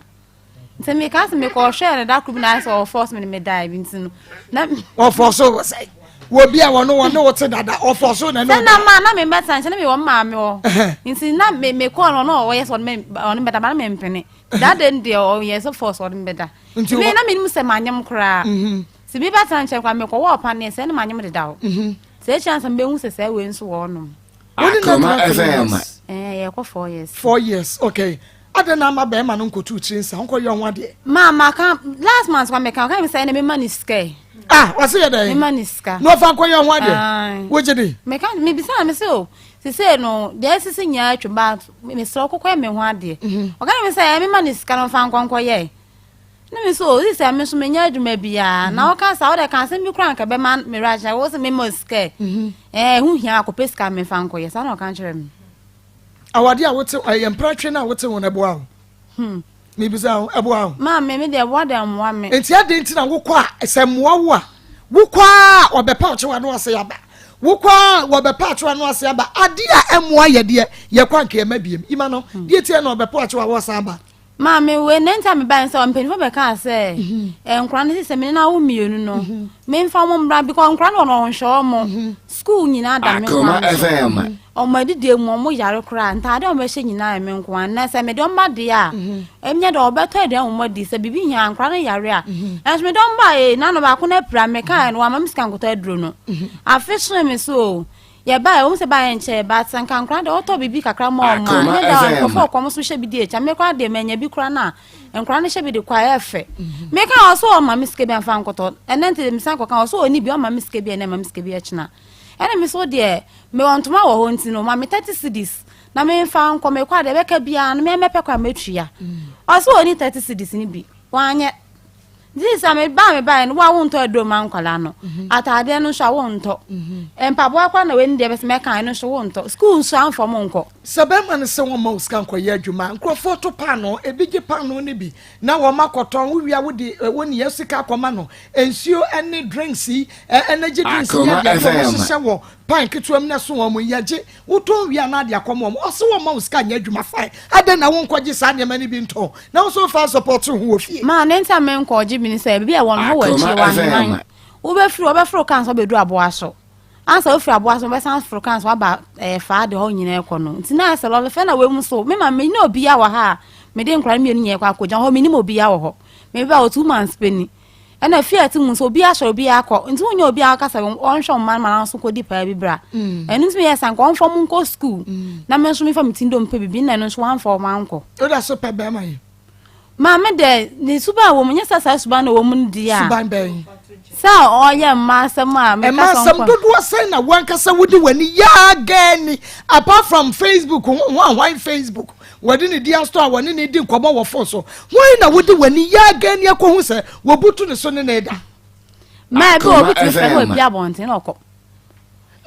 Nti meka sɛ mekɔ hwɛ no da koro bi na ayɛ sɛ ɔforce me ne me die bi nti no. Na Ɔfɔ so wɔ sɛ wɔ bi a wɔno wɔne wo te dada ɔfɔ so na sɛ ne na ma na me mbɛtena nkyɛn na mewɔ maame hɔ. Nti na me mekɔɔ no na ɔyɛ sɛ ɔne me bɛda ba na mempene. That day no deɛ ɔyɛ sɛ force ɔne me bɛda. Nti Me na menim sɛ manyem koraa. Sɛ bi bɛtena nkyɛn koraa mekɔwɔ ɔpaneɛ sɛ ɛne manyem deda hɔ. Sɛ ekyir ansa mebɛhu sɛ sɛ wei nso wɔ hɔnom. Wo ne no Akoma atena three FM. years? Ɛɛ yɛkɔ 4 years. 4 years, okay. Adɛn na ama bɛrima no nkɔtu tiri nsa nkɔyɛ ho adeɛ? Ma maka last month kwa meka ɔka mi sɛ ɛna mema ne sika yi. Ah, wɔse yɛ dɛn? Mema ne sika. Na ɔfa nkɔyɛ ho adeɛ? Ae. Wogye di? Meka mebisa na me sɛ o sesei no deɛ esisi nyinaa atwam ba mesrɛ wo kɔkɔyɛ me ho adeɛ. Ɔka mi sɛ ɛɛ mema ne sika no mfa nkɔ nkɔyɛ. Ne me sɛ o sisi a me nso menyɛ adwuma biara na ɔka sa wode ka asɛm bi koraa nka bɛma me werɛ akyɛ wo sɛ mema sika yi. Ɛɛ ɛho hia akɔpɛ sika memfa nkɔyɛ saa na ɔka kyerɛ me. Awadeɛ a wote ɛyɛ mpratwe no a wote ho no ɛboa wo? Mebisa wo, ɛboa wo? Maa me deɛ ɛboa deɛ mmoa me. Nti adɛn nti na wokɔ a sɛ mmoa wo a wokɔ a wɔbɛpa ɔkyew ano ase aba wokɔ a wɔbɛpa akyew ano ase aba adeɛ a ɛmmoa yɛ deɛ yɛkɔ anka yɛma biem ima no deɛ tiɛ na ɔbɛpa ɔkyew a wɔsan aba. Maame wei na nti a mebae sɛ mpanyinfoɔ bɛkaa sɛ nkora no sɛ mene na wo mmienu no memfa wɔn mmra because nkora no wɔn ɔnhwɛ wɔn school nyinaa da me Akoma kwan so FM. wɔn adidie mu wɔn yare koraa ntaade a wɔbɛhyɛ nyinaa yɛ me nko ara na sɛ mede wɔn ba deɛ a ɛnyɛ dɛ wɔbɛtɔ aduane wɔn adi sɛ biribi hia nkora no yare a ɛnso mede wɔn ba ee nano baako no apira mekae no wɔama me sika nkotɔ aduro no afe soe me so o yɛbae wɔn sɛ baeɛ nkyɛn but sɛ nka nkora deɛ wɔtɔ biribi kakra ma wɔn a Akoma nyɛ da FM. nkurɔfoɔ kɔm so hyɛ bi di akyi me koraa deɛ manya bi koraa na nkora no hyɛ bi de kɔ a ɛyɛ fɛ meka wɔ so ɔma me sika bi amfa nkɔtɔ ɛnɛ nti mesan kɔka wɔ so ɔni bi ɔma me sika bi ɛnɛ ma me sika bi akyina ɛna me so deɛ mewɔ ntoma wɔ hɔ nti no ma me 30 cedis na memfa nkɔ mekɔ a deɛ ɛbɛka biara no mɛmɛpɛ kɔ a mɛtua ɔsɛ ɔni 30 cedis no bi wanyɛ nti sɛ meba mebaeɛ no wo a wontɔ aduro ma nkwadaa no ataadeɛ no nso a wontɔ mpaboa koraa na wei deɛ bɛsɛ mɛka ɛno nso wontɔ school nso amfa mo nkɔ. Sɛ bɛrima no sɛ wɔma wo sika nkɔyɛ adwuma a, nkurɔfoɔ to paanoo, ebi gye paanoo no bi na wɔn akɔtɔn, wowie a wode wo nneyɛɛ sika akɔma no, nsuo ne drinks yi, energy drinks yi Akoma adeade a FM. wɔhyehyɛ wɔ pan ketewa mu na ɛso wɔn yi, yɛgye, wotɔn wie a na ade akɔma wɔn, ɔse wɔmma wo sika nyɛ adwuma, fine, adɛn na wonkɔgye saa nneɛma no bi ntɔn na wo nso mfa nsɔpɔto ho wɔ fie? Maa ne nti a menkɔ gye bi ne sɛ baabi a wɔn ho wɔ akyire Akoma wɔ FM. aheman wobɛfiri wɔbɛforo kaa nso wobɛduru aboa so ansa wofiri aboa so wobɛsan foro kaa nso waba ɛɛ faa de hɔ nyinaa kɔ no nti na sɛ lɔre fɛ na wei mu so me ma me ne obiara wɔ ha a mede nkora no mmienu nyinaa kɔ akɔgya hɔ menim obiara wɔ hɔ meba wɔ 2 months pɛ ni ɛna fie a ɛte mu nso obiara sɔrɔ obiara akɔ nti wonyɛ obiara kasa ɔnhwɛ ɔman ma n'aso kɔdi paa bi bra ɛno nti meyɛ sanka ɔmfa mu nkɔ school na me nso mefa me ti ndom pɛ bibi na ɛno nso wamfa ɔmo ankɔ. Woda so pɛ bɛrima yi? Maame dɛ ne suban wɔ mu nyɛ sɛ saa suban na wɔ mu no di a. Suban bɛn? Sɛ ɔyɛ mmaa asɛm a meka Ɛma sɛ asɛm ɔnkɔ. dodoɔ sɛn na wankasa wode w'ani yaa gani apart from Facebook ho ho ahwan Facebook wɔde ne di asɔ a wɔne ne di nkɔmmɔ wɔ phone so hwan na wode w'ani yaa gani akɔhu sɛ wɔbutu ne so ne ne da? Maa bi wɔ Akoma obi tumi frɛ no FM. wɔ bi abɔnten na ɔkɔ.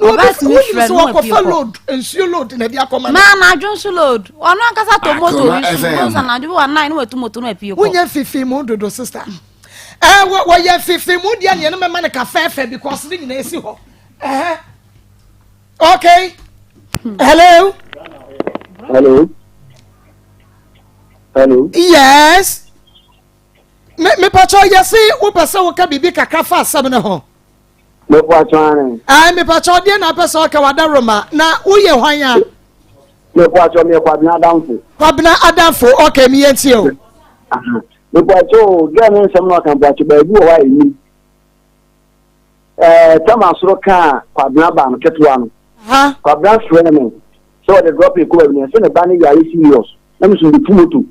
Na obi Ɔbaa tumi wonim frɛ sɛ no wɔ wɔkɔfa pie kɔ. load nsuo load na de akɔma no. Maa anadwo nso load ɔno ankasa tɔ moto Akoma bi so FM. bɔnsa anadwo bi wɔ nine na watu moto no apie kɔ. Wonyɛ fifi mu dodo sister. Ɛɛ wɔ wɔyɛ fifi mu deɛ neɛ no mɛma no ka fɛɛfɛ because ne nyinaa esi hɔ. Ɛhɛ. Okay. Hello. Hello. Hello. Yes. Me me pacho yɛse wopɛ sɛ woka biribi kakra fa asɛm no ho. Mepatwa ne. Ai me pacho deɛ na apɛ sɛ ɔka wada Roma na woyɛ hwan a? Mepatwa meyɛ Kwabena Adamfo. Kwabena Adamfo okay me yɛntie o. Mepatwa o girl ne nsɛm na ɔka mpatwa baabi wɔ hɔ a ɛnim. Ɛɛ Tama soro kaa Kwabena baa no ketewa no. Kwabena frɛɛ me sɛ ɔde drop kɔ baabi na ɛsɛ ne ba no yare serious na me nso metu moto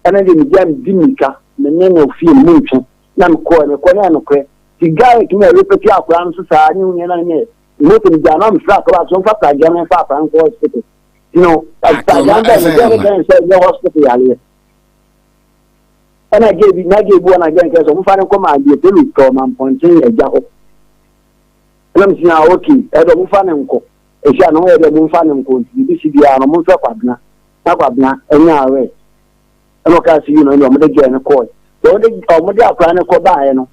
ɛna deɛ megya medi mmirika me ne no fie no mu ntwe na mekɔɛ mekɔ ne anokorɛ ti guy tumi ɛrepɛti akora no so saa ne ho nneɛma ne moto no gya na mefrɛ akora so mfa pragya no mfa akora no nkɔ hospital ti no pragya no bɛn no gya no bɛn sɛ ɛnyɛ hospital yareɛ ɛna gye bi na gye bi wɔ na gye nkɛ sɛ ɔmofa no nkɔ maa deɛ pelu tɔ ma mpɔnkyen agya hɔ ɛna mesi na ok ɛdɛ ɔmofa no nkɔ ɛsi a na ɔyɛ dɛ ɔmomfa no nkɔ nti biribi si biara no ɔmomfrɛ kwabena na kwabena ɛnyɛ awɛ ɛna ɔkaa sɛ yi no ɛna ɔmode gɛɛ no kɔɛ sɛ ɔmode ɔmode akora no kɔ baeɛ no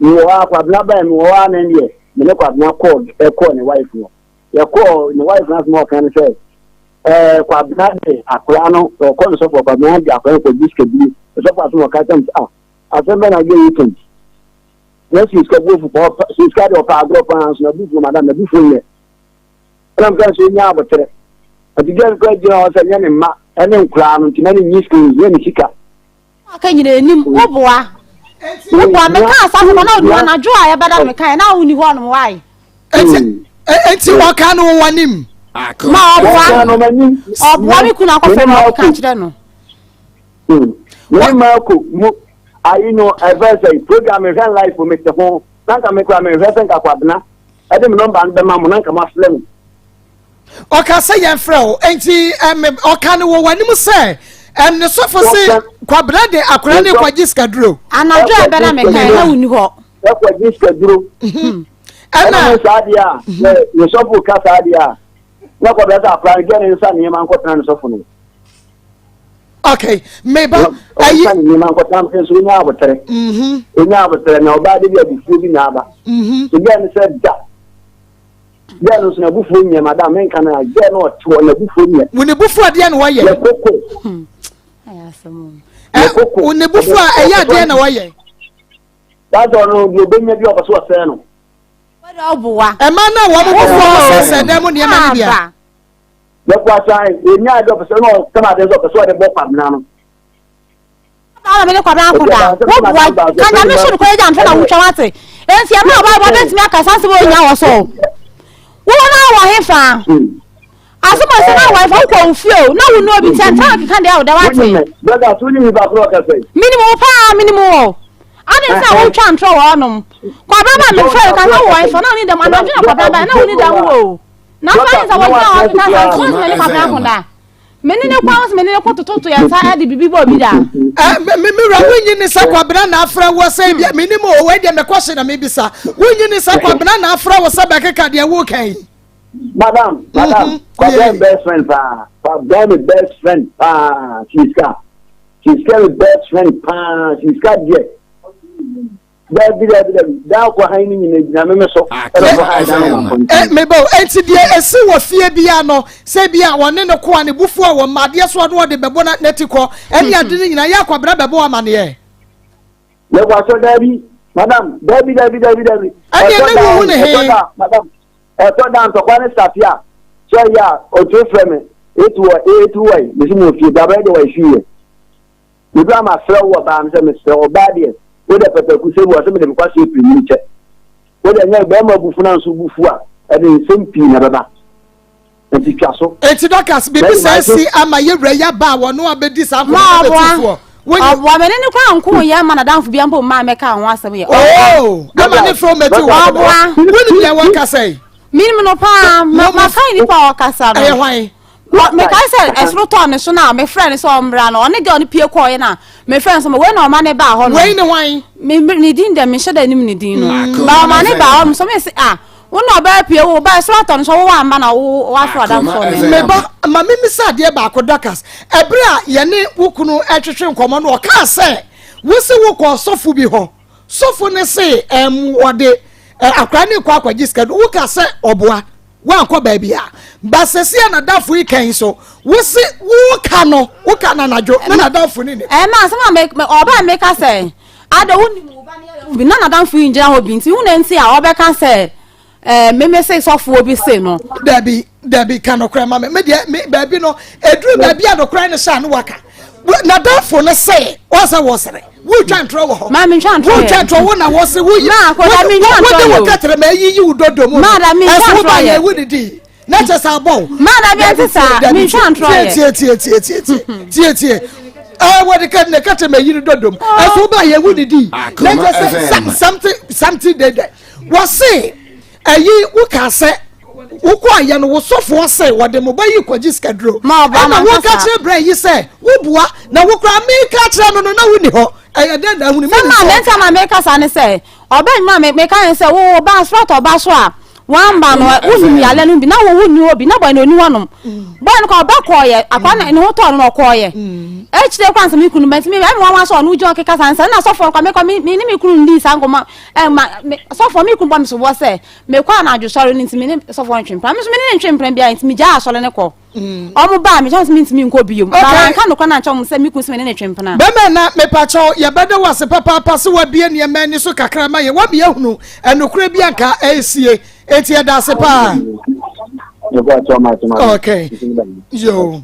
mewɔ hɔ a kwabena baeɛ mewɔ hɔ a na ɛneɛ me ne kwabena kɔɔ ɛkɔɔ ne wife hɔ yɛkɔɔ ne wife no asɛm a ɔka no sɛ ɛɛ kwabena de akora no ɔkɔ ne sɔfo kwabena de akora no kɔ gye sika bi sɔfo asɛm ɔka kyɛm sɛ ah asɛm bɛ na agye yi tɛm na si sika buofu pɔ si sika de ɔpɛ agorɔ paa nso na bufuo madam na bufuo nyɛ ɛna mka sɛ ɔnya aboterɛ ɔte gya no kora gyina hɔ sɛ nyɛ ne mma ɛne nkoraa no nti na ne nyi sika nhia ne sika aka nyina anim woboa woboa meka asafo kɔ na ɔnu anadwo a yɛbɛda meka na wonni hɔ nom wae enti ɔka no wɔ w'anim ma ɔboa ɔboa me kunu akɔfrɛ no ɔkeka kyerɛ no mene maako mu ayi no ɛfɛ sɛ program mehwɛ life mete ho na nka mekora mehwɛ sɛ nka kwabena ɛde me nɔmba no bɛma mo na nka moafrɛ me ɔka sɛ yɛmfrɛ wo enti ɔka no wɔ w'anim sɛ ne sɔfo se kwabena de akora ne kɔgye sikaduro anadwo a ɛbɛda meka na wonni hɔ ɛkɔgye sikaduro mhm. ɛna ne saa deɛ a mhm. ne sɔfo ka saa deɛ a na kwabena sɛ akora no gɛ ne nsa nneɛma nkɔtena ne sɔfo no okay meba ayi ɔnsa ne nneɛma nkɔtena mfe so onya abotere mhm. onya abotere na ɔbaa de bi abufuo bi na aba so gɛ ne sɛ da Gɛɛ no nso n'abufuo nyɛ madam menka no a gɛɛ no ɔte hɔ n'abufuo nyɛ. Wo ne bufuo adeɛ na wɔyɛ. Yɛ koko. Yɛ koko. Wo ne bufuo a ɛyɛ adeɛ na wɔyɛ. That's all no deɛ ɔbɛnya bi ɔpɛ so ɔsɛɛ no. Ɔboa. Ɛma no a wɔn bufuo sɛsɛ dɛm nneɛma no bia. Yɛkɔ asan ɛnya adeɛ ɔpɛ sɛ na ɔtɛm adeɛ sɛ ɔpɛ sɛ ɔde bɔ kwabena no. Ɔbaa me ne kwabena nko da. Woboa ka nyame so nokware gya mfe na wotwa wate. Enti ɛma ɔbaa bɔ bɛtumi aka saa nsɛm a onya wɔ so. Wo na wɔ he fa? Asɛm a sɛ na wɔ he fa wokɔ wo fie o na wo ne obi tɛ ntra keka deɛ wo da wate. Brother, so wonim nipa korɔ ɔkasa yi? Menim wo paa, menim wo. Ade nti na wotwa ntorɔ wɔ hɔnom. Kwabena ba mefrɛ no ka na wɔ he fa na wo ne dɛm anadwo na kwabena ba na wo ne dɛm o. Na fa ne sɛ wɔgyina hɔ keka saa nsɛm a ne kwabena ko da. Me ne ne kwan me ne ne kɔ tototo yɛn nsa de biribi bɔ obi da. Me me wura wonyi ne sɛ kwabena na afrɛ wo sɛ bia me nim o wei deɛ mekɔ hye na mebisa wonyi ne sɛ kwabena na afrɛ wo sɛ bɛkeka deɛ woka yi. Madam, madam, mhm. kwabena mi best friend paa, kwabena mi best friend paa, siska, siska mi best friend paa, siska deɛ. Dabi, dabi, dabi. Daa kɔ han no nyina gyina me me so. Ɛna ɔkɔ han dan no wɔ Eh, meba o. Enti deɛ esi wɔ fie bia no, sɛ bia wɔne ne koa ne bufuo a wɔma adeɛ so ɔno ɔde bɛbɔ na n'ati kɔ, ɛne ade no nyina, yɛ akwabena bɛbɔ amaneɛ. Yɛkɔ asɔ dabi, madam, dabi, dabi, dabi, dabi. Ɛdeɛ ne wuhu ne he? Madam, ɛtɔ da ntɔkwa ne sate a, sɛ ɛyɛ a, ɔtumi frɛ me, etu wɔ, etu wɔ yi, mesi mu ofie, dabɛ de wɔ efi yɛ. Medu a masrɛ wo ɔbaa no sɛ mesrɛ wo ɔbaa deɛ wo deɛ pɛpɛku sɛ bi wɔ sɛ mede me kwasea piri mu kyɛ wo deɛ nyɛ bɛrima abufu na nso bufu a ɛde nsɛm pii na ɛbɛba nti twa so. Eti Dorcas biribi saa si ama yɛ wura yi aba a wɔno abɛdi saa nkɔmɔ no bɛtu foɔ. Ɔboa me ne ne kora nko yɛ ma nadamfo bi mpo mmaa mɛka ho asɛm yɛ. Oo ama ne fɛ ɔmɛti wɔ. Ɔboa. Wonim deɛ wɔkasa yi. Menim no paa makae nipa a ɔkasa no. Ɛyɛ hwan? Mekae sɛ ɛsoro tɔɔ ne so no a mefrɛ no sɛ ɔmmra no ɔne girl no pie kɔɔeɛ no a mefrɛ no sɛ wei na ɔma ne baa hɔ no. Wei ne hwan? Ne din dɛ menhyɛ da nim ne din no. Mm. Ba ɔma ne baa hɔ no so mese ah wo na ɔbɛyɛ pie wo ba ɛsoro atɔ no so wowɔ amba na wo wafrɛ ɔdamfoɔ no. Meba ma memisa adeɛ baako Dorcas ɛberɛ a yɛne wo kunu ɛtwetwe nkɔmmɔ no ɔkaa sɛ wo se wokɔ ɔsɔfo bi hɔ Sɔfo no se ɛm wɔde akwadaa no rekɔ akɔgye sika no woka sɛ ɔboa woankɔ baabi a ba sɛsi a nadamfo yi kan so wo se woka no woka no anadwo na nadamfo no nim. Ɛma asɛm a me ɔbaa meka sɛ ada wo nim wo ba no yɛ bi na nadamfo yi ngyina hɔ bi nti wo na nti a ɔbɛka sɛ ɛɛ meme se sɔfoɔ bi se no. Dabi dabi ka nokorɛ ma me me deɛ me baabi no eduru baabi a nokorɛ no hyɛ a no waka. N'adamfo no se wɔsɛ wɔsere wotwa ntorɔ wɔ hɔ. Maa mentwa ntorɔ yɛ. Wotwa ntorɔ wo na wɔse woyi. Maa akɔda mentwa ntorɔ yɛ. Wode wo kɛtɛrɛma ayiyi wo dodo mu. Maa da mentwa Ɛso ntorɔ woba yɛ. yɛ wo didi na kyɛ sɛ abɔ wo. Maa da bi ɛnte saa mentwa ntorɔ yɛ. Tie tie tie tie tie tie tie. Ɛɛ wɔde kɛ ne kɛtɛrɛma ayi ne dodo mu. Ɛso woba yɛ wo didi na kyɛ sɛ something something dey there. Wɔse ɛyi woka sɛ wokɔ ayɛ no wo sɔfoɔ sɛ wɔde mo ba yi kɔgye sikaduro ɛna woka kyerɛ berɛ yi sɛ woboa na wokora meka kyerɛ no no na wonni hɔ ɛyɛ dɛn na ahunu sɛ maa mɛnta ma meka saa ne sɛ ɔbɛ nnwuma me meka ne sɛ wo ba asrɔtɔ ɔba so a wamba no wonim yale no bi na wo wonni hɔ bi na bɔe no ɔni hɔnom bɔe no kɔ ɔba kɔɔyɛ akwa na ne ho tɔɔ no na ɔkɔɔyɛ akyire kora nsɛ me kunu bɛnti me ɛme wanwa sɛ ɔno gyina ɔkeka saa nsɛ na sɔfoɔ no kɔ mekɔ me ne me kunu ndi saa nkɔmmɔ ɛma me sɔfoɔ me kunu bɔ me soboɔ sɛ Mekɔ anadwo sɔre no nti me ne sɔfoɔ ntwe mpena. Me nso me ne no ntwe mpena biara nti megyaa asɔre no kɔ. Ɔmo baa me kyɛn sɛ mentumi nkɔ bio. Ba manka nokorɛ no ankyerɛ ɔmo sɛ me kunu sɛ me ne no twe mpena. Bɛma na mepakyɛw yɛbɛda wo ase papaapa sɛ woabue nneɛma ani so kakra ma yɛn. Woama yɛahunu nokorɛ bi a anka ɛresie. Enti yɛda ase paa. Okay. Yo.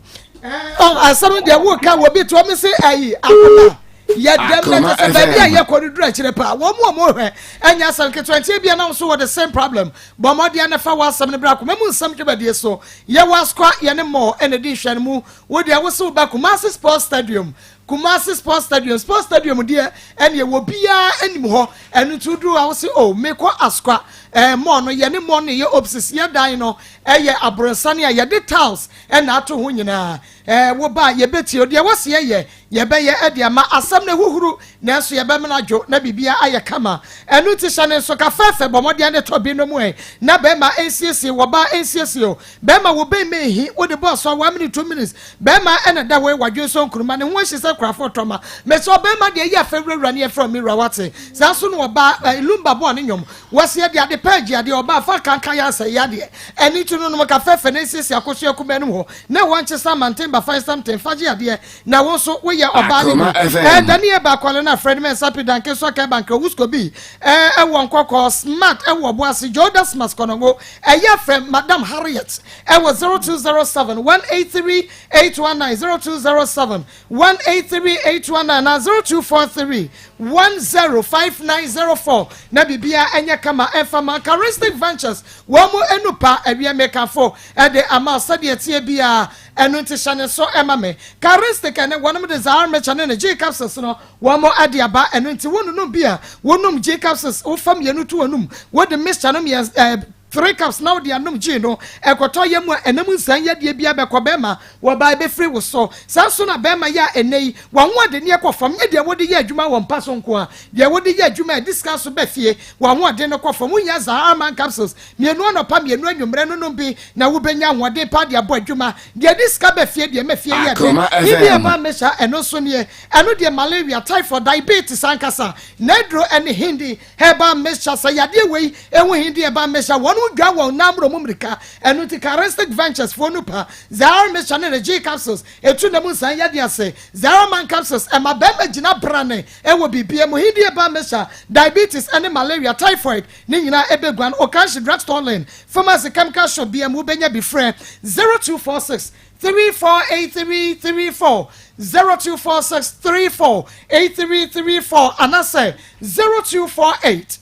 Oh, asɛm deɛ woka wɔ bi toɔ me se ayi akoma. Yɛ dɛm na kyɛ sɛ baabi a yɛkɔ no duru akyire paa. Wɔn mu a wɔhwɛ ɛnyɛ asɛm ketewa nti ebia na nso wɔ the same problem. Bɔ mmɔden na fa w'asɛm no bra akoma mu nsɛm dwumadie so. Yɛwɔ Asukwa, yɛne Mɔ ɛna ɛdi nhwɛne mu. Wo deɛ wo se wo ba Kumasi Sports Stadium. Kumasi Sports Stadium, Sports Stadium deɛ ɛneɛ wɔ biara anim hɔ. Ɛno nti woduru a wo se oh mekɔ Asukwa. Ɛɛ Mɔ no yɛne Mɔ no yɛ opsis. Yɛ dan no ɛyɛ aborɔnsane a yɛde tiles ɛna ato ho nyinaa. Ɛɛ wo ba a yɛbɛtie o. Deɛ wɔ se yɛyɛ Yɛbɛyɛ de ama asɛm no ahuhuru, nanso yɛbɛmene adwo na biribiara ayɛ kama. Ɛno nti hyɛ no nso ka fɛɛfɛ, bɔ mmɔden ne tɔ binom ɛ, na bɛrima nsiesie wo, ɔbaa nsiesie wo. Bɛrima wo bɛn mɛ hi, wode bɔ asoa one minute, two minutes, bɛrima ɛna da hɔ yi wadwen so nkruma, ne ho ahyi sɛ kurafo tɔma. Mesrɛ wo bɛrima deɛ yi afɛ wurawura ne yɛfrɛ wo me wura wate. Saa nso na ɔbaa ɛ, lumba bɔɔ ne nwom, wɔse yɛde ade pa agye adeɛ, ɔbaa fa kanka yɛ ansɛ yɛ adeɛ. Ɛno nti no nom ka fɛɛfɛ na nsiesie akosua kumaa no mu hɔ, na ɛhɔ nkyesa manten ba fan something, fa gye adeɛ. Na wo nso woyɛ ɔbaa no bi. Ɛɛ dani eba akwale na Fred Mensah Pidanke nso aka ɛba nkra Wusko bi ɛɛ ɛwɔ nkɔkɔɔ Smart ɛwɔ Ɔboase Joe Dasmas Kɔnɔngo ɛyɛ frɛ Madam Harriet ɛwɔ 0207 183 819 0207 183 819 na 0243 105904 na biribiara ɛnyɛ kama ɛmfa ma Charistic Ventures wɔn mu enupa ɛwiɛ mekafo ɛde ama sɛdeɛ ɛteɛ biara Ɛno nti hyɛ ne so ma me. Charistic ɛne wɔnom de Zaarmecha ne ne G capsules no wɔn de aba. Ɛno nti wo nonom bi a, wo nom G capsules wo fa mienu to w'anum, wo de mixture no miɛns ɛɛ three cups na wo de anom G no, ɛkɔtɔ yam a ɛnam nsan yadeɛ biara bɛkɔ bɛɛma wɔ baa ɛbɛfiri wo so. Saa nso na bɛɛma yɛ a ɛnɛ yi w'ahoɔdenneɛ kɔ fam nyɛ deɛ wode yɛ adwuma wɔ mpa so nko a, deɛ wode yɛ adwuma a ɛde sika nso ba fie, w'ahoɔden no kɔ fam. Wohia Zaarman capsules Mienu anɔpa, mienu anwummerɛ no nom bi na wobɛnya ahoɔden paa de abɔ adwuma. Deɛ ɛde sika ba fie deɛ ɛma fie yɛ dɛ. Biribi a ɛma mehyɛ ɛno nso nie. Ɛno deɛ malaria, typhoid, diabetes ankasa. N'aduro ɛne Hindi herbal mixture. Sɛ yadeɛ wei ɛho Hindi herbal mixture wɔn dwa wɔn nan mmoro mu mmirika. Ɛno nti Charistic Ventures foɔ no pa Zaire mixture ne Reggie capsules ɛtu nna mu nsan yadeɛ ase. Zaire man capsules ɛma bɛrima gyina brane ɛwɔ biribiara mu. Hindi herbal mixture, diabetes ɛne malaria, typhoid, Ne nyinaa ɛbɛguan Okanshe Drugstore Lane, Pharmacy Chemical Shop biara mu wobɛnya bi. Frɛ 0246 348334, 0246 348334 anasɛ 0248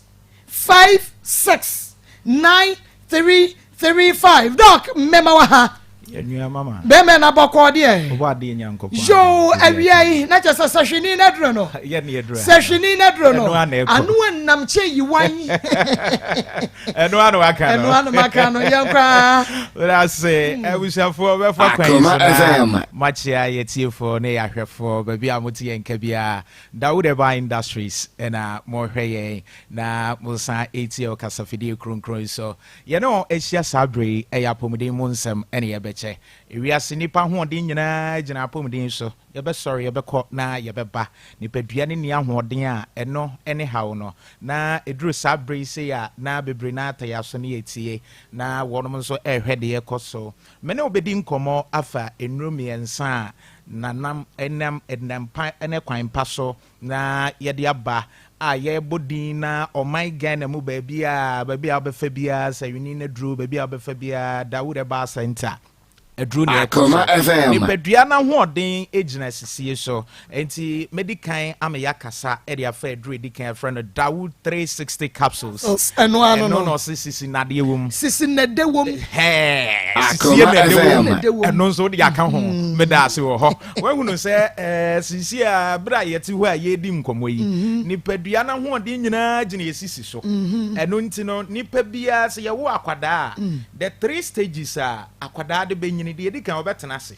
569335. Doc, mmɛma wɔ ha. Yɛnua mama. Bɛmɛ na bɔkɔɔ deɛ. Ɔbɔ adeɛ Nyankopɔn. Yoo awia yi na kyɛ sɛ sɛhwini na duro no. Yɛ ne yɛduro. Sɛhwini na duro no. Ɛno ana ɛkɔ. Ano ɛnam kyɛ yi wan. Ɛno ana waka no. Ɛno ana maka no yɛn koraa. Wọ́n ase abusuafoɔ bɛfa kwan yi so na moakyea yɛtiefoɔ ne yɛahwɛfoɔ baabi a mote yɛn nka biara. Dawood Herbal Industries ɛna mohwɛ yɛn na mosan ɛtie ɔkasafidie kronkron yi so. Yɛne wɔn ahyia saa berɛ yi, ɛyɛ apɔmuden mu nsɛm na yɛbɛkyɛ. Ewiase nnipa ahoɔden nyinaa gyina apɔmuden so. Yɛbɛsɔre, yɛbɛkɔ na yɛbɛba. Nipadua no nni ahoɔden a, ɛno ne haw no. Na ɛduru saa berɛ yi sei a, na bebree no ara tɛ yɛn aso ne yɛtie, na wɔnom nso rehwɛ deɛ ɛrekɔ so. Me ne wo bɛdi nkɔmmɔ afa nnuro mmiɛnsa a nanam nam nam pa ne kwan pa so na yɛde aba a yɛbɔ din na ɔman Ghana mu baabi a baabi a wobɛfa biara sɛ Winnie Naduru, baabi a wobɛfa biara Dawood Herbal Centre. Aduro na ɛkɔ Akoma so. FM. Nipadua no ahoɔden gyina sisie so. Enti mɛdi kan ama yɛakasa de afa aduro edi kan yɛfrɛ no Dawood 360 capsules. Ɛno ano Ɛno no. na ɔse sisi nadeɛ wɔ mu. Sisi nnɛdɛ wɔ mu. Hɛɛ, Akoma sisie na ɛde wɔ FM. mu. Ɛdɛ wɔ mu. Ɛno nso wode aka ho. Meda ase wɔ hɔ. Woahunu sɛ ɛɛ, sisi a berɛ a yɛte hɔ a yɛredi nkɔmmɔ yi, nipadua no ahoɔden nyinaa gyina yɛ sisi so. Ɛno nti no, nipa biara sɛ yɛwo akwadaa a, the three stages a akwadaa de bɛnyini, deɛ ɛdi kan ɔbɛtena ase,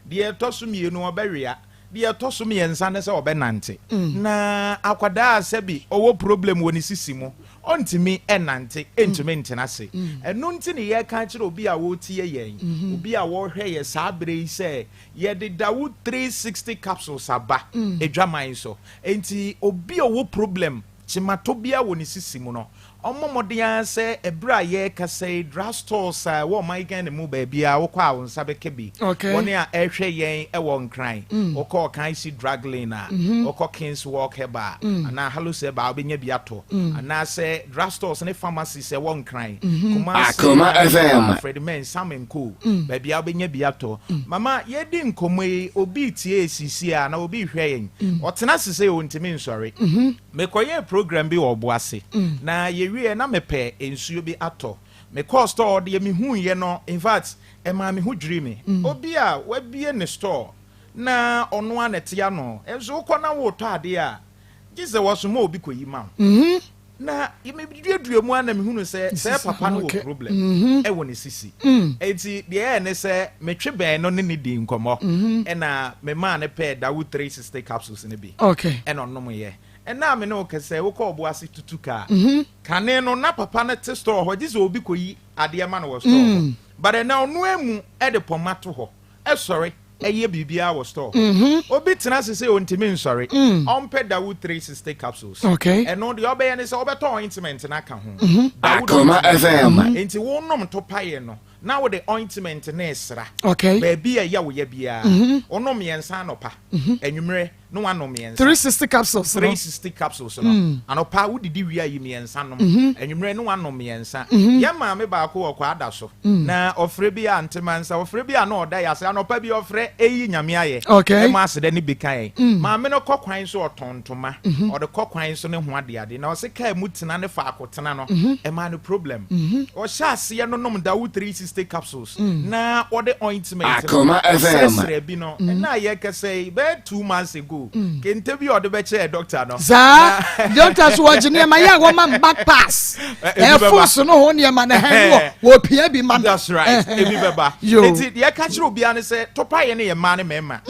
deɛ ɛtɔ so mmienu ɔbɛwea, deɛ ɛtɔ so mmiɛnsa ne sɛ ɔbɛnante. Na akwadaa a sɛbi ɔwɔ problem wɔ ne sisi mu, ɔntumi ɛnante, ɛntumi ntena ase. Ɛno nti ne yɛka kyerɛ obi a wɔretie yɛn, obi a wɔrehwɛ yɛ saa berɛ yi sɛ yɛde Dawood 360 capsules aba adwaman so. Enti obi a ɔwɔ problem kyematɔ biara wɔ ne sisi mu no, ɔmmɔ mmɔden ara sɛ ɛberɛ a yɛrekasa yi, drug stores a ɛwɔ ɔman Ghana mu baabiara wokɔ a wo nsa bɛka bi. Wɔne a ɛrehwɛ yɛn wɔ Nkran, wokɔ Ɔkanhyi Drug Lane a, wokɔ Kings Walk Herbal anaa Hallos Herbal a wobɛnya bi atɔ. Anaasɛ drug stores ne pharmacies a ɛwɔ Nkran, Kumasi, Akoma FM. Alfred Mensah Menko, baabiara wobɛnya bi atɔ. Mama, yɛredi nkɔmmɔ yi, obi retie yɛn seesei a, anaa obi rehwɛ yɛn, ɔtena ase sɛ ɔntumi nsɔre. Mekɔyɛɛ program bi wɔ Ɔboase, na yɛwieɛ na mepɛ nsuo bi atɔ. Mekɔɔ store hɔ, deɛ mehuiɛ no, in fact, ɛmaa me ho dwirii me. Obi a wabue ne store na ɔno ara na ɛte ano, nso wokɔ na woretɔ adeɛ a, gye sɛ wɔsoma obi kɔyi ma wo. Na meduadua mu ara na mehunu sɛ sɛ papa no wɔ problem ɛwɔ ne sisi. Enti deɛ ɛyɛ ne sɛ metwe bɛn no ne ne di nkɔmmɔ, ɛna memaa no pɛɛ Dawood 360 capsules no bi. Ɛna ɔnomyɛ. Ɛna a me ne wo kɛsɛ wokɔ Ɔboase tutu kaa. Kane no na papa no te store hɔ gye sɛ obi kɔyi adeɛ ma no wɔ store hɔ. But ɛnɛ ɔno amu ɛde pɔma to hɔ ɛsɔre ɛyɛ biribiara wɔ store hɔ. Obi tena ase sɛ ɔntumi nsɔre, ɔmpɛ Dawood 360 capsules. Ɛno deɛ ɔbɛyɛ ne sɛ ɔbɛtɔ ointment no aka ho. Dawood Akoma ointment. FM. Nti wonom to paeɛ no na wode ointment ne sra. Baabi a ɛyɛ wo ya biara. Wonom mmiɛnsa anɔpa, anwummerɛ na wanom mmiɛnsa. 360 capsules no. 360 capsules no. Anɔpa wodidi wie a yi mmiɛnsa nom. Anwummerɛ na wanom mmiɛnsa. Yɛn maame baako wɔ Kwada so. Na ɔfrɛ bi a ntemansa, ɔfrɛ bi a na ɔda yɛ ase. Anɔpa bi ɔfrɛ eyi Nyame ayɛ. Ɛma aseda ne bi ka yɛn. Maame no kɔ kwan so ɔtɔn ntoma. Ɔde kɔ kwan so ne ho adeade. Na ɔse kaa mu tena ne faako tena no, ɛmaa no problem. Ɔhyɛ aseɛ no nom Dawood 360 capsules. Na ɔde ointment no Akoma FM. ɔsrɛsrɛ bi no. Ɛna a yɛkɛsɛ yi, bɛyɛ 2 months ago, kente bi a ɔde bɛkyɛɛ doctor no. Saa doctor so wɔgye nneɛma yɛ a wɔma back pass. Ebi bɛba. Ɛfo so no ho nneɛma na hɛn wɔ wɔpia bi ma no. That's right. Ebi bɛba. Yo. Enti deɛ ɛka kyerɛ obiara ne sɛ topaeɛ no yɛ mmaa ne mmarima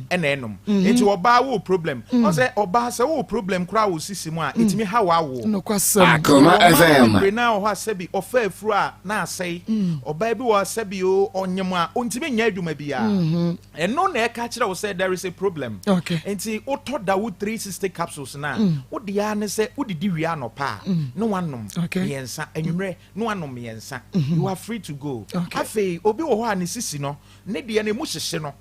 ɛna ɛnom. Enti ɔbaa wo problem. Ɔsɛ ɔbaa sɛ wo problem koraa wɔ sisi mu a, ɛtumi ha w'awoɔ. Nokwasɛm. Akoma Ɔbaa FM. bebree naa wɔ hɔ a sɛbi ɔfa afuru a na asɛe. Ɔbaa bi wɔ hɔ a sɛbi o ɔnyem a ɔntumi nyɛ adwuma biara. Ɛno na ɛka kyerɛ wo sɛ there is a problem. Nti wotɔ Dawood 360 capsules na wode ara ne sɛ wodidi wie anɔpa a na wanom mmiɛnsa, anwummerɛ na wanom mmiɛnsa. You are free to go. Afei obi wɔ hɔ a ne sisi no ne deɛ no emu hyehye no.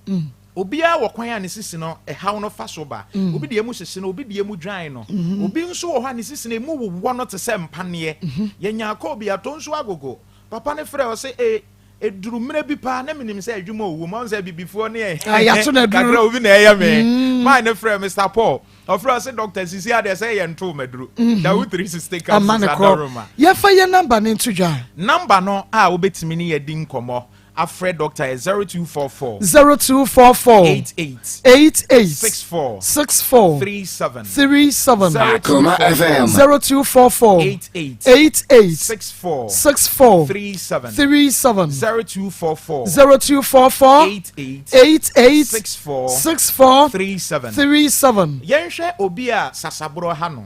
Obiara wɔ kwan a ne sisi no ɛhaw no fa so ba. Obi deɛ emu hyehye no, obi deɛ emu dwan no. Obi nso wɔ hɔ a ne sisi no emu wowɔ no te sɛ mpaneɛ. Yɛnya akɔ obi atɔ nso agogo. Papa ne frɛ ɔsɛ e eduru mmerɛ bi paa na menim sɛ adwuma ɔwɔ mu. Ɔn sɛ bibifoɔ ne ɛ Ah, yɛato no aduru. kakra obi na ɛyɛ me. Maa ne frɛ Mr Paul. Ɔfrɛ ɔsɛ doctor sisi adeɛ sɛ yɛ nto maduro. Dawood 360 Ama capsules ne kɔ. adaroma. Yɛfa yɛ number ne nto dwa. Number no a wobɛtumi ne yɛdi nkɔmmɔ afrɛ doctor yɛ 0244 0244 88 88 64 64 37. 37. Akoma FM. 0244 88 88 64 64 37. 37. 0244 0244 88 88 64 64 37. 37. Yɛnhwɛ obi a sasaborɔ ha no.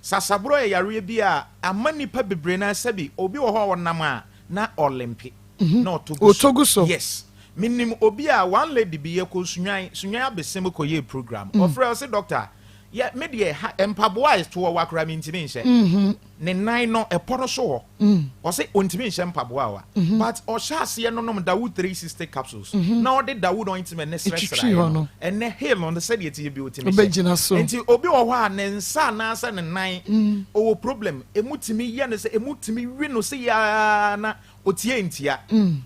Sasaborɔ yɛ yareɛ bi a ama nipa bebree na sɛbi obi wɔ hɔ a ɔnam a na ɔlimp na ɔtɔ gu Ɔtɔ gu so. Yes, menim obi a one lady bi yɛkɔ Sunwan abɛsɛm kɔyɛ program. Ɔfrɛ ɔsɛ, "Doctor, yɛ me deɛ ha mpaboa a ɛtoɔ wa koraa mentumi nhyɛ." Ne nan no ɛpɔ no so hɔ, ɔsɛ ɔntumi nhyɛ mpaboa wa, but ɔhyɛ aseɛ no nom Dawood 360 capsules na ɔde Dawood ointment ne Ɛtwitwi srɛsrɛ hɔ no. No. Ɛnɛ heel no sɛdeɛ ɛteɛ bi ɔtumi Ɔbɛgyina so. Nti obi wɔ hɔ a ne nsa anaasɛ ne nan ɔwɔ problem, emu tumi yɛ no sɛ emu tumi wi no sɛ yaa na Otie ntia.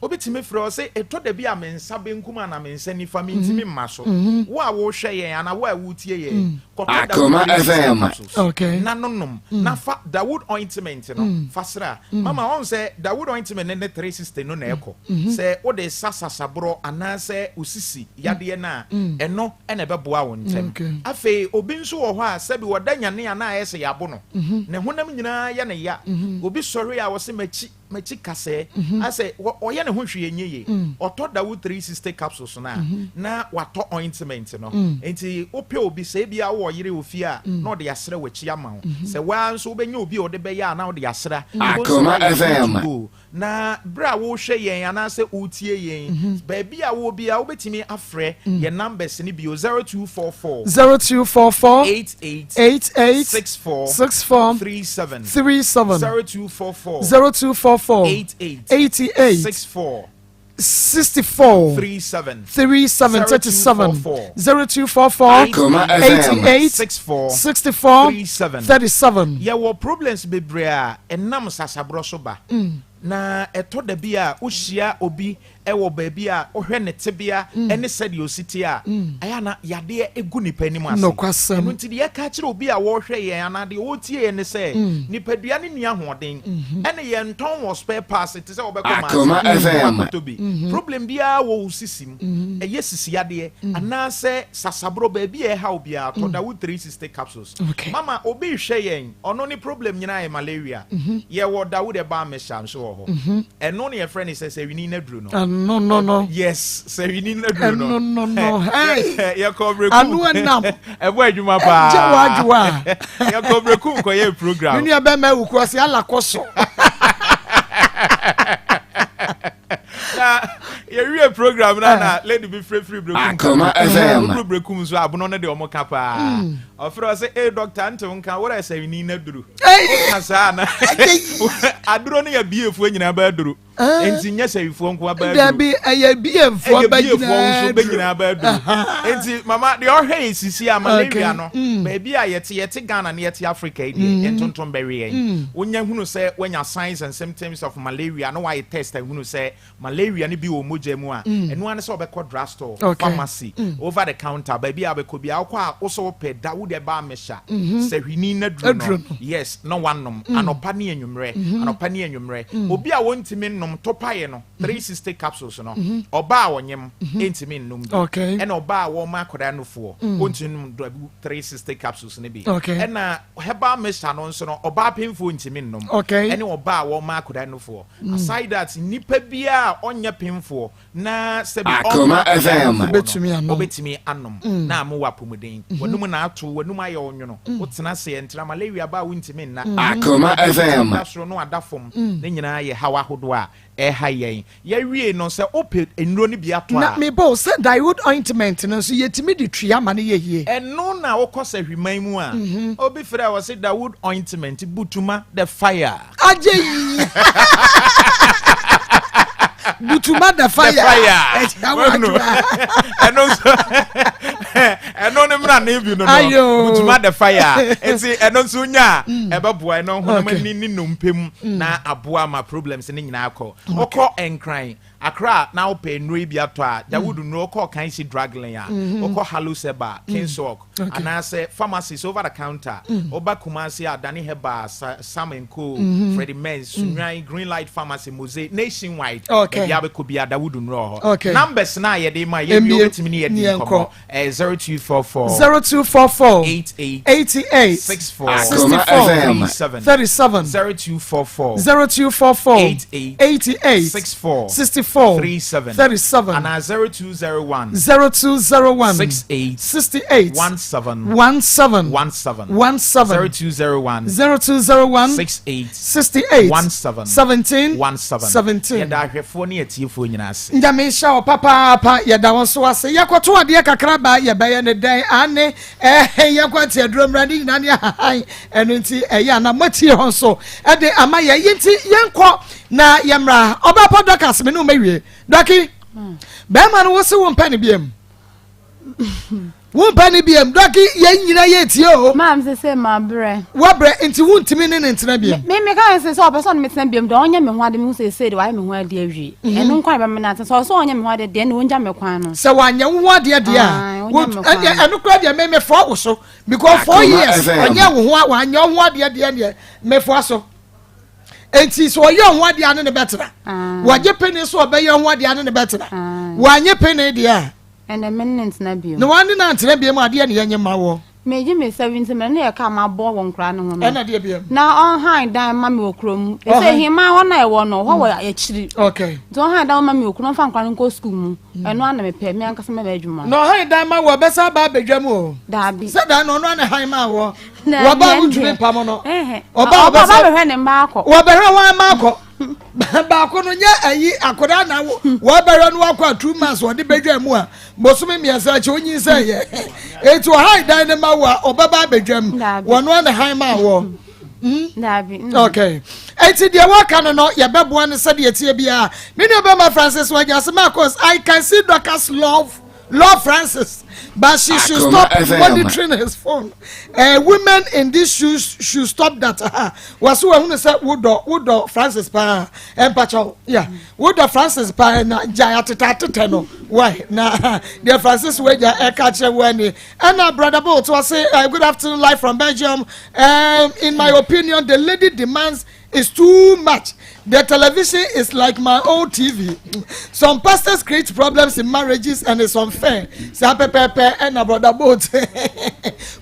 Obi tumi frɛ wo sɛ ɛtɔ da bi a me nsa benkum anaa me nsa nifa mentumi mma so. Wo a wohwɛ yɛn anaa wo a wotie yɛn, kɔtɔ Akoma Dawood 360 FM. capsules Okay. na nonom na fa Dawood ointment no fa sra. Mama ɔn sɛ Dawood ointment ne ne 360 no na ɛkɔ. Sɛ wode sa sasaborɔ anaasɛ osisi yadeɛ no a, ɛno na ɛbɛboa wo ntɛm. Okay. Afei obi nso wɔ hɔ a sɛbi ɔda nyane a na ayɛ sɛ yɛabo no. Ne honam nyinaa yɛ no ya. Obi sɔre a ɔse m'akyi M'akyi kasɛɛ asɛ ɔyɛ ne ho hwee nyɛ yie. Ɔtɔ Dawood 360 capsules no a, na watɔ ointment no. Nti wopɛ obi, sɛ ebia wowɔ yere wɔ fie a, na ɔde asra w'akyi ama wo. Sɛ wo ara nso wobɛnya obi a ɔde bɛyɛ a, na wode asra. Wobɛhu sɛ Akoma woayɛ good to FM. go. Na berɛ a worehwɛ yɛn anaasɛ woretie yɛn, baabi a wowɔ biara, wobɛtumi afrɛ yɛn numbers no bio, 0244 0244 88 88 64 64 37. 37 0244 0244 88 88 64 64 37 37 37 0244 0244 Akoma FM. 88 64 64 37. 37. Yɛwɔ problems bebree a ɛnam sasaborɔ so ba. Na ɛtɔ da bi a wohyia obi wɔ baabi a wohwɛ ne tebea ne sɛdeɛ ɔsi teɛ a, ɛyɛ a na yadeɛ gu nipa anim ase. Nokwasɛm. Ɛno nti deɛ yɛka kyerɛ obi a wɔrehwɛ yɛn anaa deɛ ɔretie yɛn ne sɛ, nipadua no nni ahoɔden, ɛne yɛntɔn wɔ spare parts te sɛ wobɛkɔ Akoma Maase FM. akɔtɔ bi. Problem biara wɔ wo sisi mu, ɛyɛ sisi yadeɛ anaasɛ sasaborɔ, baabi a ɛha wo biara, tɔ Dawood 360 capsules. Okay. Mama obi rehwɛ yɛn, ɔno ne problem nyinaa yɛ malaria. Yɛwɔ Dawood Herbal Mixture nso wɔ hɔ. Ɛno na yɛfrɛ no sɛ sɛwini n'aduro no. Ɛno no no. Yes, sɛwini n'aduro no. Ɛno no no. Hey. Yɛkɔ brekum. Ano ɛnam. Ɛbɔ adwuma paa. Ɛgye w'adwoa. Yɛkɔ brekum kɔyɛ program. Me nua bɛma awu kura sɛ ala kɔ so. Na yɛwie program na na lady bi firefiri brekum. Akoma FM. Woduru brekum nso abono no de ɔmo ka paa. Ɔfrɛ ɔsɛ, "Ee doctor, nte wo nka, worɛ sɛwini n'aduro." Woka saa na aduro no yɛ biefoɔ nyinaa bɛ aduro. Nti nyɛ sɛwifoɔ nko aba aduro. Dabi, ɛyɛ biefoɔ Ɛyɛ bɛ biefoɔ nyinaa nso bɛ nyinaa bɛ aduro. Nti mama deɛ ɔhwɛ yɛ sisi a malaria no, baabi a yɛte, yɛte Ghana ne yɛte Africa yi deɛ, ntontom bɛwe yɛn. Wonya hunu sɛ woanya signs and symptoms of malaria na woayɛ test ahunu sɛ malaria no bi wɔ mogya mu a, ɛno ara ne sɛ wobɛkɔ drugstore, pharmacy, over the counter, baabi a wobɛkɔ biara, wokɔ a wo sɛ wopɛ Dawood Herbal Mixture, sahwini n'aduro no, yes, na wanom anɔpa ne anwummerɛ, anɔpa ne anwummerɛ. Obi a wɔntumi nnom topaeɛ no, 360 capsules no, ɔbaa a ɔnyem ntumi nnom bi, ɛna ɔbaa a wɔma akwadaa nufoɔ ɔntumi nnom Dawood 360 capsules no bi, ɛna herbal mixture no nso no, ɔbaa pemfoɔ ntumi nnom, ɛne ɔbaa a wɔma akwadaa nufoɔ. Aside that, nipa biara a ɔnyɛ pemfoɔ na sɛbi Akoma ɔmma akwadaa FM. nufoɔ Obetumi no, anom. obetumi anom na ama wɔ apɔmuden. W'anum na ato, w'anum ayɛ ɔnwono, wotena ase ɛntra, malaria ba a wontumi nna. Akoma FM. Da soro na wada fam, ne nyinaa yɛ haw ahodoɔ a ɛha yɛn. Yɛwie no sɛ wopɛ nnuro no bi atɔ Na a, mebɔ wo sɛ Dawood ointment no nso yɛtumi de tua ma no yɛ yie. Ɛno na wokɔ sahwiman mu a, obi frɛ wɔ se Dawood ointment butuma the fire. Agye yi. Butuma the fire. The fire. Ɛkyɛ wa adwoa. Ɛno nso ɛno ne mmra ne bi no no. Ayo. Butuma the fire. Nti ɛno nso nya a ɛbɛboa ɛno honam ani ne nnompe mu na aboa ma problems ne nyinaa kɔ. Wokɔ Nkran, Accra na wopɛ nnuro yi bi atɔ a, Dawood nnuro, wokɔ Kanshi Drug Lane a, wokɔ Halus Herbal, Kingswalk, anaasɛ pharmacies over the counter, woba Kumasi a, Dani Herbal, Sam and Co, Freddie Men's, Sunyani, Green Light Pharmacy, Mose, nationwide, baabi a wobɛkɔ biara, Dawood nnuro wɔ hɔ. Numbers no a yɛde ma, yɛwie Mbie, wobɛtumi ne yɛdi ne yɛnkɔ. nkɔmmɔ. 0244 0244 88 88 64 Akoma 64 FM. 37 37 0244 0244 88 88 64 64 37 37 anaa 0201 0201 68 68 17 17 17 17 0201 0201 68 68 17 17 17. 17. Yɛda ahwɛfoɔ ne atiefoɔ nyinaa ase. Nyame nhyɛ wo papaapa, yɛda wo nso ase. Yɛkɔto adeɛ kakra ba, yɛbɛyɛ ne dɛn? Ane ɛhɛ yɛnkɔ ate aduro mmra ne nyinaa ne ahahan. Ɛno nti ɛyɛ ana moatie hɔ nso ɛde ama yɛ yi nti yɛnkɔ na yɛmmra. Ɔbaa pa Dorcas, me ne wo mɛwie. Dɔki, bɛrima no wo se wo mpɛ ne biam. Wompɛ ne biam. Dɔki yɛn nyina yɛtie o. Maam sɛ sɛ mabrɛ. Wabrɛ nti wontumi ne ne ntena biam. Me me ka sɛ sɛ ɔpɛ sɛ ɔne me tena biam deɛ ɔnyɛ me ho ade mehu sɛ sɛ de wayɛ me ho ade awie. Mhm. Ɛno nkwa bɛma no ate sɛ ɔsɛ ɔnyɛ me ho ade deɛ ne ɔngya me kwan no. Sɛ wanyɛ wo ho adeɛ deɛ a ɛno koraa deɛ me mefoa wo so because 4 years ɔnyɛ wo ho wanyɛ wo ho adeɛ deɛ deɛ mefoa so. Enti sɛ ɔyɛ ho adeɛ a ne ne bɛtena. Wɔgye pene so ɔbɛyɛ ho adeɛ a ne ne bɛtena. Wanyɛ pene deɛ a. Ɛnɛ me ne no ntena bio. Na wɔne no antena bio mu adeɛ ne yɛnye mma wɔ. Megye me 70 mmerɛ ne yɛ kaa mabɔ wɔ nkoraa no ho no. Ɛna deɛ biam. Na ɔnhan dan ma me wɔ kuro mu. Ɛsɛ hemaa hɔ na ɛwɔ no hɔ wɔ akyiri. Okay. Nti ɔhan dan ma me wɔ kuro mu ɔmfa nkoraa no nkɔ sukuu mu. Ɛno ara na mepɛ me ankasa mɛbɛ adwuma. Na ɔhan dan ma wɔ bɛsa aba abɛdwa mu o. Daabi. Sɛ dan no ɔno ana han ma wɔ. Wɔba wotumi mpam no. Ɔba ɔbɛsa. Ɔba bɛhwɛ ne mma akɔ. Wɔbɛhwɛ wɔn mma akɔ. Baako no nyɛ ayi akwadaa na wɔbɛhwɛ no akɔ a 2 months wɔde bɛdwa mu a bosome 3 akyi onyin sɛ yɛ eti ɔhan dan ne ma wo a ɔbɛba abɛdwa mu wɔn ana han ma wɔ. Okay, eti deɛ wɔka no yɛbɛboa no sɛdeɛ tie biara. Me nua bɛma Francis wagya ase. Marcos, I can see Dorcas love Francis, but she should stop FM. monitoring his phone. Women in these shoes should stop that. Waso wahunu sɛ wodɔ Francis paa. Ɛmpakyɛw, yeah, wodɔ Francis paa na gya ateta atetɛ no. Why? Na deɛ Francis wagya ɛka kyerɛ wo ani. Ɛna Brother Bolt was say, good afternoon, live from Belgium. In my opinion, the lady demands is too much. The television is like my old TV. Some pastors create problems in marriages and it's unfair. Saa pɛpɛɛpɛ ɛna Brother Bolt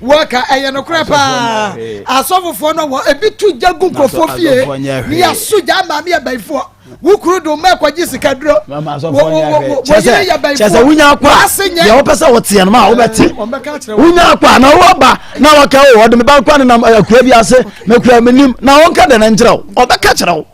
wɔka ɛyɛ no korɛ paa. Asɔfofoɔ no wɔ ebi tu gya gu nkurɔfoɔ fie. Ni aso gya maame yɛ bɛyifoɔ. Wukuru do mɛ kɔgye sikaduro. Wɔyere yɛ bɛyifoɔ. Kyɛ sɛ wonya akɔ a deɛ wopɛ sɛ woteɛ no ma a wobɛte. Wonya akɔ a na woaba na wɔka o ɔde me ba nkɔ ne nam akura bi ase mekura menim na wɔnka dɛ no nkyerɛ wo ɔbɛka kyerɛ wo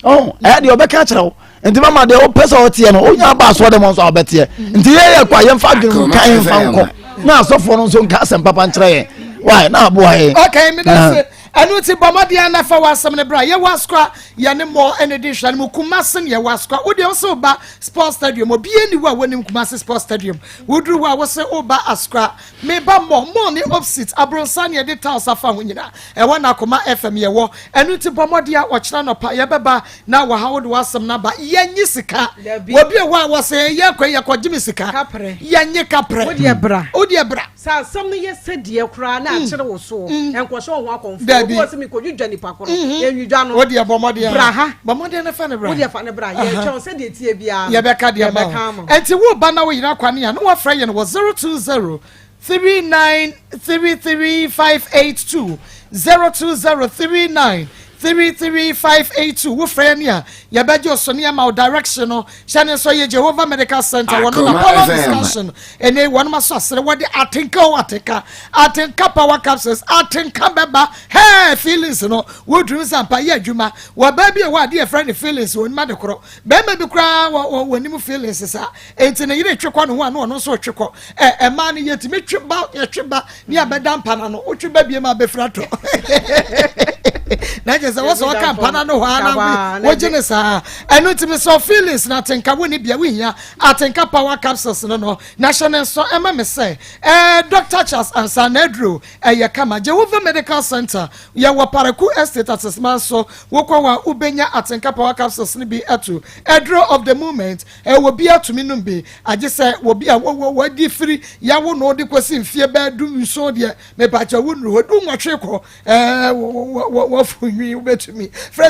ɔho ɛyɛ deɛ ɔbɛka kyerɛ wo nti mama deɛ wopɛ sɛ ɔteɛ no wonya aba asoɔ dɛ mɔ nso a wobɛteɛ nti yɛyɛ kɔ a yɛmfa adwene mu nka yɛmfa nkɔ na asɔfoɔ no nso nka asɛm papa nkyerɛ yɛn wae na aboa yɛn. Okay, mi da se ɛnu ti bɔ mmɔden anafa wɔ asɛm no bra. Yɛwɔ Asokwa, yɛne mmɔ ɛne de hwɛ no mu. Kumase ne yɛwɔ Asokwa. Wodeɛ wo sɛ woba sports stadium, obiara ni hɔ a wɔnim Kumase sports stadium. Woduru hɔ a wo sɛ woba Asokwa, meba mɔ mɔ ne opposite abrɔnsa ne yɛde tiles afa ho nyinaa ɛwɔ na Akoma FM yɛwɔ. Ɛno nti bɔ mmɔden a ɔkyerɛ nɔpa yɛbɛba na wɔha wode w'asɛm no aba. Yɛnye sika. Obi wɔ hɔ a wɔsɛ yɛkɔ yɛkɔgye me sika. Yɛnye kaprɛ. Wodeɛ bra. Wodeɛ bra. Sɛ asɛm no yɛ sɛdeɛ koraa na akyere wo soɔ, ɛnkɔhyɛ wo ho akɔmfoɔ. Dabi. Obi wɔ sɛ mekɔdwidwa nipa korɔ, ɛnwidwa no. Wodeɛ bɔ mmɔden a. Bra ha. Bɔ mmɔden no fa ne bra. Wodeɛ fa ne bra. Yɛtwɛn sɛdeɛ tie biara no. Yɛbɛka deɛ ma yɛbɛka wo. ama wo. Ɛnti woba na woyera kwane a na woafrɛ yɛn wɔ 020 3933 582, 020 39 33 582. Wofrɛ yɛn a yɛbɛgye wo so ne yɛma wo direction no. Hyɛ ne nso yɛ Jehovah Medical Center wɔno na Akoma Apollo FM. Discussion ɛne wɔnom aso asere wɔde atenka o atenka atenka power capsules atenka bɛba hɛɛ feelings no woduru nsampa yɛ adwuma wɔ baa bi a ɛwɔ adeɛ yɛfrɛ no feelings wɔ onim ade korɔ. Bɛrima bi koraa wɔ wɔ wɔnim feelings saa enti ne yere twe kɔ ne ho a na ɔno nso twe kɔ ɛ ɛmaa no yɛtumi twe ba yɛtwe ba ne abɛda mpa na no wotwe ba bie ma abɛfira tɔ na kyerɛ sɛ wɔsɛ ɔka mpa na no hɔ a na wogye ne saa. Ɛno ntumi sɛ feelings na atenka wo ne bia wohia atenka power capsules no na hyɛ ne nso ɛma me sɛ Dr Charles Ansa na aduro ɛyɛ kama. Jehovah Medical Center yɛwɔ Paraku Estate Atesman so. Wokɔ hɔ a wobɛnya atenka power capsules no bi ato. Aduro of the moment ɛwɔ bi atumi nom bi agye sɛ wɔbi a wɔwɔ wɔadi firi yawo na ɔde kɔsi mfie bɛɛ 17 deɛ mepakyɛ wo nnuru hɔ 18 kɔ wɔfo nwi wobɛtumi frɛ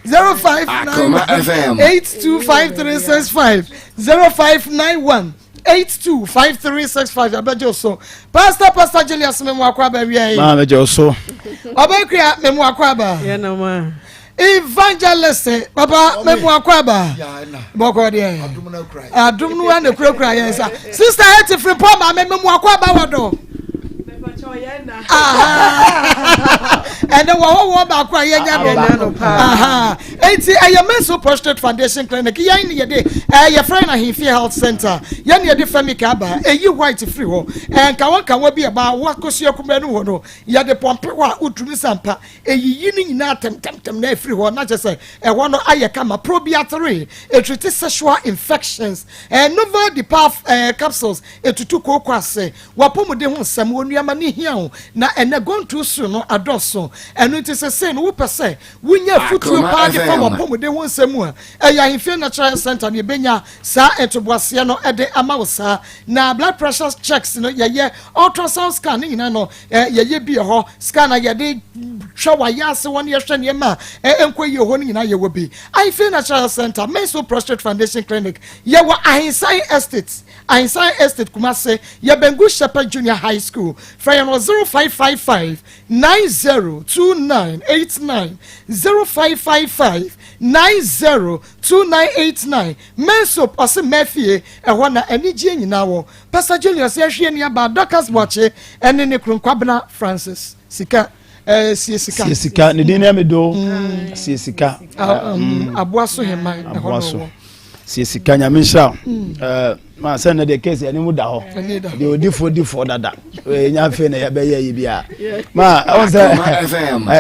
0591 825365, 0591 825365. Abɛgye so. Pastor Julius, memu akɔ aba wia yi. Maa mɛgye so. Ɔbɛkua, memu akɔ aba. Evangelist papa, memu akɔ aba. Bɔkɔ deɛ adum no ana kurakura yɛn nsa. Sister Eti firi pɔ maame, memu akɔ aba wɔ do. Ɛnɛ Yɛwɔ hɔhoɔ baako a yɛnya no paa. Enti ɛyɛ Menso Prostate Foundation Clinic. Yɛn ne yɛde ɛɛ yɛfrɛ no Ahemfie Health Center. Yɛn ne yɛde Femic aba. Ɛyi white firi hɔ. Ɛɛ nkawa nkawa bi ɛba wakosua kumɛ no hɔ no. Yɛde pɔmpe hɔ a wotumi sampa. Ɛyiyi ne nyinaa tɛmtɛmtɛm na ɛfiri hɔ na kyerɛ sɛ ɛhɔ no ayɛ kama. Probiatere, ɛtriti sexual infections. Ɛɛ Novel Depaf ɛɛ capsules ɛtutu kooko ase. W'apɔmuden ho nsɛm, wo nneɛma no hia wo, na ɛnnɛ gone so no adɔɔso. Ɛno nti sesei no wopɛ sɛ wunya afotuo paa de fa w'apɔmuden ho nsɛm mu a, ɛyɛ Ahemfie Natural Health Centre na yɛbɛnya saa ntoboaseɛ no de ama wo saa. Na blood pressure checks no yɛyɛ, ultrasound scan ne nyinaa no yɛyɛ bi wɔ hɔ, scan a yɛde hwɛ w'ayaase hɔ ne yɛhwɛ nneɛma a ɛnkɔ yie hɔ no nyinaa yɛwɔ bi. Ahemfie Natural Health Centre, Menso Prostate Foundation Clinic, yɛwɔ Ahensan Estate. Ahensan Estate, Kumase, yɛ bɛn Good Shepherd Junior High School. Frɛ yɛn wɔ 0555 902989, 0555 902989. Mensoap ɔse mɛfie, ɛhɔ na anigyeɛ nyinaa wɔ. Pastor Julius yɛhwɛ ni aba Dorcas Boakye ɛne ne kunu Kwabena Francis. Sika ɛɛ sie sika. Sie sika ne din ne ɛmi do. Sie sika. Aboa so heman ɛhɔ na ɔwɔ. Sie sika nyame nhyira wo. Mm. Ma sɛ no deɛ case anim da hɔ deɛ odifoɔ difoɔ dada ɛnya afei na yɛbɛyɛ yi bia ma ɛwɔ sɛ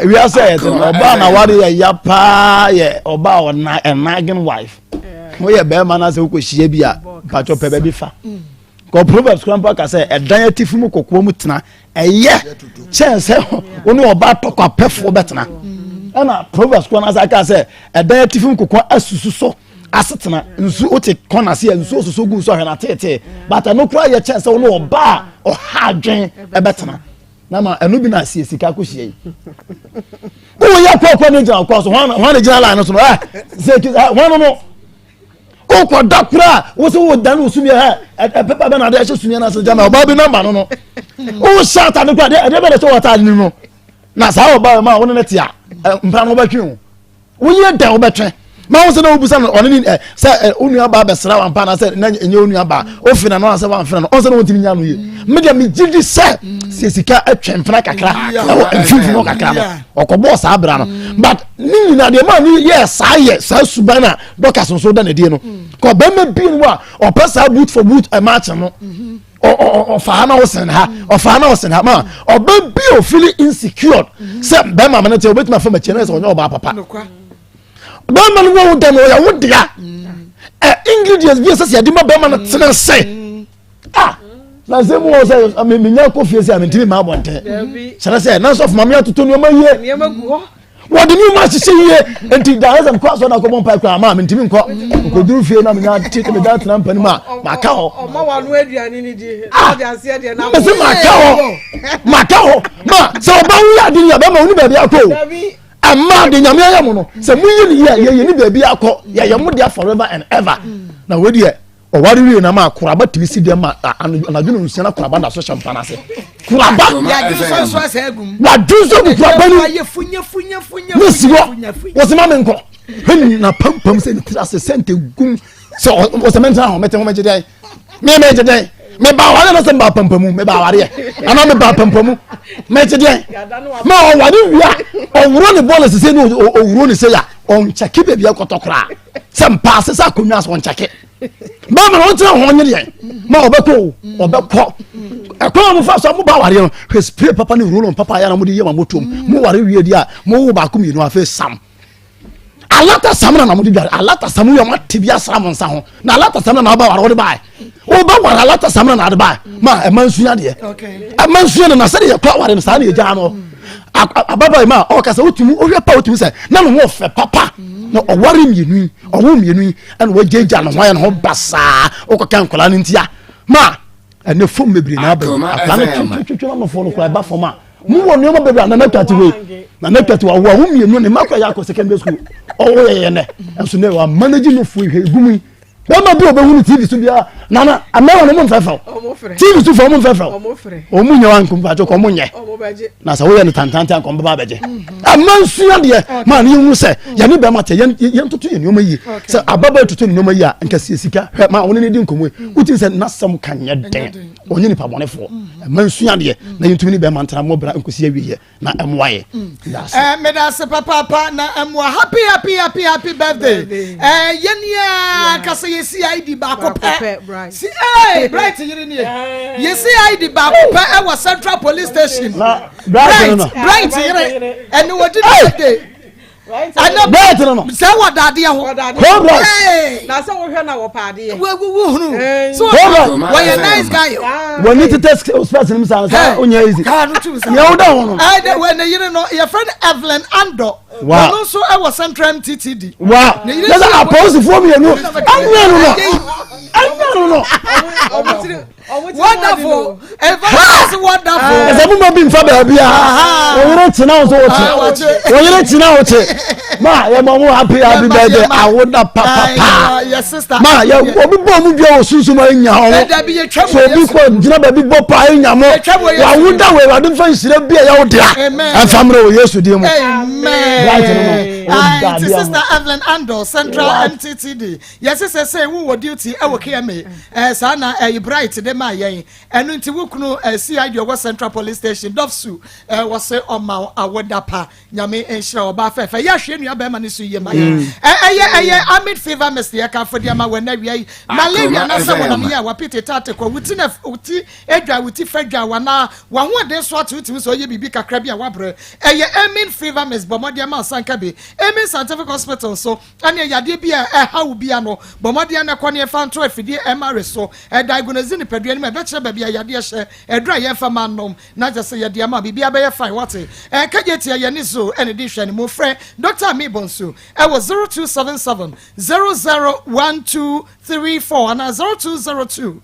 wiase yɛ te no ɔbaa na ware yɛ ya paa yɛ ɔbaa ɔna ɛnagen wife woyɛ bɛrima no sɛ wokɔhyia bi a mpatwɔ pɛ baabi fa mm. Kɔ Proverbs kura mpo aka sɛ ɛdan atifi mu kɔkoa mu tena ɛyɛ kyɛn sɛ wo ne ɔbaa tɔkɔ apɛfoɔ bɛtena. Ɛna Proverbs kura n'asa aka sɛ ɛdan atifi mu kɔkoa asusu so asetena nsu wote kɔn ase a nsuo soso gu nsu ahwɛ na teetee but ɛno kura yɛ kyɛn sɛ wo ne ɔbaa ɔha adwen ɛbɛtena na ma ɛno bi na asie sika kɔ hyia yi woyɛ kɔkɔ ne gyina kɔ so hɔn na gyina line no so no ɛ sɛ hɔn no wokɔ da koraa wo sɛ wodane wo sumiɛ ɛ ɛ pepa bɛ na ade ahyɛ sumiɛ no ase gyama ɔbaa bi namba no no wohyɛ atade koraa ɛdeɛ bɛ na ɛhyɛ wɔ atade no no na saa ɔbaa ma wo ne ne te a mpra no wobɛtwe o woyɛ dɛn wobɛtwe ma wo sɛ na wobusa no ɔne ne ɛ sɛ ɛ wo nua baa bɛsra wampa na sɛ na ɛnyɛ wo nua baa ofina no anasɛ wamfina no ɔnsɛ na wɔntumi nya no yie me deɛ megye di sɛ sɛ sika atwe mpena kakra ɛwɔ mfimfini hɔ kakra no ɔkɔbɔɔ saa bra no but ne nyinaa deɛ maa ne yɛ saa yɛ saa suban a dɔkas nso da n'adie no kɔ bɛrima bi no a ɔpɛ saa boot for boot ɛmaakye no ɔfa ha na ɔsɛn ha ɔfa ha na ɔsɛn ha ma ɔbɛ bi o feel insecure sɛ bɛrima mi ne te obetumi afa m'akyi ɛna sɛ ɔnyɛ ɔbaa papa bɛrima no wɔ wo dɛm ɔyɛ wo dea ɛ ingredients bi ɛsɛ sɛ yɛde ma bɛrima no tena sɛ ah na nsɛm mu wɔ sɛ menya kɔ fie sɛ mentumi ma abɔnten kyerɛ sɛ na nsɔfo ma me atoto nneɛma yie wɔde nneɛma ahyehyɛ yie nti da sɛ mekɔ asɔ na akɔbɔ mpae koraa ma mentumi nkɔ nkɔduru fie na menya tete meda tena mpa no mu a maka hɔ mese maka hɔ maka hɔ ma sɛ ɔba wo yɛ ade ni a bɛma wo ne baabi akɔ o ɛma de nyame ayɛ mo no sɛ moyɛ ne yie a yɛyɛ ne baabi akɔ yɛyɛ mo dea forever and ever na wei deɛ Ɔware wie na ma akoraba tumi si dɛm ma anadwo no nsia na koraba da so hyɛ mpa no ase. Koraba wadwo nso gu koraba no ne si hɔ wɔsi ma me nkɔ hwɛ na pampam sɛ ne tiri ase sɛ nte gum sɛ ɔsɛ mɛntena hɔ mɛte ho mɛgye dɛn me mɛgye dɛn meba aware na sɛ meba pampamu meba awareɛ anaa meba pampamu mɛgye dɛn ma ɔware wie a ɔwuro ne bɔɔl sese ne ɔwuro ne sɛ ya ɔnkyɛke baabi akɔtɔ koraa sɛ mpaase sɛ akonnwa so ɔnkyɛke bɛrima na ɔntena ho nyere yɛn ma ɔbɛkɔ o ɔbɛkɔ ɛkwan a mofa so a moba awareɛ no hwɛ spray papa ne roll on papa ayɛ na mode yɛ ma motom mo ware wie di a mowo baako mmienu afei sam alata sam na na mode dware alata sam yɛ moate bi asra mo nsa ho na alata sam na na woba ware wode bae woba ware alata sam na na ade bae ma ɛma nsua deɛ ɛma nsua no na sɛdeɛ yɛkɔ aware no saa na yɛgyaa no ababaawa yi ma ɔka sɛ wotumi wohwɛ pa wotumi sɛ na ne ho ɔfɛ papa na ɔware mmienu yi ɔwo mmienu yi ɛna wagyagya ne ho ayɛ ne ho basaa wokɔka nkwadaa no ntia ma ɛnɛ fam bebree na abɛn akwadaa no twitwitwi na nɔfoɔ no koraa ɛba fam a mu wɔ nneɛma bebree a nana twati wei nana twati wa wo awo mmienu ne mma kora yɛ akɔ secondary school ɔwɔ yɛ yɛ nɛ ɛnso nɛ wa manage no fo ihwɛ egu mu yi bɛrima bi a ɔbɛhu no tv so biara nana amɛwa no ɔmo nfɛfɛw tv so fo ɔmo nfɛfɛw ɔmo nyɛ wa nkompatwo kɔ ɔmo nyɛ na sɛ woyɛ no tantante anka ɔmo bɛba abɛgye ɛma nsua deɛ maa ne yɛhu sɛ yɛne bɛrima te yɛn yɛn toto yɛn nneɛma yie sɛ ababaa toto ne nneɛma yie a nka sie sika hwɛ maa wɔne ne di nkɔmɔ yi wotim sɛ n'asɛm ka nyɛ den. Ɔnyɛ nipa bɔnefoɔ. Ɛma nsua adeɛ na yɛntumi ne bɛrima ntena mmɔ bra nkosi awieɛ na ɛmmoa yɛ. Medase. Eh, medase papaapa na ɛmmoa. Happy happy happy happy birthday. Eh, yɛn yɛ kasa yɛ CID baako pɛ. Si eh, Bright yere nie. Yɛ CID baako pɛ ɛwɔ Central Police Station. Bright Bright yere ɛne wɔdi ne birthday. Ɛnɛ Bright no no. Sɛ wɔ dadeɛ ho. Bright. Na sɛ wohwɛ na wɔpɛ adeɛ. Wohunu. So wɔyɛ nice guy. Wɔn ni tete spɛs nim sa sa onye easy. Kaa no tum sa. Nea ɔda ho no. Ɛdɛ wɔ ne yere no yɛfrɛ no Evelyn Andor. Wa. Ɔno nso ɛwɔ Central MTTD. Wa. Ne yere Yɛ sɛ nso yɛ apolisifoɔ mmienu ɛnyɛ no no ɛnyɛ no no. Wonderful. Evangelist wonderful. Ɛsɛ mo ma bi nfa baabi a. Oyere kyena wo so wokye. Oyere kyena wo kye. Ma yɛ ma mo happy happy birthday awoda papapa. Ma yɛ obi bɔ ɔmo dua wɔ sunsun ma enya ɔmo. So obi kɔ gyina baabi bɔ pa enya mo. Wawoda wɔ Awurade nfa nhyira bi a ɛyɛ wo dea. Ɛnfa mmerɛ wɔ Yesu din mu. Amen. Bright no no. Aye, Sister Evelyn Andor, Central MTTD. Yɛse sɛsɛi wo wɔ duty ɛwɔ KMA ɛɛ saa na ɛyi Bright de maa yɛn ɛno nti wo kunu ɛɛ CID ɔwɔ Central Police Station Dɔfsu ɛɛ wɔse ɔma wo awoda pa Nyame nhyira ɔbaa fɛfɛ yɛ ahwɛ nua bɛrima ne so yie ma yɛn mm. ɛyɛ ɛyɛ Amid fever mist yɛ kanfo de ama wɔn awia yi malaria na sɛ wɔnam yɛ a wapete taate kɔ wuti na wuti edwa wuti fɛ dwa wana wahoɔden so ate wotumi sɛ ɔyɛ biribi kakra bi a wabrɛ ɛyɛ Amid fever mist bɔ mmɔden ama nsanka bi Amid Scientific Hospital so Ɛneɛ yadeɛ bi a ɛha wo bia no, bɔ mmɔden na kɔ ne yɛmfa nto afidie MR so. Ɛdiagnose nipadua no mu, ɛbɛkyerɛ baabi a yadeɛ hyɛ, aduru a yɛmfa ma nnom, na kyerɛ sɛ yɛde ama, biribiara bɛyɛ fine, woate. Ɛka gye tia yɛne Zoe ɛna ɛdi nhwɛanimu. Frɛ Dɔkta Amee Bonsu ɛwɔ 0277 001234 anaa 0202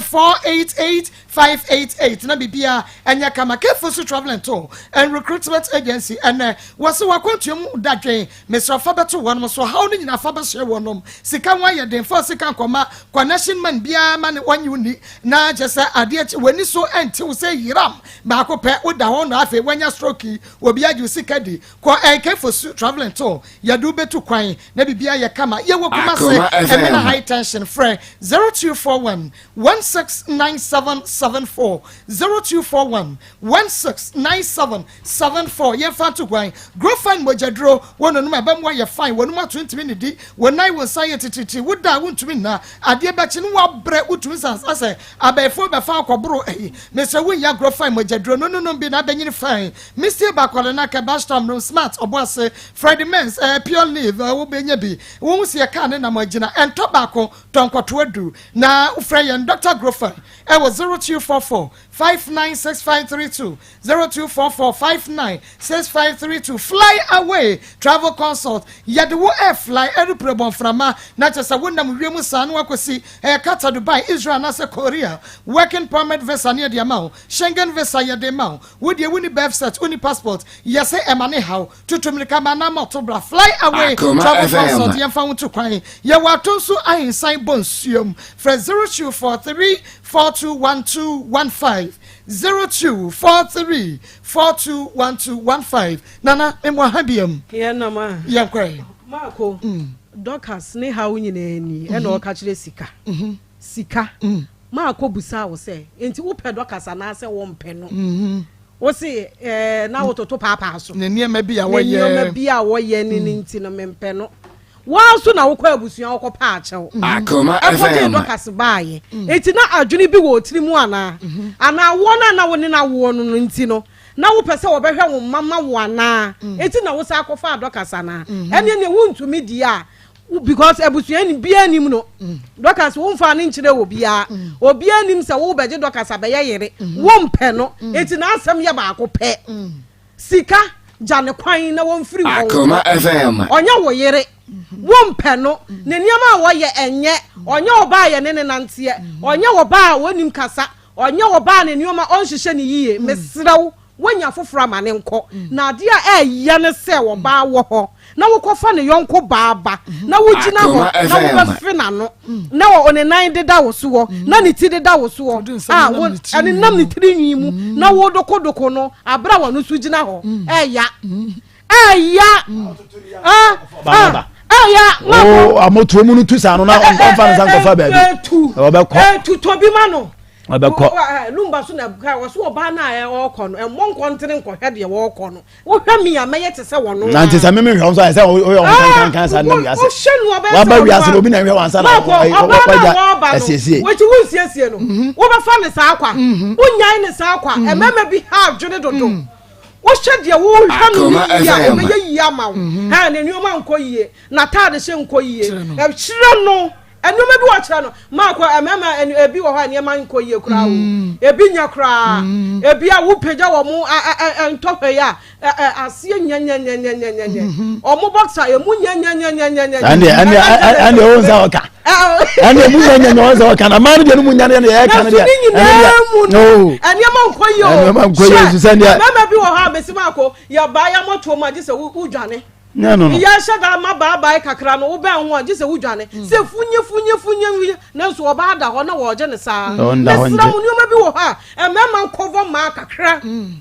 488 588 na biribiara ɛnyɛ kama. Kefosu Travel and Tour and Recruitment Agency ɛnɛ wɔse wakwantua mu dadwen Mesrɛ fa bɛto wɔnom so, ɔhaw no nyinaa fa bɛsoɛ wɔnom. Sika ho ayɛ den, fa sika nkɔma connection man biara ma no ɔnye wo nni, na kyerɛ sɛ adeɛ kye w'ani so nte wo sɛ yiram baako pɛ, woda hɔ na afei wanya stroke yi, obi agye wo sika di. Kɔ NK Fosu Travelling Tour, yɛde wo bɛtu kwan na biribiara yɛ kama. Yɛwɔ Kumase, Akoma Emena FM. High Tension, frɛ 0241 169774, 0241 169774 Yɛmfa nto guan. Grofine mogyaduro, Wo nonom a ɛbɛma woayɛ fine, w'anom ato ntumi nnidi, wo nan wo nsa yɛ titiritii, wo da a wontumi nna, adeɛ bɛkye no woabrɛ, wotumi san asɛ abɛɛfoɔ bɛfa wo kɔboro ayi. Mesrɛ wo nnya Grofine mogyaduro no nonom bi na abɛnyini fine. Mistie Bakwale Naka, Bashtam Nom, Smart, Ɔboase, Freddie Mens, eh, Pure Leave, eh, wobɛnya bi. Wohu sɛ yɛkaa ne nam agyina, ɛntɔ baako, tɔ nkɔtoa du. Na wofrɛ yɛn Dr. Grofine ɛwɔ 0244 596532 0244 596532 Fly away travel consult Yɛde wo air fly aeroplane bɔ mframa na kyerɛ sɛ wonam wiem saa na woakɔsi ɛyɛ Qatar, Dubai, Israel anaasɛ Korea. Working permit visa ne yɛde ama wo, Schengen visa yɛde ma wo. Wo deɛ wonni birth cert, wonni passport, yɛse ɛma ne haw. Tutu mmirika ma na ma ɔto bra. Fly away Akoma travel FM. consult Yɛmfa wo nto kwan. Yɛwɔ ato nso ahensan bɔ nsuom. Frɛ 0243 421215 0243 421215 Nana mmoa ha biam. Yɛn nam a. Yɛn kɔɛ. Maako, Dorcas ne haw nyinaa ni ɛna ɔka kyerɛ sika. Sika. Maako busaa wo sɛ, enti wopɛ Dorcas anaasɛ wompɛ no? Wo se ɛɛ na wototo paapaa so. Ne nneɛma bi a wɔyɛ. Ne nneɛma bi a wɔyɛ ne ne nti no mempɛ no. Wo ara nso na wokɔ abusua wokɔ paa kyɛw. Akoma Ɛkɔgyee FM. Dorcas baayɛ. Enti na adwene bi wɔ wo tiri mu anaa? Anaa woɔ no a na wo ne no awoɔ no no nti no, na wopɛ sɛ wɔbɛhwɛ wo mma ma wo anaa? Enti na wosan kɔfaa Dorcas anaa? Ɛnneɛ neɛ wontumi deɛ a, because abusua ni biara nim no. Dorcas womfaa no nkyerɛ obiara. Obiara nim sɛ wobɛgye Dorcas abɛyɛ yere. Wompɛ no. Enti n'asɛm yɛ baako pɛ. Sika, gya no kwan na wɔmfiri hɔ Akoma nkɔ. FM. Ɔnyɛ wo yere. Wompɛ no. Ne nneɛma a ɔyɛ ɛnyɛ. Ɔnyɛ ɔbaa a yɛne no nanteɛ. Ɔnyɛ ɔbaa a ɔnnim kasa. Ɔnyɛ ɔbaa a ne nneɛma ɔnhyehyɛ no yie. Mesrɛ wo, woanya foforɔ ama no nkɔ. Na adeɛ a ɛyɛ ne sɛ ɔbaa wɔ hɔ na wokɔfa ne yɔnko baa ba na wogyina hɔ Akoma na FM. wobɛfe n'ano na wɔ ne nan deda wo soɔ na ne ti deda wo soɔ Ɔde nsa a nenam wo ne tiri ɛne nam ne tiri nwi mu na wodokodoko no abere a wɔno nso gyina hɔ ɛya ɛya ah, ah, ɛya mako o amotuo mu no tu saa no na ɔmfa ne nsa nkɔfa baabi etu ɔbɛkɔ etu tɔ bi ma no. Ɔbɛkɔ. Lumba so na ɛka wɔ so ɔbaa no a ɔrekɔ no ɛmmɔ nkɔntene nkɔhwɛ deɛ wɔrekɔ no wohwɛ me a mɛyɛ te sɛ wɔno na nti sɛ meme hwɛ wo nso ayɛ sɛ woyɛ wo nkankankan saa nam wiase wohwɛ no ɔbɛyɛ waba wiase no obi na nhwɛ wansa na wagya asiesie wɔkyi wonsiesie no mhm. wobɛfa ne saa kwa mhm. wonyae ne saa kwa mhm. ɛmɛma bi ha adwene dodo wohwɛ deɛ wohwɛ no ne yie a ɔbɛyɛ yie ama wo ne nneɛma nkɔ yie n'ataade hyɛ nkɔ yie ɛkyerɛ no Nneɛma bi wɔ kyerɛ no maakɔ mmarima ebi wɔ hɔ a nneɛma nkɔ yie koraa o mm. Ebi nyɛ koraa mm. Ebi a wopagya wɔn ntɔhwɛ yi a aseɛ nyɛnyɛnyɛnyɛnyɛ mm-hmm. Wɔn bɔksa emu nyɛnyɛnyɛnyɛnyɛ. Ɛnni ɛnni ɛnni o nsa ɔka ɛnni emu nyɛnyɛnyɛ o nsa ɔka na maa ni deɛ no mu nya deɛ ɛka no deɛ. Ɛnso ne nyinaa mu no nneɛma nkɔ yie o hyɛ mmarima bi wɔ hɔ a bɛsi maako yɛ baa yɛ mɔtoɔ mu a gye sɛ wodwane. Nyɛ no no. Yɛ hyɛ da ma baabae kakra no, wobɛn ho a, gye sɛ wodwane. Mm. Sɛ funye funye funye funye, nanso ɔbaa da hɔ na wɔregye ne saa. Ɔnda hɔ ngye. Mesrɛ mo, nneɛma bi wɔ hɔ a, mmarima nkɔvɔ mmaa kakra. Mm.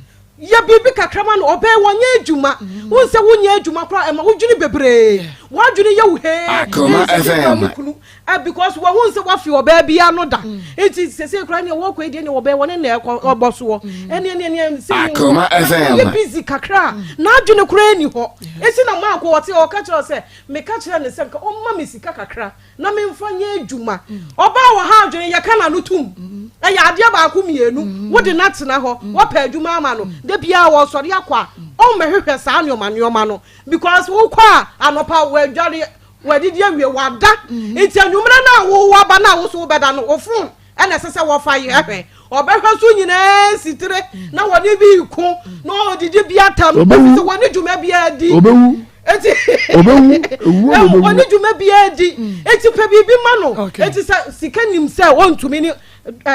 Yɛ biribi kakra ma no, ɔbɛn wɔnyɛ adwuma. Mm. Wohu sɛ wonyɛ adwuma koraa, ɛma wodwene bebree. W'adwene yɛ wo hee. Akoma FM. Eh, because wɔn sɛ wafi ɔbaa bi ano da mm. nti sese kura nea wɔkɔ edi nea wɔbɛn wɔne na ɛkɔ mm. ɔbɔ soɔ ɛne ɛne ɛne sɛ Akoma FM yɛ busy kakra mm. n'adwene kura ni hɔ esi na maako ɔte ɔka kyerɛ sɛ meka kyerɛ ne sɛ nka ɔmma me sika kakra na memfa nyɛ adwuma ɔbaa wɔ ha adwene yɛka n'ano tum ɛyɛ adeɛ baako mmienu wode n'atena hɔ wɔpɛ adwuma ama no de biara wɔsɔre akɔ a ɔmmɛhwehwɛ saa nneɛma nneɛma no because wokɔ a anɔpa wɔadware Wadidi awie, wada. Nti anwummerɛ no a wo waba no a wo so wobɛda no, wo fon ɛna ɛsɛ sɛ wɔfa yɛ hwɛ. Ɔbɛhwɛ so nyinaa si tire na wɔne bi reko na ɔdidi bi atam ɛfiri sɛ wɔne dwuma biara di. Obewu. Eti obewu ewu obewu. Wɔne dwuma biara di. Eti pɛ biribi ma no. Eti sɛ sika nim sɛ ɔntumi ne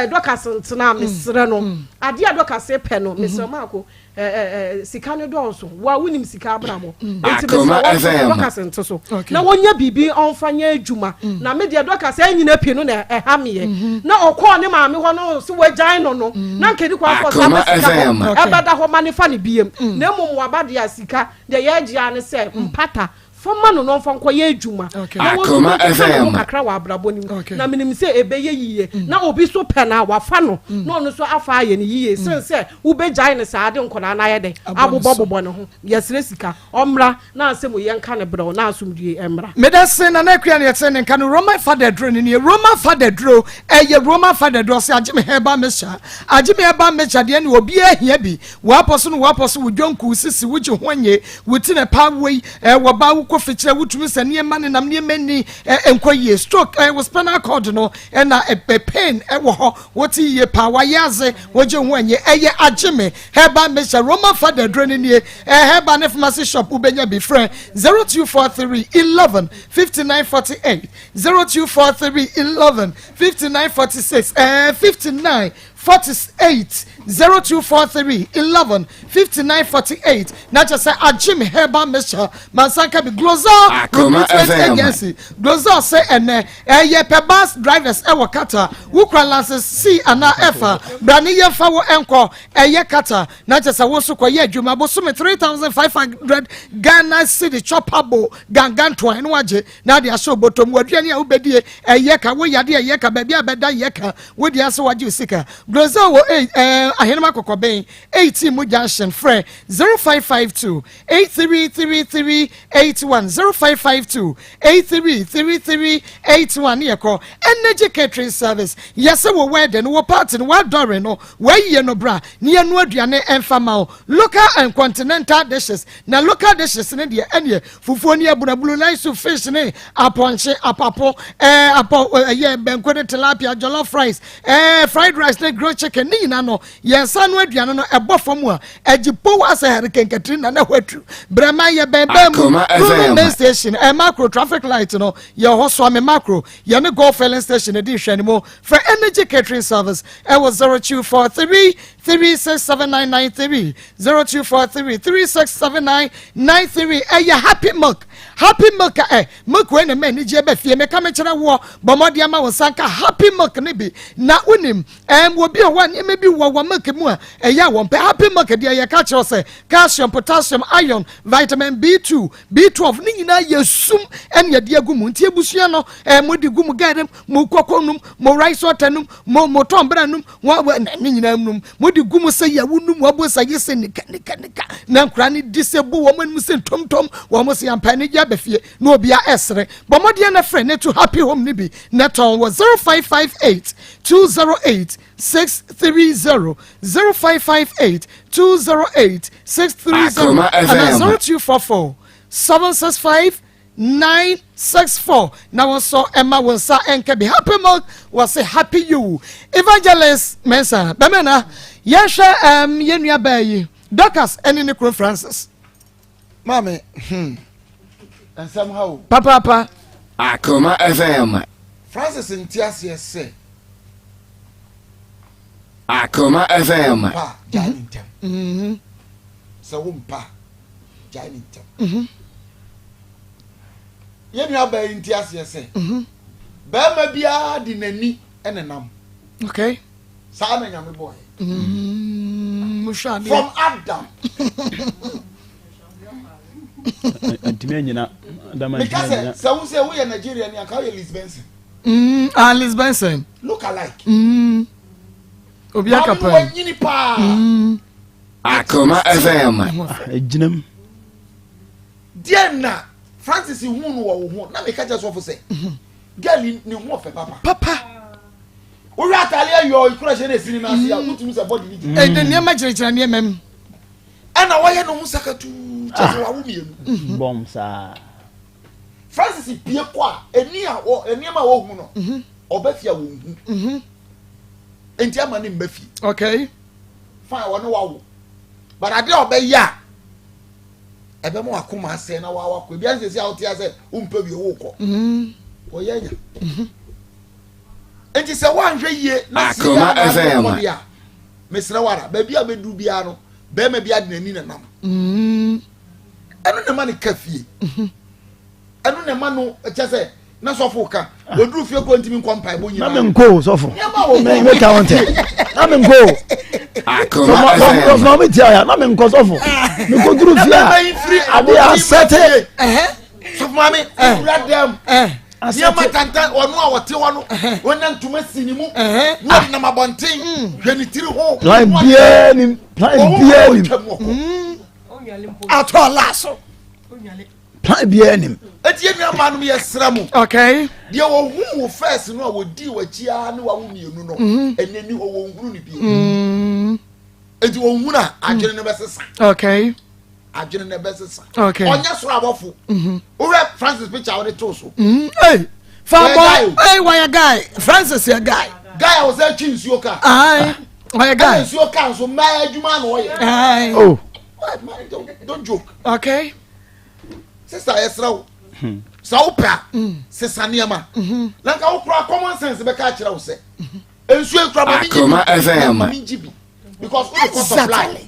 dɔkas ntena mesrɛ no. Adeɛ a dɔkas pɛ no mesrɛ maako. sika no dɔɔso wa wonim sika abrabɔ mm. nti mesrɛ wɔn dɔkas nte so na wɔnyɛ biribi ɔnfa nyɛ adwuma mm. na me deɛ dɔkas ɛnyina pii no na ɛha meɛ mm-hmm. na ɔkɔɔ ne maame hɔ no so wɔagyan no no mm. na nkedi kɔ akɔ so abɛ sika hɔ ɛbɛda hɔ ma ne fa ne biem na mmom waba deɛ sika deɛ yɛagye ne sɛ mpata Fa ma no na ɔmfa nkɔyɛ adwuma na wɔntumi nkeka ne ho kakra wɔ abrabɔ no mu. Na menim sɛ ɛbɛyɛ yiye. Na obi nso pɛ no a, wafa no na ɔno nso afa ayɛ no yiye sen sɛ wobɛgyae no saa de nkwadaa no ayɛ dɛn? Abobɔbobɔ ne ho. Yɛsrɛ sika. Ɔmmra na asɛm yi yɛnka no brɛw na asomdwoe mmra. Medase Nana Akua ne ɛte ne nka no Roman fada aduro no nie Roman fada aduro ɛyɛ Roman fada aduro ɔse agye me herbal mixture agye me herbal mixture deɛ ne obiara hia bi W'apɔ so no w'apɔ so wo dwonku wo sisi wo gye ho nye wo ti na ɛpa wei ɛ wɔ ba wo kɔ fikyerɛ wo tumi sɛ nneɛma nenam nneɛma ni ɛ nkɔ yie stroke ɛ wo spinal cord no ɛna ɛ pain ɛwɔ hɔ wo ti yie paa wayɛ adze wo gye ho nye ɛyɛ agye me herbal mixture Roman fada aduro no nie ɛ herbal ne pharmacy shop wobɛnya bi frɛ 0243 11 59 48 0243 11 59 46 ɛ 59 48 0243 11 59 48 na kyerɛ sɛ agyem herbal mixture mansanka bi glozal recruitment agency glozal sɛ ɛnɛ ɛyɛ pɛ bus drivers ɛwɔ kata wokura lances c anaa f a bra ne yɛmfa wo ɛnkɔ ɛyɛ kata na kyerɛ sɛ wo nso kɔyɛ adwuma bosome 3500 Ghana cedi chopper bo gangantoa ɛno agye na ade ahyɛ obotom waduane a wobɛdie ɛyɛ ka wo yade ɛyɛ ka baabi a bɛda yɛ ka wo deɛ sɛ wagye sika Glozell wɔ eh, eh, ahenema kɔkɔbɛn 18 mu junction frɛ 0552 8333 81 0552 8333 81 ne yɛkɔ energy catering service yɛsɛ wɔ wedding wɔ party no wɔadɔre no wɔayie no bra ne yɛnu aduane ɛmfa ma wo local and continental dishes na local dishes ne deɛ ɛneɛ Fufuo ne abunabunu, light soup, fish ne apɔnkye, apapo, ɛɛ apɔ ɛyɛ banku ne tilapia, jollof rice, ɛɛ fried rice ne grilled chicken ne nyinaa no yɛn nsa ano aduane no ɛbɔ fam a ɛgye pow asɛ hurricane Katrina na ɛhɔ atu. Brɛman yɛ bɛn bɛn mu Kuru main station ɛɛ macro traffic light no yɛ hɔ Suame macro yɛ ne Gold filling station ɛdi nhwɛanimu. Frɛ Energy Catering Service ɛwɔ 0243 367993 0243 367993 ɛyɛ Happy Milk. Happy Milk ɛ milk wei na ɛma anigyeɛ ba fie. Meka mekyerɛ woɔ, bɔ mmɔden ama wo nsa nka Happy Milk no bi. Na wonim, ɛm, obi wɔ hɔ a nneɛma bi wɔ wɔ milk mu a ɛyɛ a wɔmpɛ. Happy Milk deɛ yɛka kyerɛ wo sɛ calcium, potassium, iron, vitamin B2, B12 ne nyinaa yɛ sum ɛne yɛde agu mu. Nti abusua no, ɛɛ, mode gu mo gari mu, mo koko nom, mo rice water nom, mo mo tɔnbra nom, wɔn wɔ ne nyinaa nom. Mode gu mu sɛ yɛ wonum wɔn bo sɛ yɛ sɛ nika nika nika na nkura ne di sɛ bu wɔn anim sɛ ntomtom wɔn sɛ yɛmpa ne gye aba fie na obia ɛsere. Bɔ mmɔden na frɛ ne to Happy Home ne bi na tɔn wɔ 0558 208 630 0558 208 630 Akoma ana FM. 0244 765 964 na wɔn nso ɛma wɔn nsa nka bi. Happy Milk wɔse happy you. Evangelist Mensah bɛmɛ na yɛhwɛ yɛn nua baa yi Dorcas ɛne ne kunu Francis. Maame, nsɛm ha o. Papaapa. Akoma FM. Francis nte aseɛ sɛ. Akoma FM. Mpa a, gyae ne ntɛm. Sɛ wo mpa a, gyae ne ntɛm. Yɛn nua baa yi nte aseɛ sɛ. Barima biara de n'ani nenam. Okay. Saa na Nyame bɔɔ yɛ. Mohwɛ adeɛ. From Adam. Ntumi anyina. Adam Meka antumi sɛ anyina. sɛ wo sɛ woyɛ Nigeria ni anka woyɛ Liz Benson. Ah, Liz Benson. Look alike. Obi aka Maame no pɛn. wanyini paa. Akoma FM. Egyinam. Deɛ na Francis hu no wɔ wo ho na meka kyerɛ sɔfo sɛ girl yi ne ho ɔfɛ papa. Papa. Wohwɛ ataade ayɔ ekura hyɛ na esi ne nan ase a wotumi sɛ bɔdi ne gyina. Ɛde nneɛma gyinagyina nneɛma mu. Ɛna wɔyɛ ne ho sakatuu kyɛ sɛ wawo mmienu. Bɔm saa. Francis pie kɔ a eni a wɔ nneɛma a wɔhu no ɔbɛ fie a wɔnhu. Nti ama ne mba fie. Okay. Fine wɔne wawo but ade a ɔbɛyɛ a ɛbɛma wakoma asɛe na wawa kɔ ebi asɛ sɛ a wote asɛ wompɛ wie wokɔ wɔyɛ anya nti sɛ woanhwɛ yie na si Akoma a na FM. akɔkɔ deɛ a mesrɛ wo ara baabi a bɛduru biara no bɛrima bi ade n'ani nenam ɛno na ɛma ne ka fie ɛno na ɛma no kyɛ sɛ na sɔfo ka wɔduru fie kɔ ntumi nkɔ mpaebɔ Na nyinaa me nko o sɔfo. Nneɛma wɔ Me me ka wɔn tɛ. Na me nko o. Akoma FM. Sɔfo mi tia ya na me nkɔ sɔfo. Me ko duru fie na a. bɛrima yi firi Ade asɛte. sɔfo maame wura dɛm nneɛma Asɛte. tantan ɔno a wɔte hɔ no wɔnya ntoma si ne mu na ɔde nam abɔnten hwɛ ne tiri ho Plan biara nim. Plan biara nim. Atɔ laaso. Plan biara nim. Eti yɛn nua maa nom yɛ srɛ mo. Okay. Deɛ wɔhu wo first no a wɔdii w'akyi ara ne wawo mmienu no ɛnɛ ni hɔ wɔnhunu ne bio. Eti wɔnhunu a adwene no bɛsesa. Okay. Adwene no bɛsesa. Okay. Ɔnyɛ soro abɔfo. Wohwɛ Francis picture a wɔde too so. Hey, fa Wɔyɛ guy o. bɔ. Hey, wɔyɛ guy. Francis yɛ guy. Guy a wɔsɛ twi nsuo kaa. Aye. Wɔyɛ Ɛna guy. nsuo kaa nso mmaa adwuma na ɔyɛ. Aye. Oh. Why, man, don't joke. Okay. Sister yɛsrɛ wo sɛ wopɛ a sesa nneɛma na nka wo koraa common sense bɛka akyerɛ wo sɛ nsuo yi koraa ma mengye Akoma bi FM. ma mengye bi because wode kɔ supply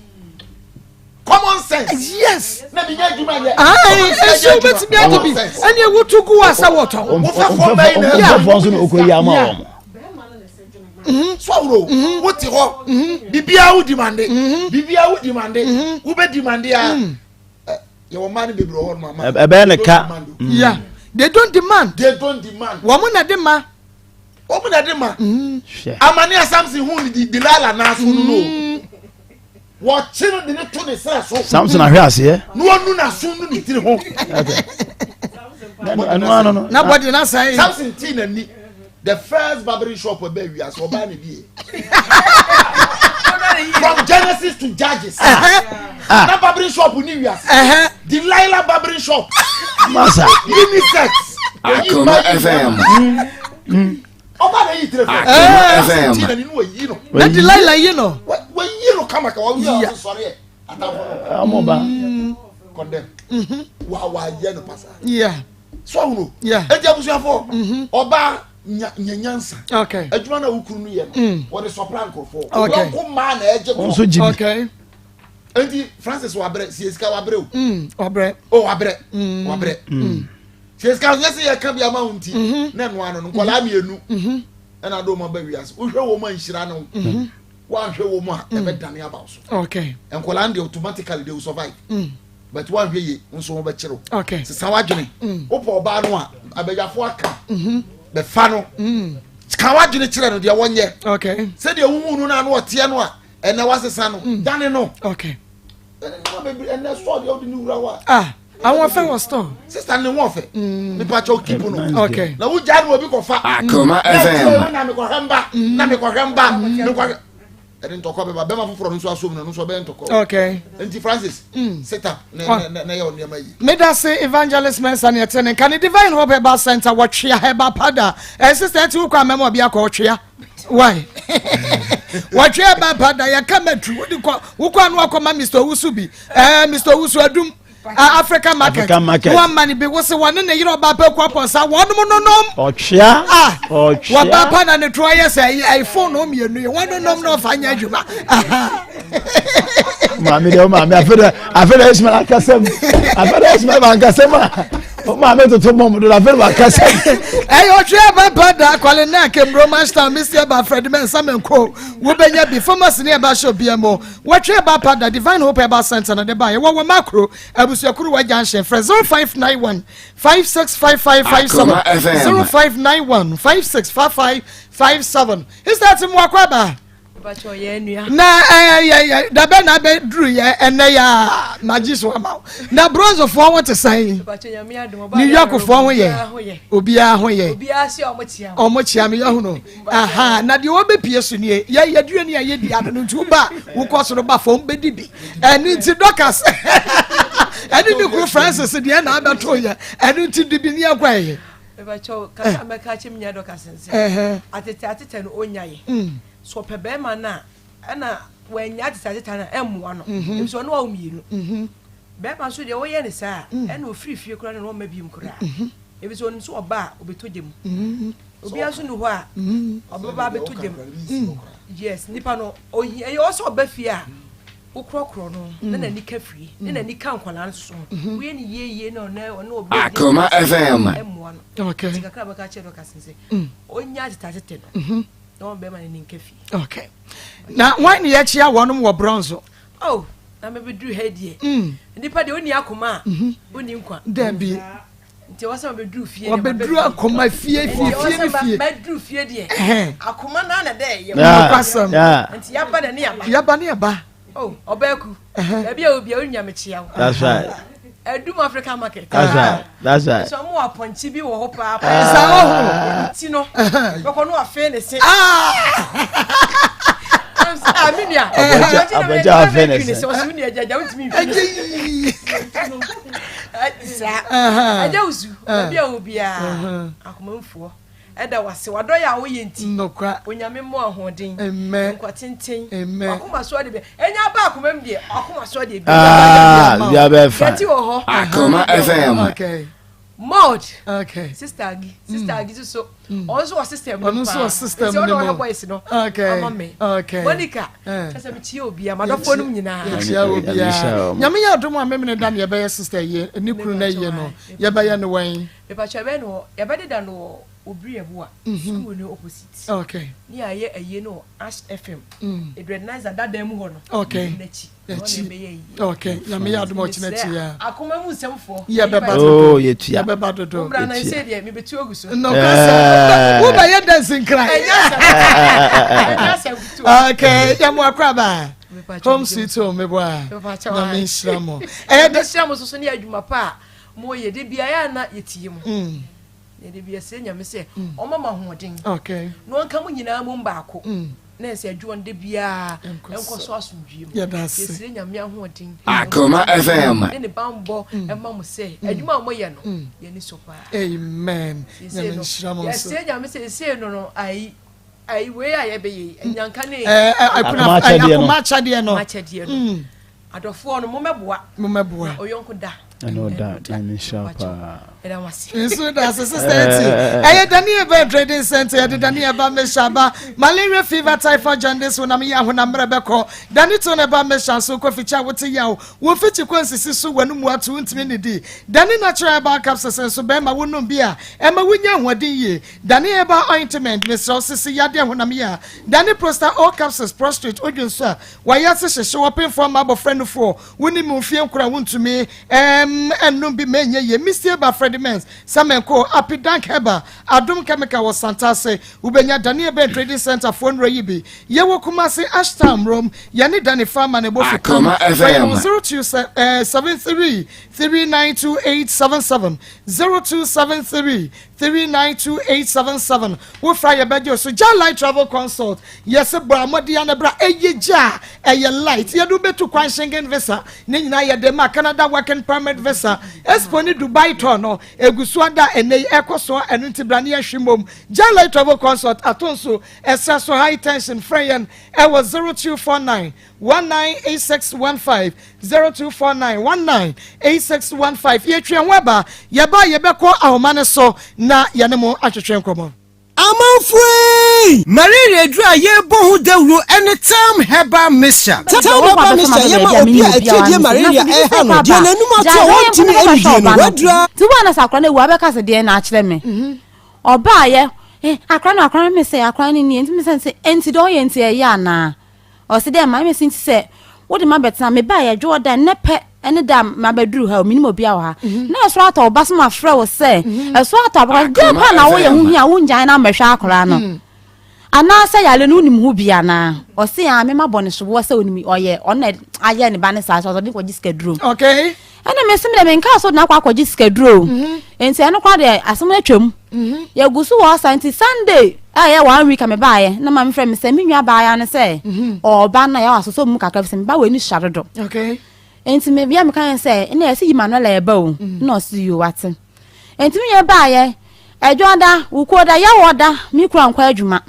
common sense Yes. na menya adwuma yɛ Aye, nsuo bɛtumi agye bi. Ɛne ewu gu a sɛ wɔtɔ. Wofɛfoɔ mmaa yi na Ɔmfɛfoɔ nso na ɔkɔ yi ama wɔn. sɔwuro wote hɔ biribiara wo demande biribiara wo demande wobɛ demande a ɛ, yɛwɔ mmaa no bebree wɔ hɔ nom ama Ɛbɛyɛ ne They don't ka. demand o. Yeah. They don't demand. they don't demand Wɔn na de ma. wɔn na de ma Hwɛ. amane a Samson hu ne di Delilah n'aso no no wɔkye no de ne to ne serɛ so Samson ahwɛ aseɛ. na wɔnu n'aso nu ne tiri ho Ɛno ano no. Na bɔdi na sɛn. Samson tii n'ani the first barbering shop ɛbɛ wiase ɔbaa ne bie from Genesis to Judges na barbering shop ni wiase Delilah barbering shop Masa. unisex Akoma FM. ɔbaa na yi tiri fɛ Akoma Samson FM. tii n'ani na wɔyi no Na Delilah yi no. wɔyi no kama kama wɔyi no sɔre yɛ atamfo no Ɔmo ba. condemn wa wa yɛ no pasa Yeah. so ahunu Yeah. eti abusuafo ɔbaa nya nya nyansa Okay. adwuma na wukuru no yɛ no wɔde sɔpra nkurɔfoɔ Okay. ɔnko mmaa na ɛgye Wɔn nso gye bi. Okay. Enti Francis wabrɛ sie sika wabrɛ o. Mm, wabrɛ. O wabrɛ. Mm. Wabrɛ. Mm. Sie sika nyɛ sɛ yɛka bi ama wo nti. Mm-hmm. Na ɛno ano no nkwadaa mm-hmm. mmienu. Mm-hmm. Ɛna ade wɔn aba wiase. Wohwɛ wɔn a nhyira no. Woanhwɛ wɔn a mm. ɛbɛdane aba wo so. Okay. Nkwadaa no deɛ automatically they will survive. Mm. But woanhwɛ yie nso wɔn bɛkyerɛw. Okay. Sesa w'adwene. Mm. Wopɛ ɔbaa no a abadwafo aka. Bɛfa no. Ka w'adwene kyerɛ no deɛ wɔnyɛ. Okay. Sɛdeɛ wohu no na ano ɔteɛ no a ɛnɛ wasesa no mm. dane no. Okay. Ɛnɛ nneɛma bebree ɛnɛ sɔɔ deɛ wode ne wura hɔ a. Ah àwọn fẹ wọ store. Sista ne ho ɔfɛ. Mm. Nipa kyɛw kipu no. Okay. Na wogya no obi kɔfa. Akoma FM. Na mekɔhwɛ mba na mekɔhwɛ mba mekɔhwɛ ɛde ntɔkwa bɛba bɛma foforɔ no nso asom no no nso ɔbɛyɛ ntɔkwa. Okay. Nti Francis. Mm. Sit up na ah. na na yɛ nneɛma yi. Medase Evangelist Mensa ne ɛte ne nka ne Divine Hope Herbal Center wɔtwea herbal powder. Ɛsɛ sɛ ɛte wokɔ amɛma ɔbi akɔ ɔtwea. why wɔtwe ɛba pa da yɛka mɛtru wode kɔ wokɔ ano akɔma mr owusu bi ɛɛ eh, mr owusu adum africa market Africa market wɔn ma ne bi wose wɔne ne yere ɔba pɛ kɔ apɔnsa wɔnom nonom ɔtwea ah ɔtwea wɔba pa na ne to ayɛ sɛ ɛyi phone no mmienu yi wɔn nonom na ɔfa nyɛ adwuma maame deɛ maame afei dɛ afei dɛ ismail akasɛm afei dɛ ismail ankasɛm a o maame toto mɔm do afei dɛ wakasɛm. ɛyɛ ɔtwe ababa da akwale ne akemro manchester mr ɛba fred mɛnsa mɛnko wobɛnya bi pharmacy ne ɛba hyɛ obia mu wɔtwe ɛba pa da divine hope ɛba center na de ba yɛwɔ wɔ makro abusuakuru wɔ junction frɛ 0591 565557 0591 565557 is mu akɔ aba na ɛyɛ dabɛ na abɛduru yɛ ɛnɛ yɛ a magye so ama wo na bronzefoɔ ho te sɛn new yorkfoɔ ho yɛ obiara ho yɛ ɔmo kyea me yɛho no aha na deɛ wɔbɛpie so nie yɛ yɛdure ne yɛyɛ di ado no nti woba wokɔ soro ba fam bɛdi bi ɛno nti dɔkas ɛne ne kuro francis deɛ na abɛto yɛ ɛno nti di bi ne yɛnkɔ ɛyɛ kasa mɛka kyɛ me nua dɔkas nsɛ atete atete no ɔnya yɛ So ɔpɛ bɛrima no a, ɛna wannya atetɛ atetɛ no a, ɛmmoa no. Mhm. Efisɛ ɔne wawo mmienu. Mhm. Bɛrima nso deɛ woyɛ ne saa a, mm. ɛna ofiri fie koraa na ɔmma biom koraa. Mhm. Efisɛ onim sɛ ɔba a, ɔbɛtɔ gya mu. Obiara nso ni hɔ a, ɔbɛba abɛtɔ gya mu. Yes, nipa no, ohia, ɛyɛ ɔsɛ ɔba fie a, wokorɔkorɔ no na n'ani ka fie, na n'ani ka nkwadaa no so. Woyɛ ne yie yie na ɔne ɔne ɔbɛ Akoma FM. Ɛmmoa no. Okay. Nti kakra bɛka kyerɛ dɔka sen sɛ, ɔnya atetɛ atetɛ no. Na wɔn bɛrima no ni nka fie. Okay. Na wɔn ne yɛkyia wɔnom wɔ bronze. Oh, na mebɛduru ha deɛ. Mm. Nipa deɛ ɔnni akoma a, mhm. ɔnni nkwa. Dabi. Nti ɛwɔ sɛ mabɛduru fie. Wɔbɛduru akoma fie fie fie ne fie. Mɛduru fie deɛ. Akoma naa na dɛ yɛ. Nokwasɛm. Nti yaba na ne yaba. Yaba ne yaba. Oh, ɔbɛku. Baabi a obi a onya mekyia wo. That's right. Adum Africa market. That's right. That's right. So mo apɔnkye bi wɔ hɔ paa. Sa wɔ hɔ. Ti no. Bɛkɔ no afe ne se. Ah. Ah, mi nua. Apɔnkye afe ne se. Ɔsi mi nua gyaagyaa ntumi nfi. Ɛgye yi. Saa. Ɛgye wusu. Baabi a obiara. Akomanfoɔ. Ɛda wase wadɔyɛ a woyɛ nti. Nokwa. Onyame mmɔ ahoɔden. Amen. Nkwa tenten. Amen. Wakoma so ade bɛ. Enya aba akoma mu deɛ wakoma so ade bi. Ah, bia bɛ fa. Yɛti wɔ hɔ. Akoma FM. Okay. Maud. Okay. Sister Agi. Sister mm. Agi so. Mm. Ɔno nso wɔ system no paa. Ɔno nso wɔ system no mu. Nti ɔno ɔhwɛ boys no. Okay. Ama me. Okay. Monica. Eh. Kyɛ sɛ mekyia obiara madɔfoɔ nom nyinaa. Yɛkyia obiara. Nyame yɛ adom a memene da ne yɛbɛyɛ sister yie ne kunu no yie no yɛbɛyɛ no wɛn. Mepakyɛw yɛbɛyɛ no wɔ yɛbɛdeda no wɔ Obiri Abua school no opposite. Okay. Ne yɛayɛ ayie no wɔ Ash FM. Mm. Edrednizer dadan mu hɔ no. Okay. N'akyi. N'akyi. Okay. Nyame yɛ adom ɔkyena akyi ya. Akoma mu nsɛmfoɔ. Yɛbɛba dodo. Oh, yɛtua. Yɛbɛba dodo. Mbra na nse deɛ mebetu agu so. No kasa. Wobɛyɛ dance nkran. Ɛnyɛ asɛm. Ɛnyɛ asɛm kutu. Okay. Yɛ mo akoraba. Home sweet home meboa. Nyame nhyira mo. Ɛyɛ dɛ. Nhyira mo soso ne adwuma pa a. Mo yɛ de bia yɛ ana yɛ tie mo. Yɛ de bia srɛ Nyame sɛ ɔma mo ahoɔden. Na ɔnka mo nyinaa mom baako. Na ɛsɛ adwuma no de bia nkɔ so asomdwie mu. Yɛ srɛ Nyame ahoɔden. Akoma FM. Ne ne banbɔ ɛma mo sɛ adwuma a mo yɛ no yɛ ani sɔ paa. Amen. Nyame nhyira mo nso. Yɛ srɛ Nyame sɛ sesei no no ayi ayi wei a yɛbɛyɛ yi anyanka ne. Akoma akyɛdeɛ no. Akoma akyɛdeɛ no. Adɔfoɔ no, mommɛboa. Mommɛboa. Na ɔyɔnko da. Ɛne ɔda Nyame nhyira wo paa. Nso da ase sister eti. Ɛyɛ Daniel Bɛ Trading Center yɛde Daniel ba mehyɛ aba malaria fever typhoid jaundice honam yɛ honam mmerɛ bɛkɔ Dani to ne ba mehyɛ nso kɔ fikyi a wote yaw wo mfikyi kɔ nsisi so w'anum ato wontumi nnidi Dani natural herbal capsules nso bɛrima wonom bi a ɛma wonya ahoɔden yie Dani herbal ointment mesrɛ wo sisi yadeɛ honam yɛ a Dani prosta o capsules prostrate odwo nso a wayɛ ase hyehye ɔpemfoɔ ma abɔfra nufoɔ Wo ne mu mfie nkora wontumi nnom bi ma ɛnyɛ yie. Mistie ba Freddie Mens, Samenko, Api Dank Herbal, Adom Chemical wɔ Santase. Wobɛnya Daniel Ben Trading Centre foɔ nnuro yi bi. Yɛwɔ Kumasi, Ashtown, Mmrom. Yɛne Danny Farmer na ɛbɔ fipam. Akoma Frɛ yɛn wɔ FM. 0273 392877, 0273 392877. Wofrɛ a yɛbɛgye wo so. Gya Light Travel Consult. Yɛse bɔ amɔden ara na bra. Ɛyɛ gya a ɛyɛ light. Yɛde wo bɛtu kwan Schengen visa ne nyinaa yɛde ma Canada working permit visa. Expo ne Dubai tour no ɛgu so ada ɛnɛ yi ɛkɔ soɔ ɛno nti bra ne yɛnhwe mmom. Gya Light Travel Consult ato nso ɛsrɛ so high tension frɛ yɛn ɛwɔ 0249 198615 0249 198615 Yɛtwe yɛn ho aba yɛba a yɛbɛkɔ ahoma no so na yɛne mo atwetwe nkɔmmɔ. Amanfoɔ ei! Malaria aduru a yɛrebɔ ho dawuro ne Telm Herbal Mixture. Telm Herbal Mixture yɛ ma obi a atiridie malaria reha no, deɛ n'anum ato a ɔntumi nnidie no, w'aduru a. Nti woa na sɛ akora no awu a wobɛka sɛ deɛn na akyerɛ me? Ɔbaayɛ, eh, akora no akora no me sɛ akora no nie, nti me sɛ nti deɛ ɔyɛ nti ɛyɛ anaa? Ɔse dɛ ma mesi ntsi sɛ wode me abɛtsena mebae yɛdwe ɔda nnɛ pɛ ne da a mabɛduru ha o menim obia wɔ ha na ɛsoro atɔ wo ba so mafrɛ wo sɛ ɛsoro atɔ abakora dɛn paa na woyɛ ho hia wongyae na mmɛhwɛ akora no anaasɛ yare no wonim ho bi anaa ɔse a mema bɔ ne soboɔ sɛ onim ɔyɛ ɔno na ayɛ ne ba ne saa sɛ ɔde kɔgye sikaduro okay ɛna mese me dɛ menkaa sɛ ɔde no akɔ akɔgye sikaduro o mhm. nti ɛno koraa deɛ asɛm no atwam mhm. yɛgu so wɔ ɔsa nti sunday a ɛyɛ one week a mebaeɛ na maame frɛ me sɛ me nua baeɛ no sɛ mhm. ɔba no yɛwɔ asosɔ mu kakra sɛ meba wɔ ani sua dodo nti mebia meka yɛn sɛ ɛna yɛsɛ yi manuela ɛba o na ɔse yo wate nti me nua baeɛ ɛdwɔda wukuo da yɛwɔ da me kura nkɔ adwuma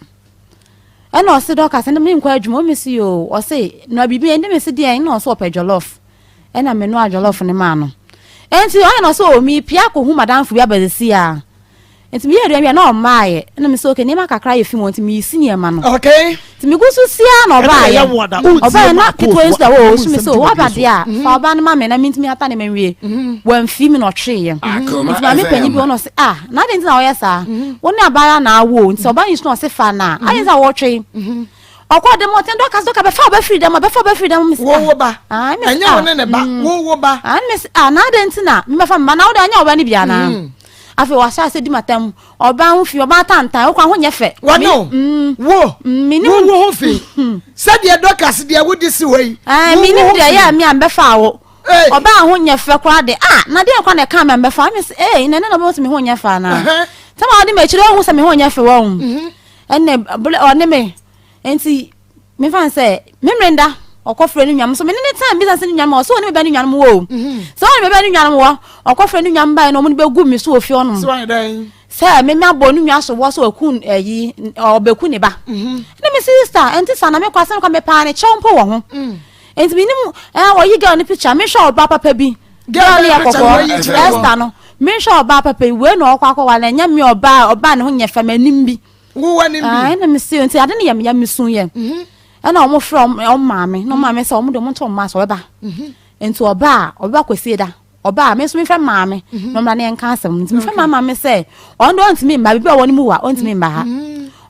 Ɛna ɔse dɛ ɔka sɛ me nkɔ adwuma o mese yoo ɔse noa biribi ɛnde mese deɛn ɛna ɔse ɔpɛ jollof ɛna me noa jollof no maa no ɛnti ɔyɛ na ɔse o mepia akɔhu madamfo bi aba sisi a nti meyɛ aduane wie na ɔmmaayɛ ɛna mese okay nneɛma kakra yɛ fi mu nti meyisi nneɛma no okay nti megu so sia na ɔbaayɛ ɔbaayɛ na ketewa yi nso da hɔ ɔsu me sɛ waba deɛ a mhm. fa ɔbaa no ma me na mentumi ata ne ma nwie mhm. wamfi me na ɔtweeɛ nti maame panyin bi ɔno ɔse ah na adɛn nti na ɔyɛ saa mhm. wo ne abaayewa na awo nti ɔbaa yi nso na ɔse fa na adɛn nti na wɔtwe ɔkɔ dɛm ɔtɛn dɔka dɔka bɛfa ɔbɛfiri dɛm ɔbɛfa ɔbɛfiri dɛm mesi ah wo ba ah, ɛnyɛ wo ne ne ba mm. wo wo ba ah mesi ah na adɛn nti na mebɛfa mma na wo de ɛnyɛ ɔba ne bi anaa mm. afei wahyɛ ase di matam ɔbaa ho fi ɔbaa tantan wokɔ ho nyɛ fɛ wɔne o mm. wo mm, wo wo ho fi sɛdeɛ dɔkas deɛ wode si hɔ yi eh, menim deɛ ɛyɛ me a mbɛfa wo ɔbaa ho nyɛ fɛ koraa de ah na deɛ nkwa na ɛka me mbɛfa me sɛ ee na ɛnɛ na ɔbɛhu sɛ me ho nyɛ fɛ anaa sɛ ma ɔde m'akyiri ɔhu sɛ me ho nyɛ fɛ wɔn mhm. ɛnna ɔne me nti mefa n sɛ memere nda ɔkɔfrɛ ne nuanom so mene ne tan bisa sɛ ne nuanom ɔsɛ ɔne me ba ne nuanom wɔ o mhm. sɛ ɔne me ba ne nuanom wɔ ɔkɔfrɛ ne nuanom bae na ɔmo no bɛgu me so wɔ fie ɔnom sɛ me mabɔ ne nua so wɔ sɛ ɔku ayi ɔbɛku ne ba mhm. ɛna me sista ɛnte saa na mekɔ asɛm kɔ mepaa ne kyɛw mpo wɔ ho mm. nti menim ɛɛ wɔyi girl ne picture mehwɛ ɔbaa papa bi girl no yɛ kɔkɔɔ Esther no mehwɛ ɔbaa papa yi wei na ɔkɔ akɔwa na ɛnyɛ me ɔbaa ɔbaa ne ho nyɛ fɛ m'anim bi Wo w'anim bi. Ɛna me se nti ade no yɛ me ya me sun yɛ. Mhm. Ɛna wɔn frɛ wɔn maame na wɔn maame sɛ wɔn de wɔn nto wɔn mma so ɔbɛba. Mhm. Nti ɔba a ɔbɛba kwasie da ɔba a me nso mefrɛ maame mhm. na ɔmmra ne yɛnka asɛm nti mefrɛ maa maame sɛ ɔno deɛ ɔntumi mma biribi a ɔwɔ ne mu wa ɔntumi mma ha.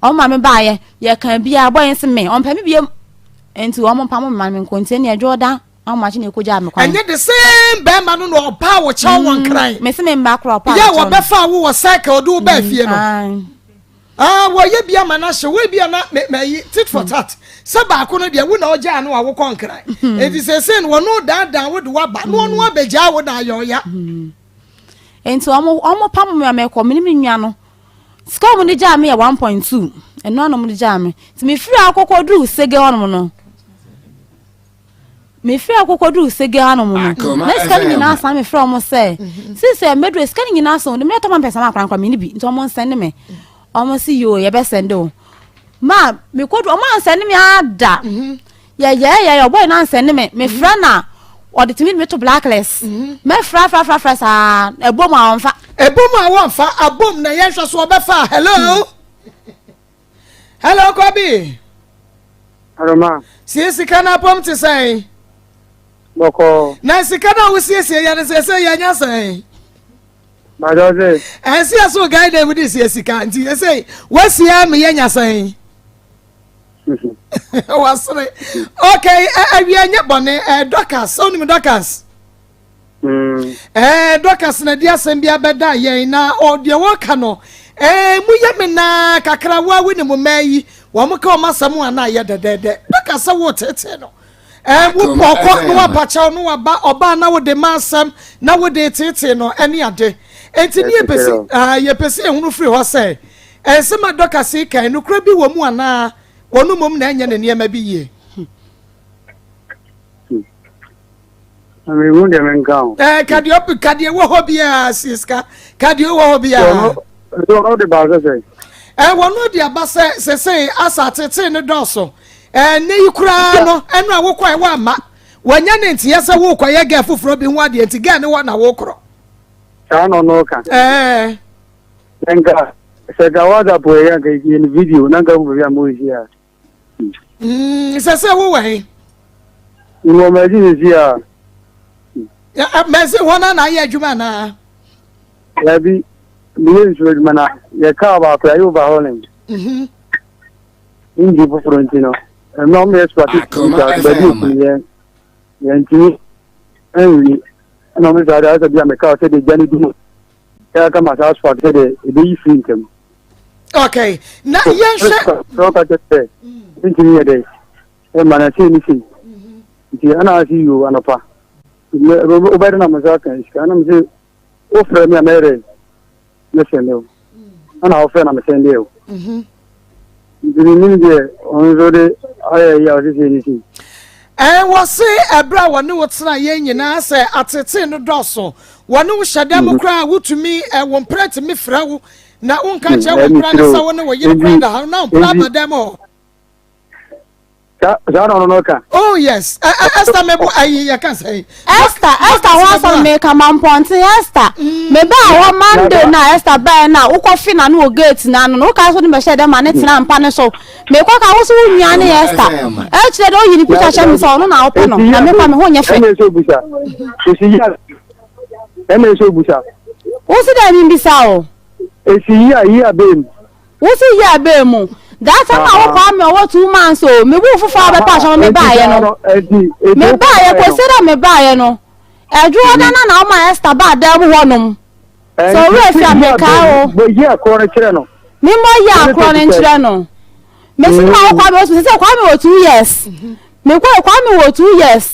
Wɔn maame baayɛ yɛka biara bɔ yɛn se me ɔmpɛ me biem nti wɔn mpa mo mma me nko nti ɛne ɛdwo ɔda ahomakye na ɛkɔgyaa me kwan. Ɛnyɛ the same bɛrima no na ɔpaa wo kyɛw wɔ nkran. Mese me mma korɔ ɔpaa me kyɛw no. Yɛ wɔbɛfa wo wɔ cycle de wo baa fie no. Ah, wɔyɛ bi ama no ahyɛ wo bi ana mayi tit for tat. Sɛ baako no deɛ wo na ɔgyaa no a wokɔ nkran. Enti seesei no wɔno daadaa wo de waba na ɔno abɛgyaa wo na ayɛ ɔya. Enti wɔn wɔn pam me a mekɔ me ne me nua no sika wɔn de gyaa me yɛ 1.2 ɛno ano wɔn de gyaa me nti mefiri akɔkɔ duru sege hɔnom no. Mefiri hɔ kɔkɔduruu Sege hanom no, na sika no nyinaa san mefrɛ wɔn sɛ, sisi sɛ mɛduru sika no nyinaa so, de mmerɛ tɔ ma mpɛsɛ ma korankora menni bi, nti wɔn nsɛnde me. Wɔn si yoo yɛbɛsɛnde o. Ma mekɔduru, wɔn ansɛnde me ada. Yɛyɛɛyɛ ɔbɔe no ansɛnde me, mefrɛ no a, Ɔde tumi de me to blacklist. Mɛfra fra fra fra saa ɛbom a ɔnfa. Ɛbom a wɔnfa abom na yɛnhwɛ so ɔbɛfa. Hello. Hello Kwabi. Aroma. Sie sika no apɔm te sɛn? Bɔkɔɔ. Na sika no a wosiesie yɛ no sɛ sɛ yɛanya sɛn? Bàjọ́ sè. Ɛnsi ɛso guy dɛ mu de sie sika nti ɛsɛ wasie ama yɛanya sɛn? Wasere. Okay, awia nyɛ bɔne. Dorcas, sɛ wonim Dorcas? Ɛɛ Dorcas na di asɛm bi abɛda yɛn na deɛ wɔka no ɛɛ mu yɛ me naa kakra wo a wo ne mo mmaa yi wɔn ka wɔn asɛm a na ayɛ dɛdɛɛdɛ. Dorcas sɛ wo tete no ɛɛ wo Akoma ɔkɔ na FM. wapakyɛw no waba ɔbaa na wode ma asɛm na wode tete no ɛne ade. Enti ne yɛpɛ si yɛpɛ si ehunu firi hɔ sɛ ɛnsɛm a Dorcas yi kan nokora bi wɔ mu anaa wɔn mmom na ɛnyɛ ne nneɛma bi yie. Mehu deɛ menka o. Ɛɛ ka deɛ ɔp ka deɛ wɔ hɔ biara sie sika ka deɛ wɔ hɔ biara. Ɔno de ba sɛ sɛ. Ɛɛ wɔn de aba sɛ sese asa tete ne dɔɔso. Ɛɛ ne yi koraa no ɛno a wokɔ ɛwɔ ama wɔnyɛ ne nteɛ sɛ wokɔ yɛ gɛɛ foforɔ bi ho adeɛ nti gɛɛ ne wɔ na wokorɔ. Saa na ɔno ka. Ɛɛ. Nka sɛ ka WhatsApp yɛ nka yɛ no video na nka hu baabi a mo si a. Sɛ sɛ wowɔ he? Wɔ mɛsi sisi a. Mɛsi hɔ na na ayɛ adwuma anaa? Dabi, meyɛ nsuo adwuma na yɛ kaa baako yɛ overhauling. Engine foforɔ nti no, ɛmɛ ɔmo yɛ squat Akoma baabi FM. okunu yɛ yɛntumi ɛnwie ɛna ɔmo saa de ayɛ sɛ bi a mɛ kaa sɛ de gya ne dum yɛ kama saa squat sɛ de ebeyi firi ntɛm. Okay, na yɛnhwɛ. Sɛ ɔka kyerɛ sɛ ntumi yɛ dɛ ɛma na sei ne sei nti ɛna ase yio anɔpa wobɛde na mo nsa ka sika ɛna mo sɛ wofrɛ me a mɛyɛ dɛ mɛsɛnde wo ɛna wofrɛ na mesɛnde o nti menim deɛ ɔno nso de ayɛ yi a ɔse sei ne sei. Ɛɛ wɔse ɛberɛ a wɔne wo tena yɛn nyinaa sɛ atetee no dɔɔso wɔne wo hyɛ dɛm koraa wotumi wo mpena tumi frɛ wo na wonka nkyerɛ wo mpena no sɛ wo ne wo yere koraa da ha na wo mpena aba dɛm hɔ. Saa na ɔno no ka. Oh yes, Esther mebo ayi yɛ ka sɛ. Esther Esther ho asɛm meka ma mpɔnten Esther mebaa hɔ Monday na Esther bae na wokɔfe na no wɔ gate na ano no woka so ne bɛhyɛ dɛ ma ne tena mpa ne so mekɔ ka wo so wo nua ne Esther ɛkyerɛ dɛ oyi ne picture kyerɛ me sɛ ɔno na wopɛ no na mekɔ me ho nyɛ fɛ. Ɛna ɛsɛ obusa. Esi yi a ɛna ɛsɛ obusa. Wo si dɛ membisa o. Esi yi a yi a bɛn mu. Wo se year bɛn mu? That time a wo Kwame ɔwɔ 2 months o, me wo foforɔ a wobɛpa ahyɛ no me baayɛ no. Me baayɛ kɔsi dɛ me baayɛ no. Ɛdwoɔ da na na woma Esther baa dan mu hɔnom. Sɛ owura fi a mekae o. Bɔ year korɔ no kyerɛ no. Me mmɔ year korɔ no nkyerɛ no. Mesi ma wo Kwame osu sɛ Kwame wɔ 2 years. Me kɔ Kwame wɔ 2 years.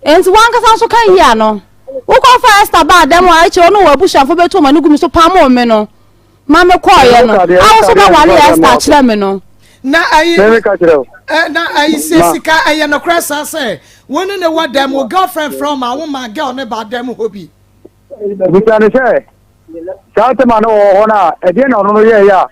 Nti wankasa nso ka year no. Wokɔfa Esther baa dan mu a ɛkyerɛ ɔno wɔ abusuafo bɛtu wɔn ani gu me so pamoo me no. Ma me kɔɔyɛ no. A wo so bɛwale Esther kyerɛ me no. Na ayi Mɛmi ka kyerɛ o. Na ayi sɛ sika ɛyɛ nokorɛ saa sɛ wo ne ne wɔ dɛm wo girlfriend frɛ wo ma wo ma girl ne ba dɛm hɔ bi. Bisa ne sɛ saa tɛm a na ɔwɔ hɔ no a ɛdeɛ na ɔno no yɛɛyɛ a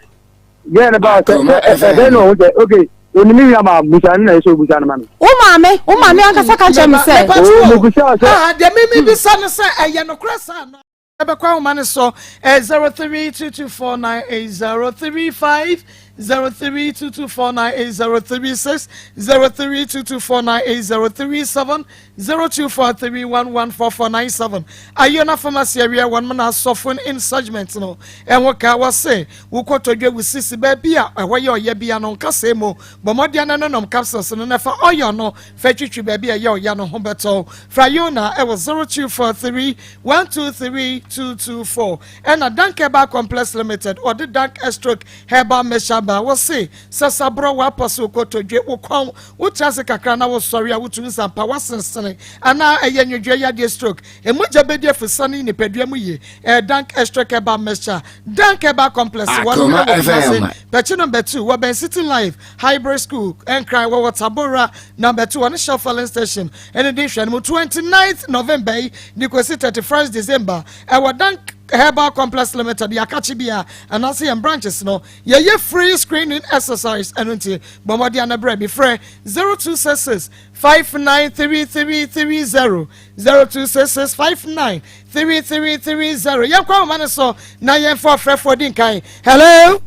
gɛɛ no baa sɛ ɛbɛn na ɔho sɛ ok onim me nua maa busa no na ɛsɛ obusa no ma me. Wo maame wo maame ankasa ka kyerɛ me sɛ. Oo mebusa sɛ. Ah deɛ mimi bisa no sɛ ɛyɛ nokorɛ saa na. Ɛbɛkɔ ahoma no so 0322498035 0322498036 0322498037 0243114497 Ayona Pharmacy awia wɔn mo na asɔfo insurgent no ɛho ka wɔse wokɔtɔdwa wo sisi baabi a ɛhɔ yɛ ɔyɛ bia no nkasɛɛ mu bɔ mmɔden na nonom capsules no na fa oil no fa twitwi baabi a ɛyɛ ɔya no ho bɛtɔ fra Yona ɛwɔ 0243 123 224 ɛna Dank Herbal Complex Limited ɔde Dank Stroke Herbal Mixture ba wɔse sɛ saborɔ wapɔ so kotodwe wo kɔn wotra ase kakra na wosɔre a wotu nsampa wasensene anaa ɛyɛ nwodwoɛ yadeɛ stroke emogya bɛdi afusane nipadua mu yie. Ɛyɛ Dank Stroke Herbal Mixture. Dank Herbal Complex wɔn Akoma ɛwɔ Kumase FM. Pɛkyi number 2 wɔ City Life Hybrid School Nkran wɔwɔ Tabora number 2 wɔne Shell filling station ɛne de nhwɛ no mu 29th November yi de kɔsi 31st December ɛwɔ Dank. Herbal Complex Limited, yɛakakye bi a anaasɛ yɛn branches no, yɛyɛ free screening exercise. Ɛno nti bɔ mmɔden ana brɛ bi. Frɛ 0266 593330, 0266 593330. Yɛnkɔ ahoma no so na yɛmfa ɔfrɛfoɔ di nkan. Hello.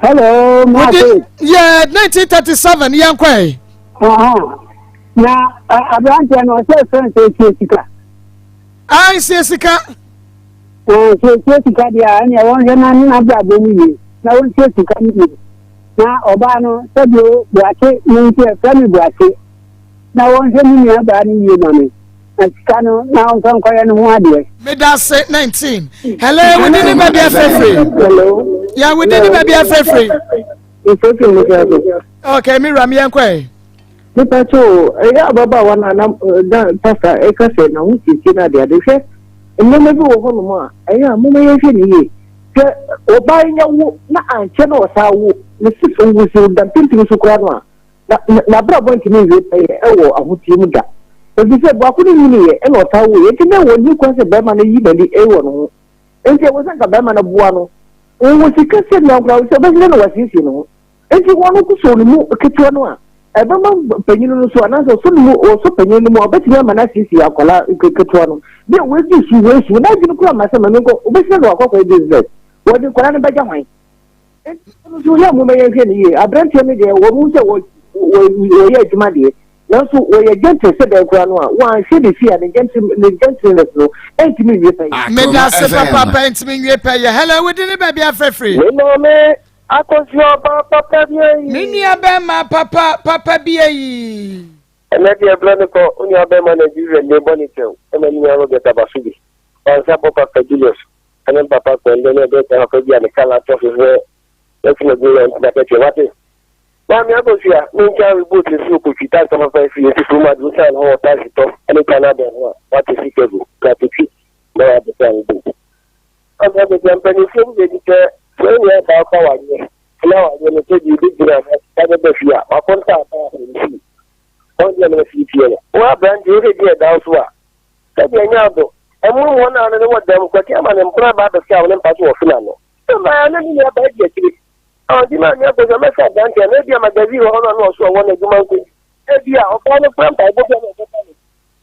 Hello, Martin. Yeah, 1937 yɛnkɔ ɛ. Na aberanteɛ no ɔsɛ fɛn sɛ esie sika. Ayi sie sika. Sɛ esie sika deɛ a ɛnna wɔn hwɛ na n'abrabɔ mu yie na wɔn sie sika no yie na ɔbaa no sɛdeɛ buakye ne nti ɛfrɛ me buakye na wɔn hwɛ ne nua baa no yie ma me na sika no na ɔmfa nkɔyɛ ne ho adeɛ. Medase 19. Hello, wodi ne baabi afɛfiri. Hello. Yeah, wodi ne baabi afɛfiri. Mfɛfiri mo sɛ. Okay, mi wura mi yɛn kɔ yi. Nipa kyɛ o, ɛyɛ ababaawa na na na pasta ɛka sɛ na ho siesie na adeade hwɛ nneɛma bi wɔ hɔnom a ɛyɛ a moma yɛnhwɛ ne yie. Hwɛ ɔbaa yi nya wo na ankyɛ na ɔsaa wo ne si owusiw da mpempem so koraa no a na n'abrabɔ ntumi nwie pɛyɛ ɛwɔ ahoteɛ mu da. Efisɛ baako no nyiniiɛ ɛna ɔtaa woeɛ nti na wɔnni kwan sɛ barima no yi n'ani wɔ ne ho. Nti ɛwɔ sɛ nka barima no boa no. Ɔwɔ sika sɛ nea koraa sɛ ɔbɛhwɛ na wasiesie ne ho. Nti wɔn ko sɔ ne mu ketewa no a, ɛbɛma panyin no so anaasɛ ɔsɔ ne mu ɔsɔ panyin no mu a ɔbɛtumi ama no asiesie akwadaa ketewa no. Bi a wɔadi su wɔasu n'adwene koraa ma sɛ maame nkɔ ɔbɛsi na wakɔ akɔyɛ business. Wɔde nkwadaa no bɛgya hwan? Nti ɔno nso yɛ a momma yɛnhwɛ no yie. Aberanteɛ no deɛ wɔn sɛ wɔ wɔ wɔyɛ adwuma deɛ, nanso wɔyɛ gentle sɛ dɛn koraa no a, wɔanhwɛ ne fie a ne gentle ne gentleness no ɛntumi nwie pɛyɛ. Meda ase papaapa ɛntumi nwie pɛyɛ. Hello, wo din ne baabi afrɛ firi? Me maame Akosua ɔbaa papa bi ayi. Me nua bɛrima papa papa bi ayi. Ɛnɛ deɛ berɛ no kɔ, wo nua bɛrima Nigeria ne bɔ ne kyɛw ɛna me nua Robert Abasobi, Wansa bɔ Pastor Julius. Ɛne me papa kɔn dɛ na ɛbɛyɛ papa bi a ne kala atɔ so sɛ mɛsi na guya nti na kɛkyɛ wate. Maame Akosua, me nkyɛn we boat nsi okotwi taxi papa fi esi kurom adi nsan ho wɔ taxi tɔ ɛne kwan abɛn ho a wate si kɛgo kratotwi na wabɛsa we boat. Maame Akosua, mpanimfoɔ bi bɛdi sɛ sɛ onua baa kɔ awareɛ na awareɛ no sɛ deɛ ɛbɛgyina na sika bɛba fie a wakɔnta abaa asɛm fie ɔn deɛ na afie fie no. Wo aberanteɛ wohwɛ di ɛda wo so a Sɛdeɛ ɛnyɛ ado, ɛmmoa mu wɔn a ne wɔ dɛm, Kwati ama ne mpena aba abɛsra wo ne mpa so wɔ fena no. Sɛ mmaa na ne nua baa di akyire. Ɔn, nti maame akɔ sɛ mɛsɛ aberanteɛ no, ebia magazine wɔ hɔ no a na ɔso ɔwɔ no adwuma nko nti, ebia ɔbaa no kura mpaebɔ bi a na ɔbɛfa no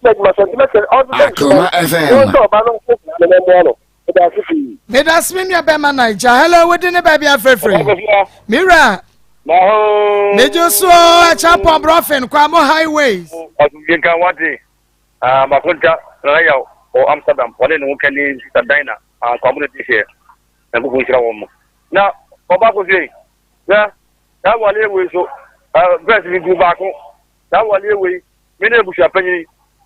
na adwuma so nti mɛsɛ ɔnso sɛ Akoma nsuban, FM. na ɔnsɛ ɔbaa no nso na no mmoa no. Meda ase pii. Medase me nua bɛma Naija. Hello, wo din ne baabi afrɛfrɛ? Me wura. Megye so Acheampong Brɔfen Kwamo Highways. Asomdwe nka wate. Ah, Makonta, Nana Yaw wɔ Amsterdam, ɔne ne ho kani Sista Dinah, ah, Kwabena di hyeɛ. Nyankopɔn nhyira wɔn mo. Na ɔba kɔsie, hwɛ, saa waleɛ wei so, ah, verse bi gu baako, saa waleɛ wei, me ne abusua panyin,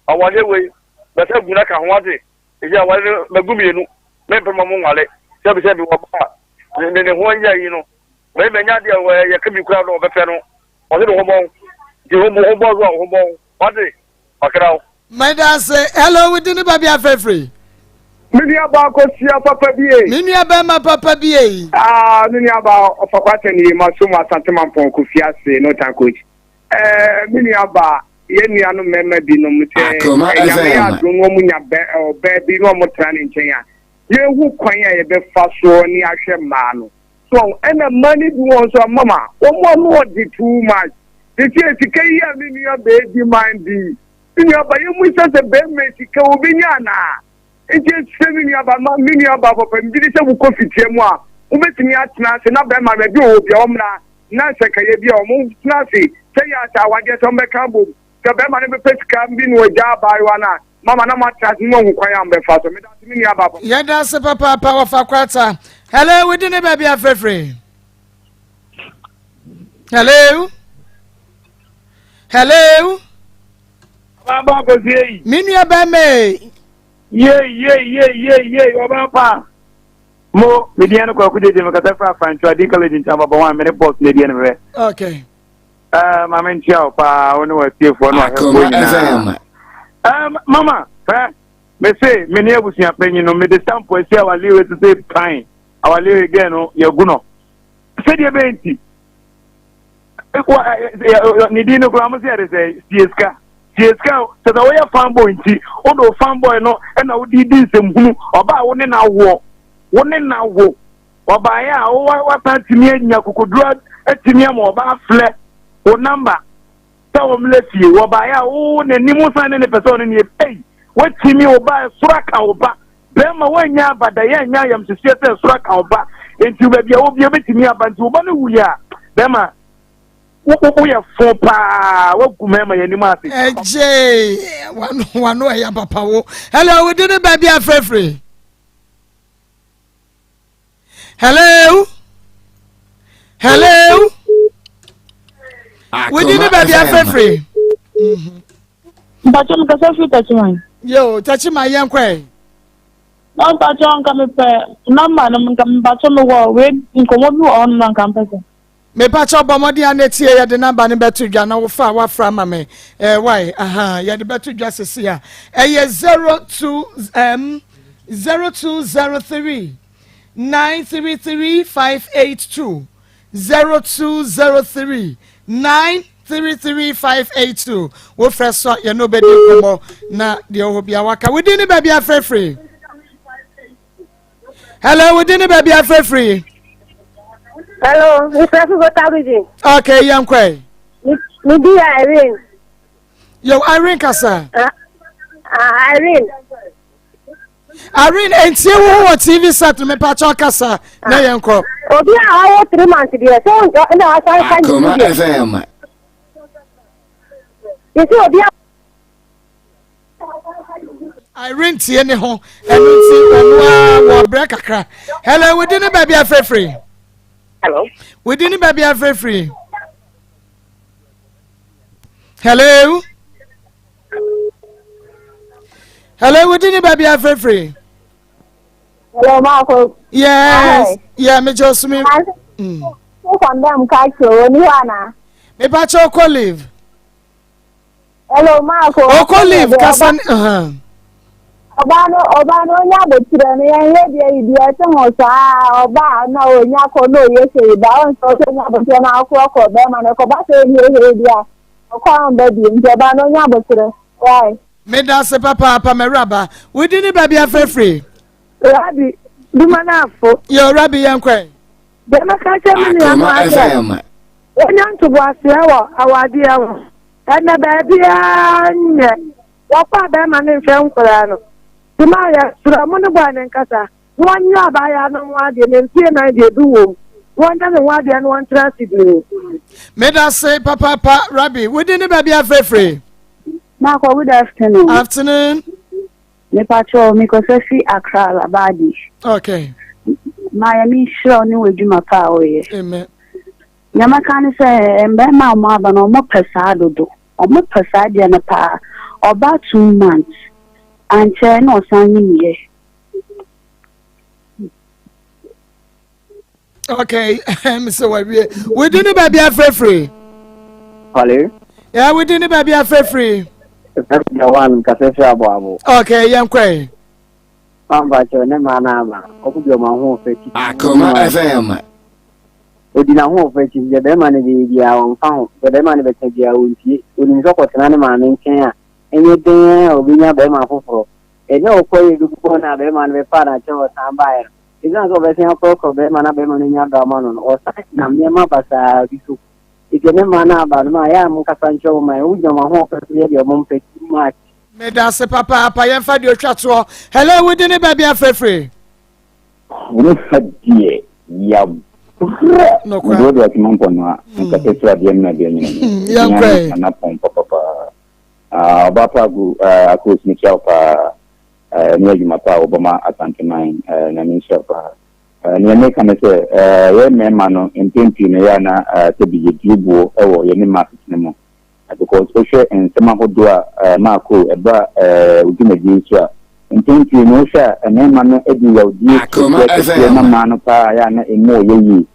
awaleɛ wei, bɛsɛ gu na ka ho ase, ɛsi awale no, magu mmienu, mempɛ ma mo nwale, sɛbi sɛbi wɔba a, ne ne ho ayɛ yi no, mɛnya adeɛ a yɛka bi koraa no ɔbɛpɛ no, ɔse ne ho bɔn, nti ho bɔn so a ho bɔn, wate. Ɔkra wo. Medase. Hello, wo din ne baabi afrɛ firi? Me nua baa kosua papa bi ei. Me nua bɛrima papa bi ei. Ah, me nua baa ɔfa kwata ni ma so mu asante mampɔn kofi ase no tan coach. Eh, me nua baa yɛn nua no mmarima bi nom sɛ nyame yɛ adom no wɔn nya bɛ ɔbaa bi na wɔn tra ne nkyɛn a yɛhu kwan a yɛbɛfa soɔ ne ahwɛ mmaa no. So ɛna mmaa no bi wɔn nso mama wɔn ano ɔde too much. Seesei sika yi a me nua baa di man di yi, me nua ba, yɛmmisa sɛ barima yi sika obenya anaa? Enti ɛsɛ me nua ba, ma me nua ba papa, megye di sɛ wokɔ fitia mu a, wobɛtumi atena ase na barima baabi a ɔwɔ bia ɔmmra na nsɛkaeɛ bi a wɔtena ase sɛ yɛ asɛ awadeɛ sɛ wɔbɛka abom sɛ barima no bɛpɛ sika bi na wagya abaayewa no a, mama na moatena ase na moahu kwan a mobɛfa so. Meda ase me nua ba papa. Yɛda ase papaapa wɔfa kwata. Hello, wodi ne baabi afrɛfrɛ. Hello. Hello. Ọba kò sí èyí. Mi nua bẹ́ẹ̀ mẹ́. Yé yé yé yé yé ọba pa. Mo mi diẹ no kwaku dede mi kasa fira Afrancho Adi College nkyɛn baba wɔn a mene boss na ediɛ no bɛ. Okay. Ɛɛ maame nkyia wo paa wo ne w'atiefoɔ ne w'ahwɛfoɔ nyinaa. Ɛɛ mama fɛ me se me ne abusua panyin no mede sampo asi awalewe so sɛ pan awalewe gɛn no yɛgu no. Sɛdeɛ bɛyɛ nti ne din no koraa mo sɛ yɛde sɛ sie sika. Tie sika sɛ sɛ woyɛ fan boy nti wode wo fan boy no ɛna wode di nsɛmhunu ɔbaa wo ne na woɔ wo ne na wo ɔbaeɛ a wo wasan tumi anya kokoduro atumi ama ɔbaa flɛ wo namba sɛ wɔmlɛ fie wɔbaeɛ a wo n'anim san ne ne pɛ sɛ ɔne ne ei watumi wo ba ɛsoro aka wo ba bɛrima woanya abada yɛ anya ayamhyehyeɛ sɛ ɛsoro aka wo ba nti baabi a wobia bɛtumi aba nti wo ba no wuiɛ a bɛrima woyɛ fo paa woagu mmarima yɛn anim ase. Ɛgyee wano wano ɛyɛ papa wo. Hello, wodi ne baabi afrɛfrɛ. Hello, hello, wodi ne baabi afrɛfrɛ. Mpatsɔ mi kasa firi Tachiman. Yo, Tachiman yɛn kɔ ɛ. Na mpatsɔ nka mi pɛ nɔmba no nka mpatsɔ mi wɔ wei nkɔmɔ bi wɔ hɔ nom na nka mpɛ sɛ. Mepakyɛw bɔ mmɔden a na tie yɛde namba no bɛto dwa na wofa a wafra ama me eh, why aha yɛde bɛto dwa sisi a ɛyɛ 02 um, 0203 933 582 0203 933 582 wofrɛ so a yɛne wobɛdi nkɔmmɔ na deɛ ɔwɔ bia waka wodin ne baabi afrɛfrɛ Hello, we didn't baby afrefri. Hello, mi fẹ́ fún Volta region. Okay, yẹn kọ́ ẹ. Mi di Irene. Yo, Irene kasa. Uh, uh, Irene. Irene, ntie wo wɔ TV set mi pa kyɛw kasa na yɛn kɔ. Obi a ɔwɔ 3 months deɛ sɛ ɔna wasan fa ne Akoma deɛ. FM. Yɛsɛ obi a. Irene tie ne ho ɛno nti ɔno ara wɔ brɛ kakra. Hello, wodi ne baabi afirafiri. Hello. Wodi ne baabi afirafiri. Hello. Hello, wodi ne baabi afirafiri. Hello, Marco. Yes. Hi. Yeah, me just me. Wo ka kyerɛ wo ni hɔ ana? Me pa kyerɛ kɔ leave. Hello, Marco. Ɔkɔ leave kasa ne. Ɔbaa no ɔbaa no onya abotire no yɛn yɛ deɛ yi deɛ ɛte ho saa ɔbaa na onya kɔ na oyɛ sɛ yi ba ɔnsɛ ɔsɛ onya abotire na akorɔkorɔ bɛrima no ɛkɔba sɛ ɛni ehe bi a ɔkɔ amba bi nti ɔbaa no onya abotire why. Meda ase papaapa m'awuraba. Wo din ne baabi afrɛfiri? Rabi, duma no afo. Yo, Rabi yɛn kɔ. Deɛ mɛka kyerɛ me nua no Akoma asɛ FM. wɔnya ntoboaseɛ wɔ awadeɛ ho. Ɛnɛ baabiara nyɛ wɔkɔ a bɛrima no nhwɛ nkwadaa no. Nti ma yɛsrɛ mo ne bɔɔ ne nkasa na wɔnyɛ abaayewa no ho adeɛ na mfie nan deɛ bi wɔ mu. Na wɔnyɛ ne ho adeɛ na wɔntena ase bio. Meda ase papaapa Rabi. Wo din ne baabi afrɛfiri? Marco, good afternoon. Afternoon. Mepacho, mekɔsɛ fi Accra, Labadi. Okay. Maayɛ menhyira wo ne w'adwuma pa a woyɛ. Amen. Nea mɛka ne sɛ mmarima a wɔn aba no wɔn pɛ saa dodo. Wɔn pɛ saa deɛ no paa. Ɔbaa 2 months. Ankyɛ na ɔsan nyimyɛ. Okay, sɛ wawie. Wo din ne baabi afrɛfiri? Hello. Yeah, wo din ne baabi afrɛfiri? Jawan kasa firi aboabo. Okay, yɛn kɔ yi. Pampa kyerɛ ne maa naa ma ɔmo bi ɔmo ahoɔfɛ akyi. Akoma FM. Odi n'ahoɔfɛ akyi deɛ bɛrima no bɛyɛ biara ɔmfa ho deɛ bɛrima no bɛka biara ɔntie onim sɛ ɔkɔtena ne maame nkyɛn a ɛnyɛ den a obɛnya bɛrima foforɔ ɛnyɛ ɔkɔ yɛ bɛbubɔ no a bɛrima no bɛfa n'akyɛn ɔsan baeɛ no ɛsiane sɛ ɔbɛsen akorɔkorɔ bɛrima na bɛrima no nya dɔ ama no no ɔsan nam nneɛma basaa bi so nti ne mmaa no aba no ma ɛyɛ a mo nkasa nkyerɛ wo ma ɔmo gyina ɔmo ahoɔfɛ so yɛ deɛ ɔmo mpɛ too much. Meda ase papaapa yɛmfa deɛ otwa toɔ. Hello, wo din ne baabi afrɛfiri? Wo fa deɛ yabrɛ. Nokora. Mede wo de atwema mpɔnoa nkasa firi adeɛ mena adeɛ nyina mu. Yɛnkɔ ɛ. Nana pɔn papapaa. Ɔbaa pa agu akos mekyia wo paa. Ne adwuma pa a wɔbɔ ma Asanteman. Nyame nhyira wo paa. Nea meka ne sɛ yɛ mmarima no mpɛn pii no yɛ a na sɛbi yɛduru boɔ wɔ yɛne mmaa asetena mu. Because wohwɛ nsɛm ahodoɔ a Marco ɛba wo dwumadie yi so a, mpɛn pii no wohwɛ a mmarima no de yawdie Akoma kɛseɛ kɛseɛ ma FM. mmaa no paa a yɛ a na ɛmu ɔyɛ yie.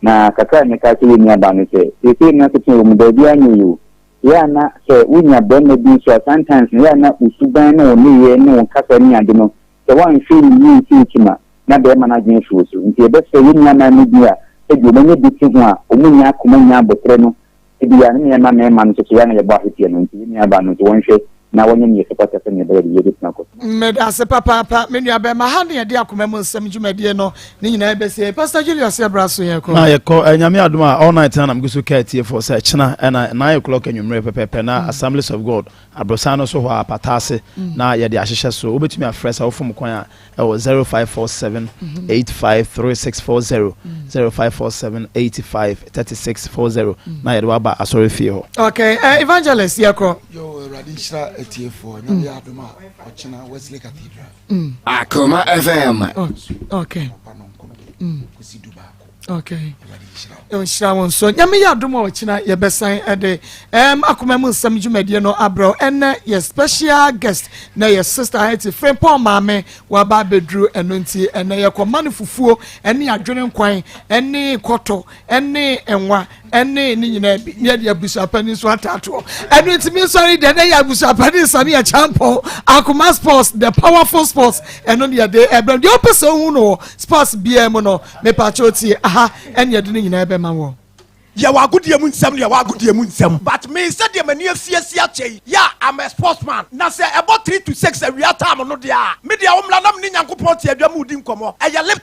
Na kakra a meka akyerɛ yɛn nuabaa no sɛ, seesei no asetena wɔ mu baabiara nyɛ yie o. Yɛ a na sɛ wonya barima bi nso a sometimes no yɛ a na wo suban ne wo nneyɛɛ ne wo kasa ne ade no sɛ woanhwɛ no yie nsi wo kyima na barima no adwene afi wo so. Nti yɛbɛsrɛ yɛn nuamaa no bi a sɛdeɛ wɔanya bi te ho a wɔnnya akoma nnya aboterɛ no. Ebia ne nneɛma mmarima no nso so yɛ a na yɛbɔ ahweteɛ no nti yɛn nuabaa no nso wɔnhwɛ na wɔnyɛ nea ɛfata sɛnea ɛbɛyɛ de yɛbɛtumi akɔ so. Medase papaapa me nua bɛma ha ne yɛde akoma mu nsɛm dwumadie no ne nyinaa bɛsie Pastor Julius yɛ bra so yɛkɔ. Na yɛkɔ eh, nyame adom a all night na na megu so ka atiefoɔ sɛ kyena ɛna 9 o'clock anwummerɛ pɛpɛpɛ na mm. Assemblies of God aborosan no so hɔ a pata ase mm. na yɛde ahyehyɛ so wobɛtumi afrɛ sɛ wofom kwan a ɛwɔ 0547 853640 0547 853640 na yɛde waba asɔre fie hɔ. Okay, uh, evangelist yɛkɔ. Yo, Awurade nhyira atiefoɔ nyame yɛ adom a ɔkyena Wesley Cathedral. Mm. Akoma FM. Oh, okay. Mm. Okay. Nhyira wo nso. Nyame yɛ adom a ɔkyena yɛbɛsan ɛde um, akoma mu nsɛm dwumadie no abrɛw. Ɛnɛ yɛ special guest na yɛ sister Hetty Frimpong maame waba abɛduru ɛno nti ɛnɛ yɛkɔma no fufuo ɛne adwene nkwan ɛne kɔtɔ ɛne nwa ɛne ne nyinaa bi ne ɛde abusuapani nso ataatoɔ ɛno nti mi nsɔre deɛ ne yɛ abusuapani nsane yɛ kyampɔn akoma sports the powerful sports ɛno ne yɛde ɛbrɛ deɛ ɔpɛ sɛ ohun no wɔ sports biara mu no mepaakyɛw tie aha ɛne yɛde ne nyinaa bɛma wɔ. Yɛwɔ agodie mu nsɛm ne yɛwɔ agodie mu nsɛm but me sɛdeɛ m'ani afi asi akyɛ yi yeah I'm a sportsman na sɛ ɛbɔ 3 to 6 awia time no deɛ a me deɛ wo mmra na me ne Nyankopɔn te adwa mu redi nkɔmmɔ ɛyɛ lip.